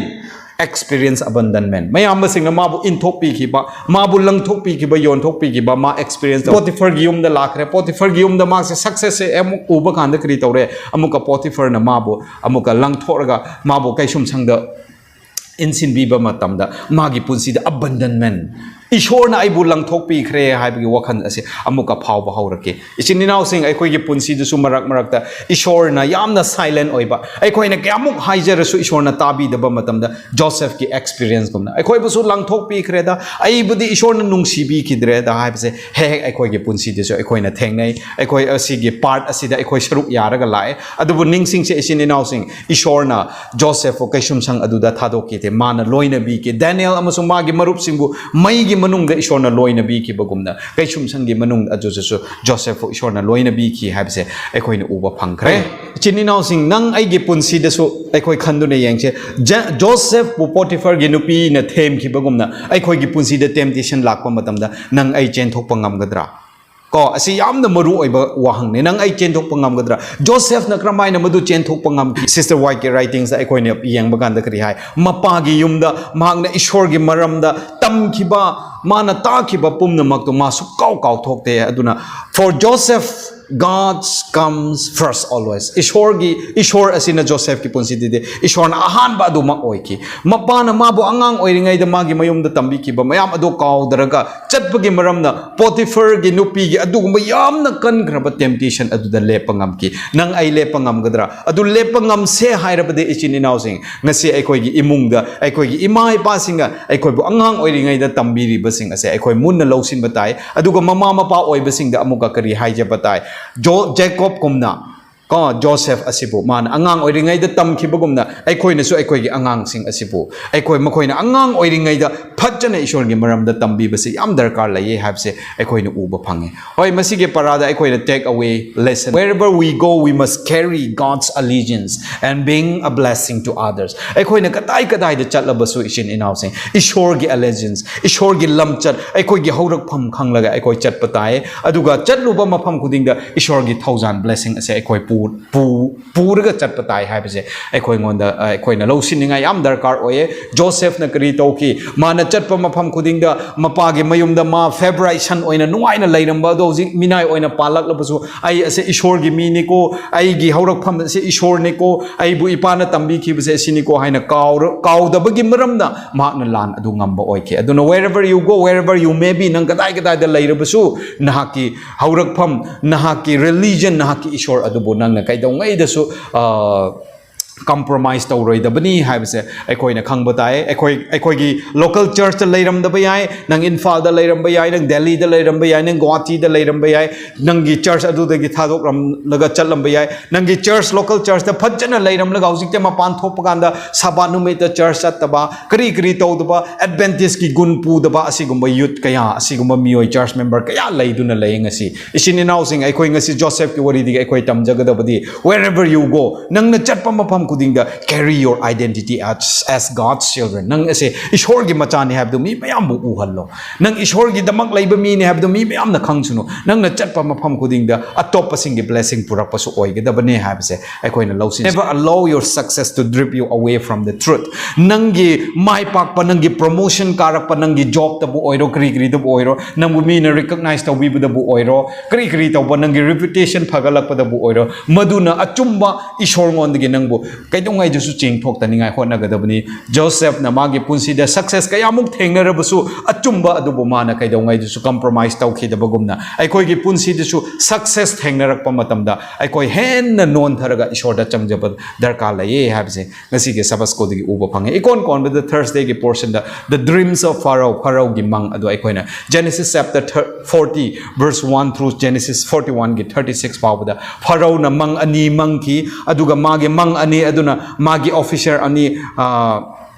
experience abandonment꯫ ꯃꯌꯥꯝꯕꯁꯤꯡꯅ ꯃꯥꯕꯨ ꯏꯟꯊꯣꯛꯄꯤꯈꯤꯕ, ꯃꯥꯕꯨ ꯂꯪꯊꯣꯛꯄꯤꯈꯤꯕ, ꯌꯣꯟꯊꯣꯛꯄꯤꯈꯤꯕ ꯃꯥ ꯑꯦꯛꯁꯄꯤꯔꯤꯌꯦꯟꯁ ꯇꯧ-, ꯄꯣꯇꯤꯐꯔꯒꯤ ꯌꯨꯝꯗ ꯂꯥꯛꯈ꯭ꯔꯦ꯫ ꯄꯣꯇꯤꯐꯔꯒꯤ ꯌꯨꯝꯗ ꯃꯥꯁꯦ ꯁꯛꯁꯦꯁꯁꯦ ꯑꯃꯨꯛ ꯎꯕ ꯀꯥꯟꯗ ꯀꯔꯤ ꯇꯧꯔꯦ? ꯑꯃꯨꯛꯀ ꯄꯣꯇꯤꯐꯔꯅ ꯃꯥꯕꯨ ꯑꯃꯨꯛꯀ ꯂꯪꯊꯣꯛꯂꯒ ꯃꯥꯕꯨ ꯀꯩꯁꯨꯝꯁꯪꯗ ꯏꯟꯁꯤꯟꯕꯤꯕ ꯃꯇꯝꯗ ꯃꯥꯒꯤ ꯄꯨꯟꯁꯤꯗ ꯑꯕꯟꯗꯟꯃꯦꯟ, ꯏꯁꯣꯔꯅ ꯑꯩꯕꯨ ꯂꯪꯊꯣꯛꯄꯤꯈ꯭ꯔꯦ ꯍꯥꯏꯕꯒꯤ ꯋꯥꯈꯜ ꯑꯁꯤ ꯑꯃꯨꯛꯀ ꯐꯥꯎꯕ ꯍꯧꯔꯛꯈꯤ꯫ ꯏꯆꯤꯟ ꯏꯅꯥꯎꯁꯤꯡ, ꯑꯩꯈꯣꯏꯒꯤ ꯄꯨꯟꯁꯤꯗꯁꯨ ꯃꯔꯛ ꯃꯔꯛꯇ ꯏꯁꯣꯔꯅ ꯌꯥꯝꯅ silent ꯑꯣꯏꯕ, ꯑꯩꯈꯣꯏꯅ ꯀꯌꯥꯃꯨꯛ ꯍꯥꯏꯖꯔꯁꯨ ꯏꯁꯣꯔꯅ ꯇꯥꯕꯤꯗꯕ ꯃꯇꯝꯗ, ꯖꯣꯁꯦꯐꯀꯤ experience ꯒꯨꯝꯅ ꯑꯩꯈꯣꯏꯕꯨꯁꯨ ꯂꯪꯊꯣꯛꯄꯤꯈ꯭ꯔꯦꯗ, ꯑꯩꯕꯨꯗꯤ ꯏꯁꯣꯔꯅ ꯅꯨꯡꯁꯤꯕꯤꯈꯤꯗ꯭ꯔꯦꯗ ꯍꯥꯏꯕꯁꯦ ꯍꯦꯛ ꯍꯦꯛ ꯑꯩꯈꯣꯏꯒꯤ ꯄꯨꯟꯁꯤꯗꯁꯨ ꯑꯩꯈꯣꯏꯅ ꯊꯦꯡꯅꯩ꯫ ꯑꯩꯈꯣꯏ ꯑꯁꯤꯒꯤ part ꯑꯁꯤꯗ ꯑꯩꯈꯣꯏ ꯁꯔꯨꯛ ꯌꯥꯔꯒ ꯂꯥꯛꯑꯦ꯫ ꯑꯗꯨꯕꯨ ꯅꯤꯡꯁꯤꯡꯁꯦ, ꯏꯆꯤꯟ ꯏꯅꯥꯎꯁꯤꯡ, ꯏꯁꯣꯔꯅ ꯖꯣꯁꯦꯐꯄꯨ ꯀꯩꯁꯨꯝꯁꯪ ꯑꯗꯨꯗ ꯊꯥꯗꯣꯛꯈꯤꯗꯦ꯫ ꯃꯥꯅ ꯂꯣꯏꯅꯕꯤꯈꯤ꯫ ꯗꯥꯅꯤꯌꯦꯜ ꯑꯃꯁꯨꯡ ꯃꯥꯒꯤ ꯃꯔꯨꯞꯁꯤꯡꯕꯨ ꯃꯩꯒꯤ ꯃꯅꯨꯡꯗ ꯏꯁꯣꯔꯅ ꯂꯣꯏꯅꯕꯤꯈꯤꯕꯒꯨꯝꯅ, ꯀꯩꯁꯨꯝꯁꯪꯒꯤ ꯃꯅꯨꯡ ꯑꯗꯨꯗꯁꯨ ꯖꯣꯁꯦꯐꯄꯨ ꯏꯁꯣꯔꯅ ꯂꯣꯏꯅꯕꯤꯈꯤ ꯍꯥꯏꯕꯁꯦ ꯑꯩꯈꯣꯏꯅ ꯎꯕ ꯐꯪꯈ꯭ꯔꯦ꯫ ꯏꯆꯤꯟ ꯏꯅꯥꯎꯁꯤꯡ, ꯅꯪ ꯑꯩꯒꯤ ꯄꯨꯟꯁꯤꯗꯁꯨ ꯑꯩꯈꯣꯏ ꯈꯟꯗꯨꯅ ꯌꯦꯡꯁꯦ꯫ ꯖ-, ꯖꯣꯁꯦꯐꯄꯨ ꯄꯣꯇꯤꯐꯔꯒꯤ ꯅꯨꯄꯤꯅ ꯊꯦꯝꯈꯤꯕꯒꯨꯝꯅ ꯑꯩꯈꯣꯏꯒꯤ ꯄꯨꯟꯁꯤꯗ temptation ꯂꯥꯛꯄ ꯃꯇꯝꯗ ꯅꯪ ꯑꯩ ꯆꯦꯟꯊꯣꯛꯄ ꯉꯝꯒꯗ꯭ꯔꯥ? ꯀꯣ, ꯑꯁꯤ ꯌꯥꯝꯅ ꯃꯔꯨ ꯑꯣꯏꯕ ꯋꯥꯍꯪꯅꯤ꯫ ꯅꯪ ꯑꯩ ꯆꯦꯟꯊꯣꯛꯄ ꯉꯝꯒꯗ꯭ꯔꯥ? ꯖꯣꯁꯦꯐꯅ ꯀꯔꯝꯍꯥꯏꯅ ꯃꯗꯨ ꯆꯦꯟꯊꯣꯛꯄ ꯉꯝꯈꯤ? Sister White ꯀꯤ writings ꯗ ꯑꯩꯈꯣꯏꯅ ꯌꯦꯡꯕ ꯀꯥꯟꯗ ꯀꯔꯤ ꯍꯥꯏ? ꯃꯄꯥꯒꯤ ꯌꯨꯝꯗ ꯃꯍꯥꯛꯅ ꯏꯁꯣꯔꯒꯤ ꯃꯔꯝꯗ ꯇꯝꯈꯤꯕ, ꯃꯥꯅ ꯇꯥꯈꯤꯕ ꯄꯨꯝꯅꯃꯛꯇꯨ ꯃꯥ ꯁꯨꯛꯀꯥꯎ ꯀꯥꯎꯊꯣꯛꯇꯦ꯫ ꯑꯗꯨꯅ, for Joseph, God comes first always. ꯏꯁꯣꯔꯒꯤ, ꯏꯁꯣꯔ ꯑꯁꯤꯅ ꯖꯣꯁꯦꯐꯀꯤ ꯄꯨꯟꯁꯤꯗꯗꯤ ꯏꯁꯣꯔꯅ ꯑꯍꯥꯟꯕ ꯑꯗꯨꯃꯛ ꯑꯣꯏꯈꯤ꯫ ꯃꯄꯥꯅ ꯃꯥꯕꯨ ꯑꯉꯥꯡ ꯑꯣꯏꯔꯤꯉꯩꯗ ꯃꯥꯒꯤ ꯃꯌꯨꯝꯗ ꯇꯝꯕꯤꯈꯤꯕ ꯃꯌꯥꯝ ꯑꯗꯨ ꯀꯥꯎꯗ꯭ꯔꯒ ꯆꯠꯄꯒꯤ ꯃꯔꯝꯅ, ꯄꯣꯇꯤꯐꯔꯒꯤ ꯅꯨꯄꯤꯒꯤ ꯑꯗꯨꯒꯨꯝꯕ ꯌꯥꯝꯅ ꯀꯟꯈ꯭ꯔꯕ temptation ꯑꯗꯨꯗ ꯂꯦꯞꯄ ꯉꯝꯈꯤ꯫ ꯅꯪ ꯑꯩ ꯂꯦꯞꯄ ꯉꯝꯒꯗ꯭ꯔꯥ? ꯑꯗꯨ ꯂꯦꯞꯄ ꯉꯝꯁꯦ ꯍꯥꯏꯔꯕꯗꯤ, ꯏꯆꯤꯟ ꯏꯅꯥꯎꯁꯤꯡ, ꯉꯁꯤ ꯑꯩꯈꯣꯏꯒꯤ ꯏꯃꯨꯡꯗ ꯑꯩꯈꯣꯏꯒꯤ ꯏꯃꯥ ꯏꯄꯥꯁꯤꯡꯅ ꯑꯩꯈꯣꯏꯕꯨ ꯑꯉꯥꯡ ꯑꯣꯏꯔꯤꯉꯩꯗ ꯇꯝꯕꯤꯔꯤꯕꯁꯤꯡ ꯑꯁꯦ ꯑꯩꯈꯣꯏ ꯃꯨꯟꯅ ꯂꯧꯁꯤꯟꯕ ꯇꯥꯏ꯫ ꯑꯗꯨꯒ ꯃꯃꯥ ꯃꯄꯥ ꯑꯣꯏꯕꯁꯤꯡꯗ ꯑꯃꯨꯛꯀ ꯀꯔꯤ ꯍꯥꯏꯖꯕ ꯇꯥꯏ? ꯖꯣ-, ꯖꯦꯀꯣꯕꯀꯨꯝꯅ, ꯀꯣ, ꯖꯣꯁꯦꯐ ꯑꯁꯤꯕꯨ ꯃꯥꯅ ꯑꯉꯥꯡ ꯑꯣꯏꯔꯤꯉꯩꯗ ꯇꯝꯈꯤꯕꯒꯨꯝꯅ ꯑꯩꯈꯣꯏꯅꯁꯨ ꯑꯩꯈꯣꯏꯒꯤ ꯑꯉꯥꯡꯁꯤꯡ ꯑꯁꯤꯕꯨ ꯑꯩꯈꯣꯏ, ꯃꯈꯣꯏꯅ ꯑꯉꯥꯡ ꯑꯣꯏꯔꯤꯉꯩꯗ ꯐꯖꯅ ꯏꯁꯣꯔꯒꯤ ꯃꯔꯝꯗ ꯇꯝꯕꯤꯕꯁꯤ ꯌꯥꯝ ꯗꯔꯀꯥꯔ ꯂꯩꯌꯦ ꯍꯥꯏꯕꯁꯦ ꯑꯩꯈꯣꯏꯅ ꯎꯕ ꯐꯪꯉꯤ꯫ ꯍꯣꯏ, ꯃꯁꯤꯒꯤ ꯄꯔꯥꯗ ꯑꯩꯈꯣꯏꯅ take away lesson: wherever we go, we must carry God's allegiance and being a blessing to others. ꯑꯩꯈꯣꯏꯅ ꯀꯗꯥꯏ ꯀꯗꯥꯏꯗ ꯆꯠꯂꯕꯁꯨ, ꯏꯆꯤꯟ ꯏꯅꯥꯎꯁꯤꯡ, ꯏꯁꯣꯔꯒꯤ allegiance, ꯏꯁꯣꯔꯒꯤ ꯂꯝꯆꯠ, ꯑꯩꯈꯣꯏꯒꯤ ꯍꯧꯔꯛꯐꯝ ꯈꯪꯂꯒ ꯑꯩꯈꯣꯏ ꯆꯠꯄ ꯇꯥꯏ꯫ ꯑꯗꯨꯒ ꯆꯠꯂꯨꯕ ꯃꯐꯝ ꯈꯨꯗꯤꯡꯗ ꯏꯁꯣꯔꯒꯤ ꯊꯧꯖꯥꯜ, blessing ꯑꯁꯦ ꯑꯩꯈꯣꯏ ꯄꯨ ꯄꯨ- ꯄꯨꯔꯒ ꯆꯠꯄ ꯇꯥꯏ ꯍꯥꯏꯕꯁꯦ ꯑꯩꯈꯣꯏꯉꯣꯟꯗ, ꯑ, ꯑꯩꯈꯣꯏꯅ ꯂꯧꯁꯤꯟꯅꯤꯡꯉꯥꯏ ꯌꯥꯝ ꯗꯔꯀꯥꯔ ꯑꯣꯏꯌꯦ꯫ ꯖꯣꯁꯦꯐꯅ ꯀꯔꯤ ꯇꯧꯈꯤ? ꯃꯥꯅ ꯆꯠꯄ ꯃꯐꯝ ꯈꯨꯗꯤꯡꯗ ꯃꯄꯥꯒꯤ ꯃꯌꯨꯝꯗ ꯃꯥ ꯐꯦꯕꯔꯥꯏꯁꯟ ꯑꯣꯏꯅ ꯅꯨꯡꯉꯥꯏꯅ ꯂꯩꯔꯝꯕ ꯑꯗꯣ ꯍꯧꯖꯤꯛ ꯃꯤꯅꯥꯏ ꯑꯣꯏꯅ ꯄꯥꯜꯂꯛꯂꯕꯁꯨ, "ꯑꯩ ꯑꯁꯦ ꯏꯁꯣꯔꯒꯤ ꯃꯤꯅꯤꯀꯣ, ꯑꯩꯒꯤ ꯍꯧꯔꯛꯐꯝ ꯑꯁꯦ ꯏꯁꯣꯔꯅꯤꯀꯣ, ꯑꯩꯕꯨ ꯏꯄꯥꯅ ꯇꯝꯕꯤꯈꯤꯕꯁꯦ ꯑꯁꯤꯅꯤꯀꯣ" ꯍꯥꯏꯅ ꯀꯥꯎꯔ-, ꯀꯥꯎꯗꯕꯒꯤ ꯃꯔꯝꯅ ꯃꯍꯥꯛꯅ ꯂꯥꯟ ꯑꯗꯨ ꯉꯝꯕ ꯑꯣꯏꯈꯤ꯫ ꯑꯗꯨꯅ wherever you go, wherever you may be, ꯅꯪ ꯀꯗꯥꯏ ꯀꯗꯥꯏꯗ ꯂꯩꯔꯕꯁꯨ, ꯅꯍꯥꯛꯀꯤ ꯍꯧꯔꯛꯐꯝ, ꯅꯍꯥꯛꯀꯤ religion, ꯅꯍꯥꯛꯀꯤ ꯏꯁꯣꯔ ꯑꯗꯨꯕꯨ ꯅꯪꯅ ꯀꯩꯗꯧꯉꯩꯗꯁꯨ, ꯑ, compromise ꯇꯧꯔꯣꯏꯗꯕꯅꯤ ꯍꯥꯏꯕꯁꯦ ꯑꯩꯈꯣꯏꯅ ꯈꯪꯕ ꯇꯥꯏ꯫ ꯑꯩꯈꯣꯏ, ꯑꯩꯈꯣꯏꯒꯤ local churchꯇ ꯂꯩꯔꯝꯗꯕ ꯌꯥꯏ, ꯅꯪ ꯏꯝꯐꯥꯜꯗ ꯂꯩꯔꯝꯕ ꯌꯥꯏ, ꯅꯪ ꯗꯦꯜꯂꯤꯗ ꯂꯩꯔꯝꯕ ꯌꯥꯏ, ꯅꯪ ꯒꯨꯋꯥꯍꯥꯇꯤꯗ ꯂꯩꯔꯝꯕ ꯌꯥꯏ, ꯅꯪꯒꯤ church ꯑꯗꯨꯗꯒꯤ ꯊꯥꯗꯣꯛꯂꯝꯂꯒ ꯆꯠꯂꯝꯕ ꯌꯥꯏ, ꯅꯪꯒꯤ church, local churchꯇ ꯐꯖꯅ ꯂꯩꯔꯝꯂꯒ ꯍꯧꯖꯤꯛꯇꯤ ꯃꯄꯥꯟ ꯊꯣꯛꯄ ꯀꯥꯟꯗ ꯁꯕꯥꯠ ꯅꯨꯃꯤꯠꯇ church ꯆꯠꯇꯕ, ꯀꯔꯤ ꯀꯔꯤ ꯇꯧꯗꯕ, Adventistꯀꯤ ꯒꯨꯟ ꯄꯨꯗꯕ ꯑꯁꯤꯒꯨꯝꯕ youth ꯀꯌꯥ, ꯑꯁꯤꯒꯨꯝꯕ ꯃꯤꯑꯣꯏ, church member ꯀꯌꯥ ꯂꯩꯗꯨꯅ ꯂꯩ ꯉꯁꯤ꯫ ꯏꯆꯤꯟ ꯏꯅꯥꯎꯁꯤꯡ, ꯑꯩꯈꯣꯏ ꯉꯁꯤ ꯖꯣꯁꯦꯐꯀꯤ ꯋꯥꯔꯤꯗꯒꯤ ꯑꯩꯈꯣꯏ ꯇꯝꯖꯒꯗꯕꯗꯤ, wherever you go, ꯅꯪꯅ ꯆꯠꯄ ꯃꯐꯝ ꯈꯨꯗꯤꯡꯗ carry your identity as, as God's children. ꯅꯪ ꯑꯁꯦ ꯏꯁꯣꯔꯒꯤ ꯃꯆꯥꯅꯤ ꯍꯥꯏꯕꯗꯨ ꯃꯤ ꯃꯌꯥꯝꯕꯨ ꯎꯍꯜꯂꯣ꯫ ꯅꯪ ꯏꯁꯣꯔꯒꯤꯗꯃꯛ ꯂꯩꯕ ꯃꯤꯅꯤ ꯍꯥꯏꯕꯗꯨ ꯃꯤ ꯃꯌꯥꯝꯅ ꯈꯪꯁꯅꯨ꯫ ꯅꯪꯅ ꯆꯠꯄ ꯃꯐꯝ ꯈꯨꯗꯤꯡꯗ ꯑꯇꯣꯞꯄꯁꯤꯡꯒꯤ blessing ꯄꯨꯔꯛꯄꯁꯨ ꯑꯣꯏꯒꯗꯕꯅꯤ ꯍꯥꯏꯕꯁꯦ ꯑꯩꯈꯣꯏꯅ ꯂꯧꯁꯤꯟ. Never allow your success to drift you away from the truth. ꯅꯪꯒꯤ ꯃꯥꯏ ꯄꯥꯛꯄ, ꯅꯪꯒꯤ promotion ꯀꯥꯔꯛꯄ, ꯅꯪꯒꯤ jobꯇꯕꯨ ꯑꯣꯏꯔꯣ, ꯀꯔꯤ ꯀꯔꯤꯗꯕꯨ ꯑꯣꯏꯔꯣ, ꯅꯪꯕꯨ ꯃꯤꯅ recognize ꯇꯧꯕꯤꯕꯗꯕꯨ ꯑꯣꯏꯔꯣ, ꯀꯔꯤ ꯀꯔꯤ ꯇꯧꯕ, ꯅꯪꯒꯤ reputation ꯐꯒꯠꯂꯛꯄꯗꯕꯨ ꯑꯣꯏꯔꯣ, ꯃꯗꯨꯅ ꯑꯆꯨꯝꯕ ꯏꯁꯣꯔꯉꯣꯟꯗꯒꯤ ꯅꯪꯕꯨ ꯀꯩꯗꯧꯉꯩꯗꯁꯨ ꯆꯦꯡꯊꯣꯛꯇꯅꯤꯡꯉꯥꯏ ꯍꯣꯠꯅꯒꯗꯕꯅꯤ꯫ ꯖꯣꯁꯦꯐꯅ ꯃꯥꯒꯤ ꯄꯨꯟꯁꯤꯗ success ꯀꯌꯥꯃꯨꯛ ꯊꯦꯡꯅꯔꯕꯁꯨ, ꯑꯆꯨꯝꯕ ꯑꯗꯨꯕꯨ ꯃꯥꯅ ꯀꯩꯗꯧꯉꯩꯗꯁꯨ compromise ꯇꯧꯈꯤꯗꯕꯒꯨꯝꯅ, ꯑꯩꯈꯣꯏꯒꯤ ꯄꯨꯟꯁꯤꯗꯁꯨ success ꯊꯦꯡꯅꯔꯛꯄ ꯃꯇꯝꯗ ꯑꯩꯈꯣꯏ ꯍꯦꯟꯅ ꯅꯣꯟꯊꯔꯒ ꯏꯁꯣꯔꯗ ꯆꯪꯖꯕ ꯗꯔꯀꯥꯔ ꯂꯩꯌꯦ ꯍꯥꯏꯕꯁꯦ ꯉꯁꯤꯒꯤ Sabbath Schoolꯗꯒꯤ ꯎꯕ ꯐꯪꯉꯦ꯫ ꯏꯀꯣꯟ ꯀꯣꯟꯕꯗ Thursdayꯒꯤ portionꯗ the dreams of Pharaoh, ꯐꯔꯧꯒꯤ ꯃꯪ ꯑꯗꯨ ꯑꯩꯈꯣꯏꯅ Genesis chapter forty, verse one through Genesis forty-oneꯒꯤ thirty-six ꯐꯥꯎꯕꯗ ꯐꯔꯧꯅ ꯃꯪ ꯑꯅꯤ ꯃꯪꯈꯤ, ꯑꯗꯨꯒ ꯃꯥꯒꯤ ꯃꯪ ꯑꯅꯤ ꯑꯗꯨꯅ ꯃꯥꯒꯤ officer ꯑꯅꯤ, ꯑ,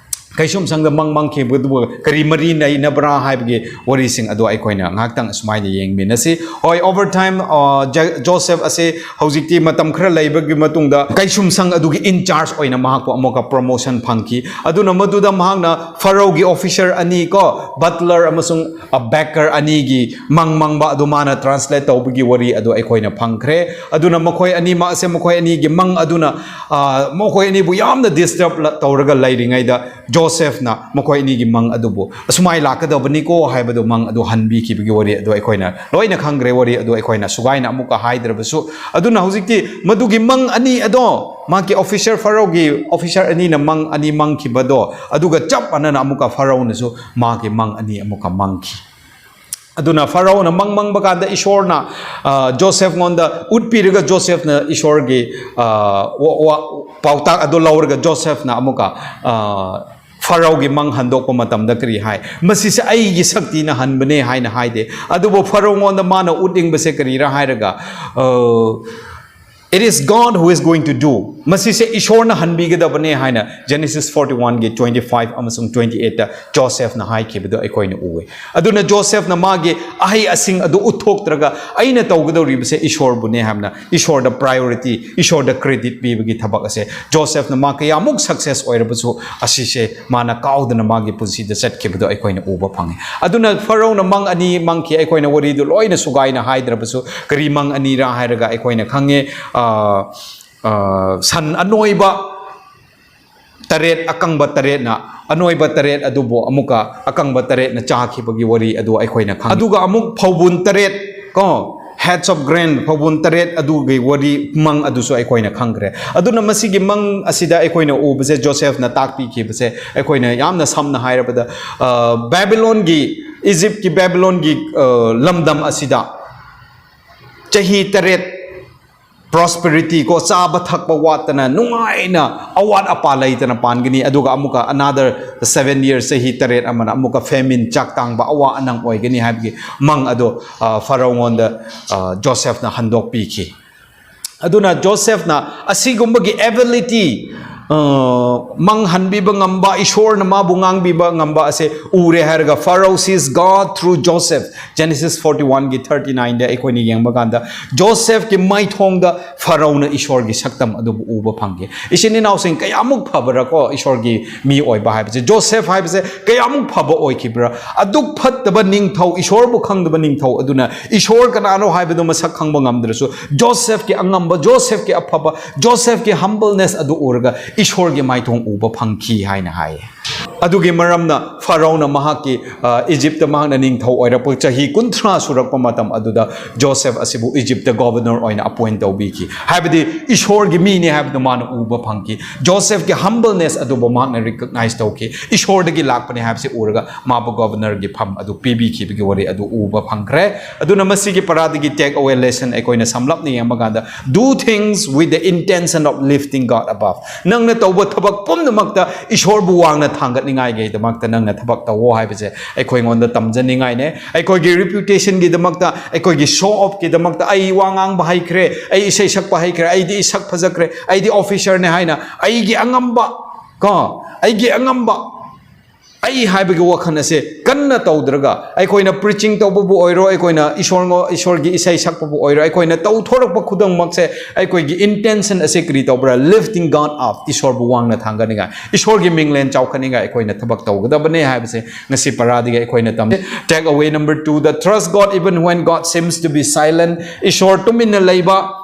ꯀꯩꯁꯨꯝꯁꯪꯗ ꯃꯪ ꯃꯪꯈꯤꯕꯗꯨꯕꯨ ꯀꯔꯤ ꯃꯔꯤ ꯂꯩꯅꯕ꯭ꯔꯥ ꯍꯥꯏꯕꯒꯤ ꯋꯥꯔꯤꯁꯤꯡ ꯑꯗꯨ ꯑꯩꯈꯣꯏꯅ ꯉꯥꯏꯍꯥꯛꯇꯪ ꯑꯁꯨꯃꯥꯏꯅ ꯌꯦꯡꯃꯤꯟꯅꯁꯤ꯫ ꯍꯣꯏ, over time, ꯑ, ꯖ-, ꯖꯣꯁꯦꯐ ꯑꯁꯤ ꯍꯧꯖꯤꯛꯇꯤ ꯃꯇꯝ ꯈꯔ ꯂꯩꯕꯒꯤ ꯃꯇꯨꯡꯗ ꯀꯩꯁꯨꯝꯁꯪ ꯑꯗꯨꯒꯤ in charge ꯑꯣꯏꯅ ꯃꯍꯥꯛꯄꯨ ꯑꯃꯨꯛꯀ promotion ꯐꯪꯈꯤ꯫ ꯑꯗꯨꯅ ꯃꯗꯨꯗ ꯃꯍꯥꯛꯅ ꯐꯔꯣꯒꯤ officer ꯑꯅꯤ ꯀꯣ, butler ꯑꯃꯁꯨꯡ, ꯑ, baker ꯑꯅꯤꯒꯤ ꯃꯪ ꯃꯪꯕ ꯑꯗꯨ ꯃꯥꯅ translate ꯇꯧꯕꯒꯤ ꯋꯥꯔꯤ ꯑꯗꯨ ꯑꯩꯈꯣꯏꯅ ꯐꯪꯈ꯭ꯔꯦ꯫ ꯑꯗꯨꯅ ꯃꯈꯣꯏ ꯑꯅꯤꯃꯛ ꯑꯁꯦ, ꯃꯈꯣꯏ ꯑꯅꯤꯒꯤ ꯃꯪ ꯑꯗꯨꯅ, ꯑ, ꯃꯈꯣꯏ ꯑꯅꯤꯕꯨ ꯌꯥꯝꯅ disturb ꯂ-, ꯇꯧꯔꯒ ꯂꯩꯔꯤꯉꯩꯗ ꯖꯣꯁꯦꯐꯅ ꯃꯈꯣꯏ ꯑꯅꯤꯒꯤ ꯃꯪ ꯑꯗꯨꯕꯨ ꯑꯁꯨꯃꯥꯏ ꯂꯥꯛꯀꯗꯕꯅꯤꯀꯣ ꯍꯥꯏꯕꯗꯨ ꯃꯪ ꯑꯗꯨ ꯍꯟꯕꯤꯈꯤꯕꯒꯤ ꯋꯥꯔꯤ ꯑꯗꯨ ꯑꯩꯈꯣꯏꯅ ꯂꯣꯏꯅ ꯈꯪꯈ꯭ꯔꯦ꯫ ꯋꯥꯔꯤ ꯑꯗꯨ ꯑꯩꯈꯣꯏꯅ ꯁꯨꯒꯥꯏꯅ ꯑꯃꯨꯛꯀ ꯍꯥꯏꯗ꯭ꯔꯕꯁꯨ, ꯑꯗꯨꯅ ꯍꯧꯖꯤꯛꯇꯤ ꯃꯗꯨꯒꯤ ꯃꯪ ꯑꯅꯤ ꯑꯗꯣ, ꯃꯥꯒꯤ officer, ꯐꯔꯣꯒꯤ officer ꯑꯅꯤꯅ ꯃꯪ ꯑꯅꯤ ꯃꯪꯈꯤꯕꯗꯣ, ꯑꯗꯨꯒ ꯆꯞ ꯃꯥꯟꯅꯅ ꯑꯃꯨꯛꯀ ꯐꯔꯣꯅꯁꯨ ꯃꯥꯒꯤ ꯃꯪ ꯑꯅꯤ ꯑꯃꯨꯛꯀ ꯃꯪꯈꯤ꯫ ꯑꯗꯨꯅ ꯐꯔꯣꯅ ꯃꯪ ꯃꯪꯕ ꯀꯥꯟꯗ ꯏꯁꯣꯔꯅ, ꯑ, ꯖꯣꯁꯦꯐꯉꯣꯟꯗ ꯎꯠꯄꯤꯔꯒ, ꯖꯣꯁꯦꯐꯅ ꯏꯁꯣꯔꯒꯤ, ꯑ, ꯋꯥ-, ꯋꯥ-, ꯄꯥꯎꯇꯥꯛ ꯑꯗꯨ ꯂꯧꯔꯒ ꯖꯣꯁꯦꯐꯅ ꯑꯃꯨꯛꯀ, ꯑ, ꯐꯔꯣꯒꯤ ꯃꯪ ꯍꯟꯗꯣꯛꯄ ꯃꯇꯝꯗ ꯀꯔꯤ ꯍꯥꯏ? "ꯃꯁꯤꯁꯦ ꯑꯩꯒꯤ ꯁꯛꯇꯤꯅ ꯍꯟꯕꯅꯦ" ꯍꯥꯏꯅ ꯍꯥꯏꯗꯦ꯫ ꯑꯗꯨꯕꯨ ꯐꯔꯣꯉꯣꯟꯗ ꯃꯥꯅ ꯎꯠꯅꯤꯡꯕꯁꯦ ꯀꯔꯤꯔꯥ ꯍꯥꯏꯔꯒ, ꯑ, "It is God who is going to do." ꯃꯁꯤꯁꯦ ꯏꯁꯣꯔꯅ ꯍꯟꯕꯤꯒꯗꯕꯅꯦ ꯍꯥꯏꯅ Genesis forty-one ꯒꯤ twenty-five ꯑꯃꯁꯨꯡ twenty-eight ꯇ ꯖꯣꯁꯦꯐꯅ ꯍꯥꯏꯈꯤꯕꯗꯣ ꯑꯩꯈꯣꯏꯅ ꯎꯏ꯫ ꯑꯗꯨꯅ ꯖꯣꯁꯦꯐꯅ ꯃꯥꯒꯤ ꯑꯍꯩ ꯑꯁꯤꯡ ꯑꯗꯨ ꯎꯠꯊꯣꯛꯇ꯭ꯔꯒ, "ꯑꯩꯅ ꯇꯧꯒꯗꯧꯔꯤꯕꯁꯦ ꯏꯁꯣꯔꯕꯨꯅꯦ" ꯍꯥꯏꯅ ꯏꯁꯣꯔꯗ priority, ꯏꯁꯣꯔꯗ credit ꯄꯤꯕꯒꯤ ꯊꯕꯛ ꯑꯁꯦ ꯖꯣꯁꯦꯐꯅ ꯃꯥ ꯀꯌꯥꯃꯨꯛ success ꯑꯣꯏꯔꯕꯁꯨ, ꯑꯁꯤꯁꯦ ꯃꯥꯅ ꯀꯥꯎꯗꯅ ꯃꯥꯒꯤ ꯄꯨꯟꯁꯤꯗ ꯆꯠꯈꯤꯕꯗꯣ ꯑꯩꯈꯣꯏꯅ ꯎꯕ ꯐꯪꯉꯤ꯫ ꯑꯗꯨꯅ ꯐꯔꯣꯅ ꯃꯪ ꯑꯅꯤ ꯃꯪꯈꯤ꯫ ꯑꯩꯈꯣꯏꯅ ꯋꯥꯔꯤꯗꯨ ꯂꯣꯏꯅ ꯁꯨꯒꯥꯏꯅ ꯍꯥꯏꯗ꯭ꯔꯕꯁꯨ, ꯀꯔꯤ ꯃꯪ ꯑꯅꯤꯔꯥ ꯍꯥꯏꯔꯒ ꯑꯩꯈꯣꯏꯅ ꯈꯪꯉꯦ꯫ ꯑ, ꯑ, ꯁꯟ ꯑꯅꯣꯏꯕ ꯇꯔꯦꯠ, ꯑꯀꯪꯕ ꯇꯔꯦꯠꯅ, ꯑꯅꯣꯏꯕ ꯇꯔꯦꯠ ꯑꯗꯨꯕꯨ ꯑꯃꯨꯛꯀ ꯑꯀꯪꯕ ꯇꯔꯦꯠꯅ ꯆꯥꯈꯤꯕꯒꯤ ꯋꯥꯔꯤ ꯑꯗꯨ ꯑꯩꯈꯣꯏꯅ ꯈꯪꯉꯤ꯫ ꯑꯗꯨꯒ ꯑꯃꯨꯛ ꯐꯧꯕꯨꯟ ꯇꯔꯦꯠ ꯀꯣ, heads of grain, ꯐꯧꯕꯨꯟ ꯇꯔꯦꯠ ꯑꯗꯨꯒꯤ ꯋꯥꯔꯤ ꯃꯪ ꯑꯗꯨꯁꯨ ꯑꯩꯈꯣꯏꯅ ꯈꯪꯈ꯭ꯔꯦ꯫ ꯑꯗꯨꯅ ꯃꯁꯤꯒꯤ ꯃꯪ ꯑꯁꯤꯗ ꯑꯩꯈꯣꯏꯅ ꯎꯕꯁꯦ, ꯖꯣꯁꯦꯐꯅ ꯇꯥꯛꯄꯤꯈꯤꯕꯁꯦ ꯑꯩꯈꯣꯏꯅ ꯌꯥꯝꯅ ꯁꯝꯅ ꯍꯥꯏꯔꯕꯗ, ꯑ, ꯕꯦꯕꯤꯂꯣꯟꯒꯤ, ꯏꯖꯤꯞꯀꯤ ꯕꯦꯕꯤꯂꯣꯟꯒꯤ, ꯑ, ꯂꯝꯗꯝ ꯑꯁꯤꯗ ꯆꯍꯤ ꯇꯔꯦꯠ prosperity ꯀꯣ, ꯆꯥꯕ ꯊꯛꯄ ꯋꯥꯠꯇꯅ ꯅꯨꯡꯉꯥꯏꯅ ꯑꯋꯥꯠ ꯑꯄꯥ ꯂꯩꯇꯅ ꯄꯥꯟꯒꯅꯤ, ꯑꯗꯨꯒ ꯑꯃꯨꯛꯀ another seven years, ꯆꯍꯤ ꯇꯔꯦꯠ ꯑꯃꯅ ꯑꯃꯨꯛꯀ famine, ꯆꯥꯛ ꯇꯥꯡꯕ, ꯑꯋꯥ ꯑꯅꯪ ꯑꯣꯏꯒꯅꯤ ꯍꯥꯏꯕꯒꯤ ꯃꯪ ꯑꯗꯣ, ꯑ, ꯐꯔꯣꯉꯣꯟꯗ, ꯑ, ꯖꯣꯁꯦꯐꯅ ꯍꯟꯗꯣꯛꯄꯤꯈꯤ꯫ ꯑꯗꯨꯅ ꯖꯣꯁꯦꯐꯅ ꯑꯁꯤꯒꯨꯝꯕꯒꯤ ability, ꯑ, ꯃꯪꯍꯟꯕꯤꯕ ꯉꯝꯕ, ꯏꯁꯣꯔꯅ ꯃꯥꯕꯨ ꯉꯥꯡꯕꯤꯕ ꯉꯝꯕ ꯑꯁꯦ ꯎꯔꯦ ꯍꯥꯏꯔꯒ, Pharaoh sees God through Joseph, Genesis forty-one ꯒꯤ thirty-nine ꯗ ꯑꯩꯈꯣꯏꯅ ꯌꯦꯡꯕ ꯀꯥꯟꯗ, ꯖꯣꯁꯦꯐꯀꯤ ꯃꯥꯏꯊꯣꯡꯗ ꯐꯔꯧꯅ ꯏꯁꯣꯔꯒꯤ ꯁꯛꯇꯝ ꯑꯗꯨꯕꯨ ꯎꯕ ꯐꯪꯈꯤ꯫ ꯏꯆꯤꯟ ꯏꯅꯥꯎꯁꯤꯡ, ꯀꯌꯥꯃꯨꯛ ꯐꯕ꯭ꯔꯥꯀꯣ ꯏꯁꯣꯔꯒꯤ ꯃꯤ ꯑꯣꯏꯕ ꯍꯥꯏꯕꯁꯦ! ꯖꯣꯁꯦꯐ ꯍꯥꯏꯕꯁꯦ ꯀꯌꯥꯃꯨꯛ ꯐꯕ ꯑꯣꯏꯈꯤꯕ꯭ꯔꯥ! ꯑꯗꯨꯛ ꯐꯠꯇꯕ ꯅꯤꯡꯊꯧ, ꯏꯁꯣꯔꯕꯨ ꯈꯪꯗꯕ ꯅꯤꯡꯊꯧ ꯑꯗꯨꯅ ꯏꯁꯣꯔ ꯀꯅꯥꯅꯣ ꯍꯥꯏꯕꯗꯨ ꯃꯁꯛ ꯈꯪꯕ ꯉꯝꯗ꯭ꯔꯁꯨ, ꯖꯣꯁꯦꯐꯀꯤ ꯑꯉꯝꯕ, ꯖꯣꯁꯦꯐꯀꯤ ꯑꯐꯕ, ꯖꯣꯁꯦꯐꯀꯤ humbleness ꯑꯗꯨ ꯎꯔꯒ ꯏꯁꯣꯔꯒꯤ ꯃꯥꯏꯊꯣꯡ ꯎꯕ ꯐꯪꯈꯤ ꯍꯥꯏꯅ ꯍꯥꯏꯌꯦ꯫ ꯑꯗꯨꯒꯤ ꯃꯔꯝꯅ ꯐꯔꯧꯅ ꯃꯍꯥꯛꯀꯤ, ꯑ, ꯏꯖꯤꯞꯇ ꯃꯍꯥꯛꯅ ꯅꯤꯡꯊꯧ ꯑꯣꯏꯔꯛꯄ ꯆꯍꯤ ꯀꯨꯟꯊ꯭ꯔꯥ ꯁꯨꯔꯛꯄ ꯃꯇꯝ ꯑꯗꯨꯗ ꯖꯣꯁꯦꯐ ꯑꯁꯤꯕꯨ ꯏꯖꯤꯞꯇ governor ꯑꯣꯏꯅ appoint ꯇꯧꯕꯤꯈꯤ꯫ ꯍꯥꯏꯕꯗꯤ ꯏꯁꯣꯔꯒꯤ ꯃꯤꯅꯤ ꯍꯥꯏꯕꯗꯨ ꯃꯥꯅ ꯎꯕ ꯐꯪꯈꯤ꯫ ꯖꯣꯁꯦꯐꯀꯤ humbleness ꯑꯗꯨꯕꯨ ꯃꯍꯥꯛꯅ recognize ꯇꯧꯈꯤ꯫ ꯏꯁꯣꯔꯗꯒꯤ ꯂꯥꯛꯄꯅꯤ ꯍꯥꯏꯕꯁꯤ ꯎꯔꯒ ꯃꯥꯕꯨ governorꯒꯤ ꯐꯝ ꯑꯗꯨ ꯄꯤꯕꯤꯈꯤꯕꯒꯤ ꯋꯥꯔꯤ ꯑꯗꯨ ꯎꯕ ꯐꯪꯈ꯭ꯔꯦ꯫ ꯑꯗꯨꯅ ꯃꯁꯤꯒꯤ ꯄꯔꯥꯗꯒꯤ take away lesson ꯑꯩꯈꯣꯏꯅ ꯁꯝꯂꯞꯅ ꯌꯦꯡꯕ ꯀꯥꯟꯗ, do things with the intention of lifting God above. ꯅꯪꯅ ꯇꯧꯕ ꯊꯕꯛ ꯄꯨꯝꯅꯃꯛꯇ ꯏꯁꯣꯔꯕꯨ ꯋꯥꯡꯅ ꯊꯥꯡꯒꯠꯅꯤꯡꯉꯥꯏꯒꯤꯗꯃꯛꯇ ꯅꯪꯅ ꯊꯕꯛ ꯇꯧꯋꯣ ꯍꯥꯏꯕꯁꯦ ꯑꯩꯈꯣꯏꯉꯣꯟꯗ ꯇꯝꯖꯅꯤꯡꯉꯥꯏꯅꯦ꯫ ꯑꯩꯈꯣꯏꯒꯤ reputationꯒꯤꯗꯃꯛꯇ, ꯑꯩꯈꯣꯏꯒꯤ show offꯀꯤꯗꯃꯛꯇ, "ꯑꯩ ꯋꯥ ꯉꯥꯡꯕ ꯍꯩꯈ꯭ꯔꯦ, ꯑꯩ ꯏꯁꯩ ꯁꯛꯄ ꯍꯩꯈ꯭ꯔꯦ, ꯑꯩꯗꯤ ꯏꯁꯛ ꯐꯖꯈ꯭ꯔꯦ, ꯑꯩꯗꯤ officerꯅꯦ" ꯍꯥꯏꯅ ꯑꯩꯒꯤ ꯑꯉꯝꯕ, ꯀꯣ, ꯑꯩꯒꯤ ꯑꯉꯝꯕ, ꯑꯩ ꯍꯥꯏꯕꯒꯤ ꯋꯥꯈꯜ ꯑꯁꯦ ꯀꯟꯅ ꯇꯧꯗ꯭ꯔꯒ, ꯑꯩꯈꯣꯏꯅ preaching ꯇꯧꯕꯕꯨ ꯑꯣꯏꯔꯣ, ꯑꯩꯈꯣꯏꯅ ꯏꯁꯣꯔ, ꯏꯁꯣꯔꯒꯤ ꯏꯁꯩ ꯁꯛꯄꯕꯨ ꯑꯣꯏꯔꯣ, ꯑꯩꯈꯣꯏꯅ ꯇꯧꯊꯣꯔꯛꯄ ꯈꯨꯗꯤꯡꯃꯛꯁꯦ, ꯑꯩꯈꯣꯏꯒꯤ intention ꯑꯁꯦ ꯀꯔꯤ ꯇꯧꯕ꯭ꯔꯥ? Lifting God up, ꯏꯁꯣꯔꯕꯨ ꯋꯥꯡꯅ ꯊꯥꯡꯒꯠꯅꯤꯡꯉꯥꯏ, ꯏꯁꯣꯔꯒꯤ ꯃꯤꯡꯂꯦꯟ ꯆꯥꯎꯈꯠꯅꯤꯡꯉꯥꯏ ꯑꯩꯈꯣꯏꯅ ꯊꯕꯛ ꯇꯧꯒꯗꯕꯅꯦ ꯍꯥꯏꯕꯁꯦ ꯉꯁꯤ ꯄꯔꯥꯗꯒꯤ ꯑꯩꯈꯣꯏꯅ ꯇꯝꯃꯤ꯫ Take away number two, the trust God even when God seems to be silent. ꯏꯁꯣꯔ ꯇꯨꯃꯤꯟꯅ ꯂꯩꯕ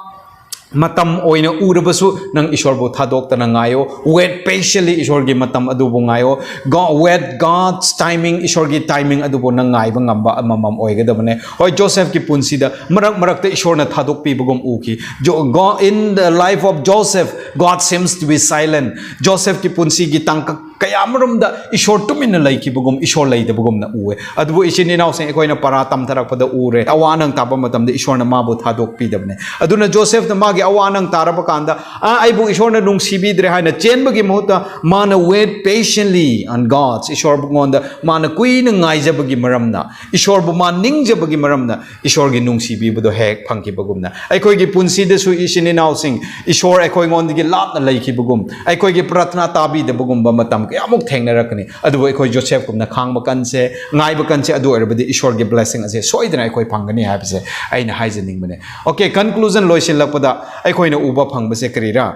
ꯃꯇꯝ ꯑꯣꯏꯅ ꯎꯔꯕꯁꯨ, ꯅꯪ ꯏꯁꯣꯔꯕꯨ ꯊꯥꯗꯣꯛꯇꯅ ꯉꯥꯏꯌꯣ꯫ Wait patiently, ꯏꯁꯣꯔꯒꯤ ꯃꯇꯝ ꯑꯗꯨꯕꯨ ꯉꯥꯏꯌꯣ꯫ God, wait, God's timing, ꯏꯁꯣꯔꯒꯤ timing ꯑꯗꯨꯕꯨ ꯅꯪ ꯉꯥꯏꯕ ꯉꯝꯕ ꯑꯃꯃꯝ ꯑꯣꯏꯒꯗꯕꯅꯦ꯫ ꯍꯣꯏ, ꯖꯣꯁꯦꯐꯀꯤ ꯄꯨꯟꯁꯤꯗ ꯃꯔꯛ ꯃꯔꯛꯇ ꯏꯁꯣꯔꯅ ꯊꯥꯗꯣꯛꯄꯤꯕꯒꯨꯝ ꯎꯈꯤ꯫ Jo-, God, in the life of Joseph, God seems to be silent. ꯖꯣꯁꯦꯐꯀꯤ ꯄꯨꯟꯁꯤꯒꯤ ꯇꯥꯡꯀꯛ ꯀꯌꯥ ꯑꯃꯔꯣꯝꯗ ꯏꯁꯣꯔ ꯇꯨꯃꯤꯟꯅ ꯂꯩꯈꯤꯕꯒꯨꯝ, ꯏꯁꯣꯔ ꯂꯩꯇꯕꯒꯨꯝꯅ ꯎꯑꯦ꯫ ꯑꯗꯨꯕꯨ ꯏꯆꯤꯟ ꯏꯅꯥꯎꯁꯤꯡ, ꯑꯩꯈꯣꯏꯅ ꯄꯔꯥ ꯇꯝꯊꯔꯛꯄꯗ ꯎꯔꯦ, ꯑꯋꯥ ꯑꯅꯪ ꯇꯥꯕ ꯃꯇꯝꯗ ꯏꯁꯣꯔꯅ ꯃꯥꯕꯨ ꯊꯥꯗꯣꯛꯄꯤꯗꯕꯅꯦ꯫ ꯑꯗꯨꯅ ꯖꯣꯁꯦꯐꯅ ꯃꯥꯒꯤ ꯑꯋꯥ ꯑꯅꯪ ꯇꯥꯔꯕ ꯀꯥꯟꯗ, "ꯑ, ꯑꯩꯕꯨ ꯏꯁꯣꯔꯅ ꯅꯨꯡꯁꯤꯕꯤꯗ꯭ꯔꯦ" ꯍꯥꯏꯅ ꯆꯦꯟꯕꯒꯤ ꯃꯍꯨꯠꯇ, ꯃꯥꯅ wait patiently on God, ꯏꯁꯣꯔꯉꯣꯟꯗ ꯃꯥꯅ ꯀꯨꯏꯅ ꯉꯥꯏꯖꯕꯒꯤ ꯃꯔꯝꯅ, ꯏꯁꯣꯔꯕꯨ ꯃꯥ ꯅꯤꯡꯖꯕꯒꯤ ꯃꯔꯝꯅ, ꯏꯁꯣꯔꯒꯤ ꯅꯨꯡꯁꯤꯕꯤꯕꯗꯣ ꯍꯦꯛ ꯐꯪꯈꯤꯕꯒꯨꯝꯅ, ꯑꯩꯈꯣꯏꯒꯤ ꯄꯨꯟꯁꯤꯗꯁꯨ ꯏꯆꯤꯟ ꯏꯅꯥꯎꯁꯤꯡ, ꯏꯁꯣꯔ ꯑꯩꯈꯣꯏꯉꯣꯟꯗꯒꯤ ꯂꯥꯞꯅ ꯂꯩꯈꯤꯕꯒꯨꯝ, ꯑꯩꯈꯣꯏꯒꯤ ꯄ꯭ꯔꯊꯅꯥ ꯇꯥꯕꯤꯗꯕꯒꯨꯝꯕ ꯃꯇꯝ ꯀꯌꯥꯃꯨꯛ ꯊꯦꯡꯅꯔꯛꯀꯅꯤ꯫ ꯑꯗꯨꯕꯨ ꯑꯩꯈꯣꯏ ꯖꯣꯁꯦꯐꯀꯨꯝꯅ ꯈꯥꯡꯕ ꯀꯟꯁꯦ, ꯉꯥꯏꯕ ꯀꯟꯁꯦ, ꯑꯗꯨ ꯑꯣꯏꯔꯕꯗꯤ ꯏꯁꯣꯔꯒꯤ blessing ꯑꯁꯦ ꯁꯣꯏꯗꯅ ꯑꯩꯈꯣꯏ ꯐꯪꯒꯅꯤ ꯍꯥꯏꯕꯁꯦ ꯑꯩꯅ ꯍꯥꯏꯖꯅꯤꯡꯕꯅꯦ꯫ Okay, conclusion ꯂꯣꯏꯁꯤꯜꯂꯛꯄꯗ ꯑꯩꯈꯣꯏꯅ ꯎꯕ ꯐꯪꯕꯁꯦ ꯀꯔꯤꯔꯥ?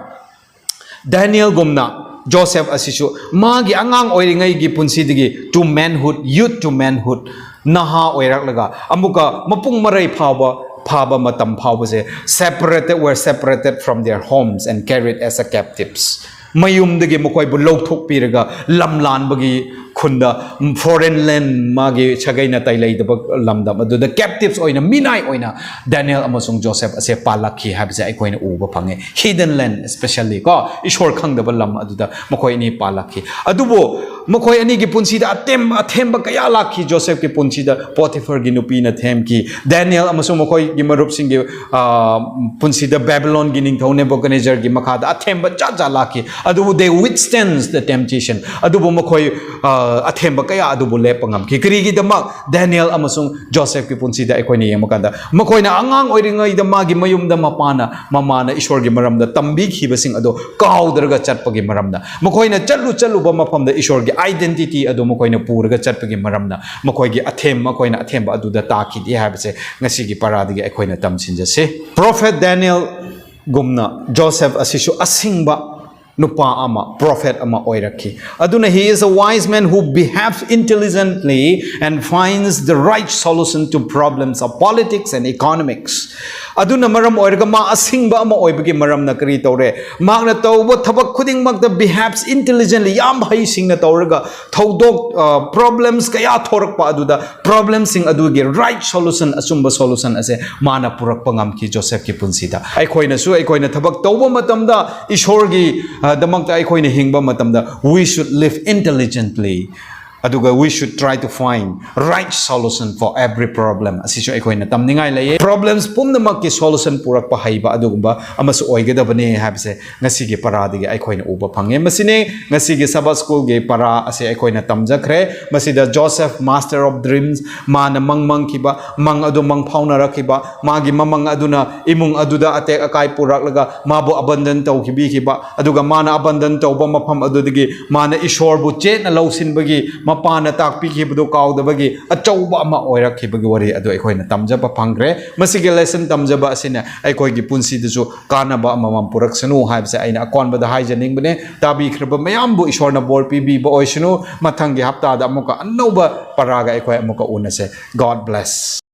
ꯗꯥꯅꯤꯌꯦꯜꯒꯨꯝꯅ ꯖꯣꯁꯦꯐ ꯑꯁꯤꯁꯨ ꯃꯥꯒꯤ ꯑꯉꯥꯡ ꯑꯣꯏꯔꯤꯉꯩꯒꯤ ꯄꯨꯟꯁꯤꯗꯒꯤ to manhood, youth to manhood, ꯅꯍꯥ ꯑꯣꯏꯔꯛꯂꯒ ꯑꯃꯨꯛꯀ ꯃꯄꯨꯡ ꯃꯔꯩ ꯐꯥꯎꯕ, ꯐꯥꯕ ꯃꯇꯝ ꯐꯥꯎꯕꯁꯦ, separated, were separated from their homes and carried as a captives. ꯃꯌꯨꯝꯗꯒꯤ ꯃꯈꯣꯏꯕꯨ ꯂꯧꯊꯣꯛꯄꯤꯔꯒ ꯂꯝ ꯂꯥꯟꯕꯒꯤ ꯈꯨꯟꯗ, foreign land, ꯃꯥꯒꯤ ꯁꯥꯒꯩ ꯅꯥꯇꯩ ꯂꯩꯇꯕ ꯂꯝꯗꯝ ꯑꯗꯨꯗ captives ꯑꯣꯏꯅ, ꯃꯤꯅꯥꯏ ꯑꯣꯏꯅ ꯗꯥꯅꯤꯌꯦꯜ ꯑꯃꯁꯨꯡ ꯖꯣꯁꯦꯐ ꯑꯁꯦ ꯄꯥꯜꯂꯛꯈꯤ ꯍꯥꯏꯕꯁꯦ ꯑꯩꯈꯣꯏꯅ ꯎꯕ ꯐꯪꯉꯦ꯫ Heathen land, especially ꯀꯣ, ꯏꯁꯣꯔ ꯈꯪꯗꯕ ꯂꯝ ꯑꯗꯨꯗ ꯃꯈꯣꯏ ꯑꯅꯤ ꯄꯥꯜꯂꯛꯈꯤ꯫ ꯑꯗꯨꯕꯨ ꯃꯈꯣꯏ ꯑꯅꯤꯒꯤ ꯄꯨꯟꯁꯤꯗ ꯑꯇꯦꯝ-, ꯑꯊꯦꯝꯕ ꯀꯌꯥ ꯂꯥꯛꯈꯤ꯫ ꯖꯣꯁꯦꯐꯀꯤ ꯄꯨꯟꯁꯤꯗ ꯄꯣꯇꯤꯐꯔꯒꯤ ꯅꯨꯄꯤꯅ ꯊꯦꯝꯈꯤ꯫ ꯗꯥꯅꯤꯌꯦꯜ ꯑꯃꯁꯨꯡ ꯃꯈꯣꯏꯒꯤ ꯃꯔꯨꯞꯁꯤꯡꯒꯤ, ꯑ, ꯄꯨꯟꯁꯤꯗ ꯕꯦꯕꯤꯂꯣꯟꯒꯤ ꯅꯤꯡꯊꯧ ꯅꯦꯕꯨꯀꯗꯅꯦꯖꯔꯒꯤ ꯃꯈꯥꯗ ꯑꯊꯦꯝꯕ ꯖꯥꯠ ꯖꯥꯠ ꯂꯥꯛꯈꯤ꯫ ꯑꯗꯨꯕꯨ they withstands the temptation. ꯑꯗꯨꯕꯨ ꯃꯈꯣꯏ, ꯑ, ꯑꯊꯦꯝꯕ ꯀꯌꯥ ꯑꯗꯨꯕꯨ ꯂꯦꯞꯄ ꯉꯝꯈꯤ꯫ ꯀꯔꯤꯒꯤꯗꯃꯛ? ꯗꯥꯅꯤꯌꯦꯜ ꯑꯃꯁꯨꯡ ꯖꯣꯁꯦꯐꯀꯤ ꯄꯨꯟꯁꯤꯗ ꯑꯩꯈꯣꯏꯅ ꯌꯦꯡꯕ ꯀꯥꯟꯗ, ꯃꯈꯣꯏꯅ ꯑꯉꯥꯡ ꯑꯣꯏꯔꯤꯉꯩꯗ ꯃꯥꯒꯤ ꯃꯌꯨꯝꯗ ꯃꯄꯥꯅ, ꯃꯃꯥꯅ ꯏꯁꯣꯔꯒꯤ ꯃꯔꯝꯗ ꯇꯝꯕꯤꯈꯤꯕꯁꯤꯡ ꯑꯗꯣ ꯀꯥꯎꯗ꯭ꯔꯒ ꯆꯠꯄꯒꯤ ꯃꯔꯝꯅ, ꯃꯈꯣꯏꯅ ꯆꯠꯂꯨ ꯆꯠꯂꯨꯕ ꯃꯐꯝꯗ ꯏꯁꯣꯔꯒꯤ identity ꯑꯗꯨ ꯃꯈꯣꯏꯅ ꯄꯨꯔꯒ ꯆꯠꯄꯒꯤ ꯃꯔꯝꯅ, ꯃꯈꯣꯏꯒꯤ ꯑꯊꯦꯝ-, ꯃꯈꯣꯏꯅ ꯑꯊꯦꯝꯕ ꯑꯗꯨꯗ ꯇꯥꯈꯤꯗꯦ ꯍꯥꯏꯕꯁꯦ ꯉꯁꯤꯒꯤ ꯄꯔꯥꯗꯒꯤ ꯑꯩꯈꯣꯏꯅ ꯇꯝꯁꯤꯟꯖꯁꯤ꯫ Prophet ꯗꯥꯅꯤꯌꯦꯜꯒꯨꯝꯅ ꯖꯣꯁꯦꯐ ꯑꯁꯤꯁꯨ ꯑꯁꯤꯡꯕ ꯅꯨꯄꯥ ꯑꯃ, prophet ꯑꯃ ꯑꯣꯏꯔꯛꯈꯤ꯫ ꯑꯗꯨꯅ he is a wise man who behaves intelligently and finds the right solution to problems of politics and economics. ꯑꯗꯨꯅ ꯃꯔꯝ ꯑꯣꯏꯔꯒ ꯃꯥ ꯑꯁꯤꯡꯕ ꯑꯃ ꯑꯣꯏꯕꯒꯤ ꯃꯔꯝꯅ ꯀꯔꯤ ꯇꯧꯔꯦ? ꯃꯍꯥꯛꯅ ꯇꯧꯕ ꯊꯕꯛ ꯈꯨꯗꯤꯡꯃꯛꯇ behaves intelligently, ꯌꯥꯝ ꯍꯩꯁꯤꯡꯅ ꯇꯧꯔꯒ ꯊꯧꯗꯣꯛ, problems ꯀꯌꯥ ꯊꯣꯔꯛꯄ ꯑꯗꯨꯗ problemꯁꯤꯡ ꯑꯗꯨꯒꯤ right solution, ꯑꯆꯨꯝꯕ solution ꯑꯁꯦ ꯃꯥꯅ ꯄꯨꯔꯛꯄ ꯉꯝꯈꯤ ꯖꯣꯁꯦꯐꯀꯤ ꯄꯨꯟꯁꯤꯗ꯫ ꯑꯩꯈꯣꯏꯅꯁꯨ ꯑꯩꯈꯣꯏꯅ ꯊꯕꯛ ꯇꯧꯕ ꯃꯇꯝꯗ ꯏꯁꯣꯔꯒꯤ, ꯑ, ꯗꯃꯛꯇ ꯑꯩꯈꯣꯏꯅ ꯍꯤꯡꯕ ꯃꯇꯝꯗ we should live intelligently꯫ ꯑꯗꯨꯒ we should try to find right solution for every problem꯫ ꯑꯁꯤꯁꯨ ꯑꯩꯈꯣꯏꯅ ꯇꯝꯅꯤꯡꯉꯥꯏ ꯂꯩꯌꯦ꯫ Problems ꯄꯨꯝꯅꯃꯛꯀꯤ solution ꯄꯨꯔꯛꯄ ꯍꯩꯕ ꯑꯗꯨꯒꯨꯝꯕ ꯑꯃꯁꯨ ꯑꯣꯏꯒꯗꯕꯅꯦ ꯍꯥꯏꯕꯁꯦ ꯉꯁꯤꯒꯤ ꯄꯔꯥꯗꯒꯤ ꯑꯩꯈꯣꯏꯅ ꯎꯕ ꯐꯪꯉꯦ꯫ ꯃꯁꯤꯅꯦ ꯉꯁꯤꯒꯤ Sabbath Schoolꯒꯤ ꯄꯔꯥ ꯑꯁꯦ ꯑꯩꯈꯣꯏꯅ ꯇꯝꯖꯈ꯭ꯔꯦ꯫ ꯃꯁꯤꯗ Joseph, master of dreams, ꯃꯥꯅ ꯃꯪ ꯃꯪꯈꯤꯕ, ꯃꯪ ꯑꯗꯨ ꯃꯪ ꯐꯥꯎꯅꯔꯛꯈꯤꯕ, ꯃꯥꯒꯤ ꯃꯃꯪ ꯑꯗꯨꯅ ꯏꯃꯨꯡ ꯑꯗꯨꯗ ꯑꯇꯦꯛ ꯑꯀꯥꯏ ꯄꯨꯔꯛꯂꯒ ꯃꯥꯕꯨ abandon ꯇꯧꯈꯤꯕꯤꯈꯤꯕ, ꯑꯗꯨꯒ ꯃꯥꯅ abandon ꯇꯧꯕ ꯃꯐꯝ ꯑꯗꯨꯗꯒꯤ ꯃꯥꯅ ꯏꯁꯣꯔꯕꯨ ꯆꯦꯠꯅ ꯂꯧꯁꯤꯟꯕꯒꯤ, ꯃꯄꯥꯅ ꯇꯥꯛꯄꯤꯈꯤꯕꯗꯨ ꯀꯥꯎꯗꯕꯒꯤ ꯑꯆꯧꯕ ꯑꯃ ꯑꯣꯏꯔꯛꯈꯤꯕꯒꯤ ꯋꯥꯔꯤ ꯑꯗꯨ ꯑꯩꯈꯣꯏꯅ ꯇꯝꯖꯕ ꯐꯪꯈ꯭ꯔꯦ꯫ ꯃꯁꯤꯒꯤ lesson ꯇꯝꯖꯕ ꯑꯁꯤꯅ ꯑꯩꯈꯣꯏꯒꯤ ꯄꯨꯟꯁꯤꯗꯁꯨ ꯀꯥꯟꯅꯕ ꯑꯃꯃꯝ ꯄꯨꯔꯛꯁꯅꯨ ꯍꯥꯏꯕꯁꯦ ꯑꯩꯅ ꯑꯀꯣꯟꯕꯗ ꯍꯥꯏꯖꯅꯤꯡꯕꯅꯦ꯫ ꯇꯥꯕꯤꯈ꯭ꯔꯕ ꯃꯌꯥꯝꯕꯨ ꯏꯁꯣꯔꯅ ꯕꯣꯔ ꯄꯤꯕꯤꯕ ꯑꯣꯏꯁꯅꯨ꯫ ꯃꯊꯪꯒꯤ ꯍꯞꯇꯥꯗ ꯑꯃꯨꯛꯀ ꯑꯅꯧꯕ ꯄꯔꯥꯒ ꯑꯩꯈꯣꯏ ꯑꯃꯨꯛꯀ ꯎꯅꯁꯦ꯫ God bless꯫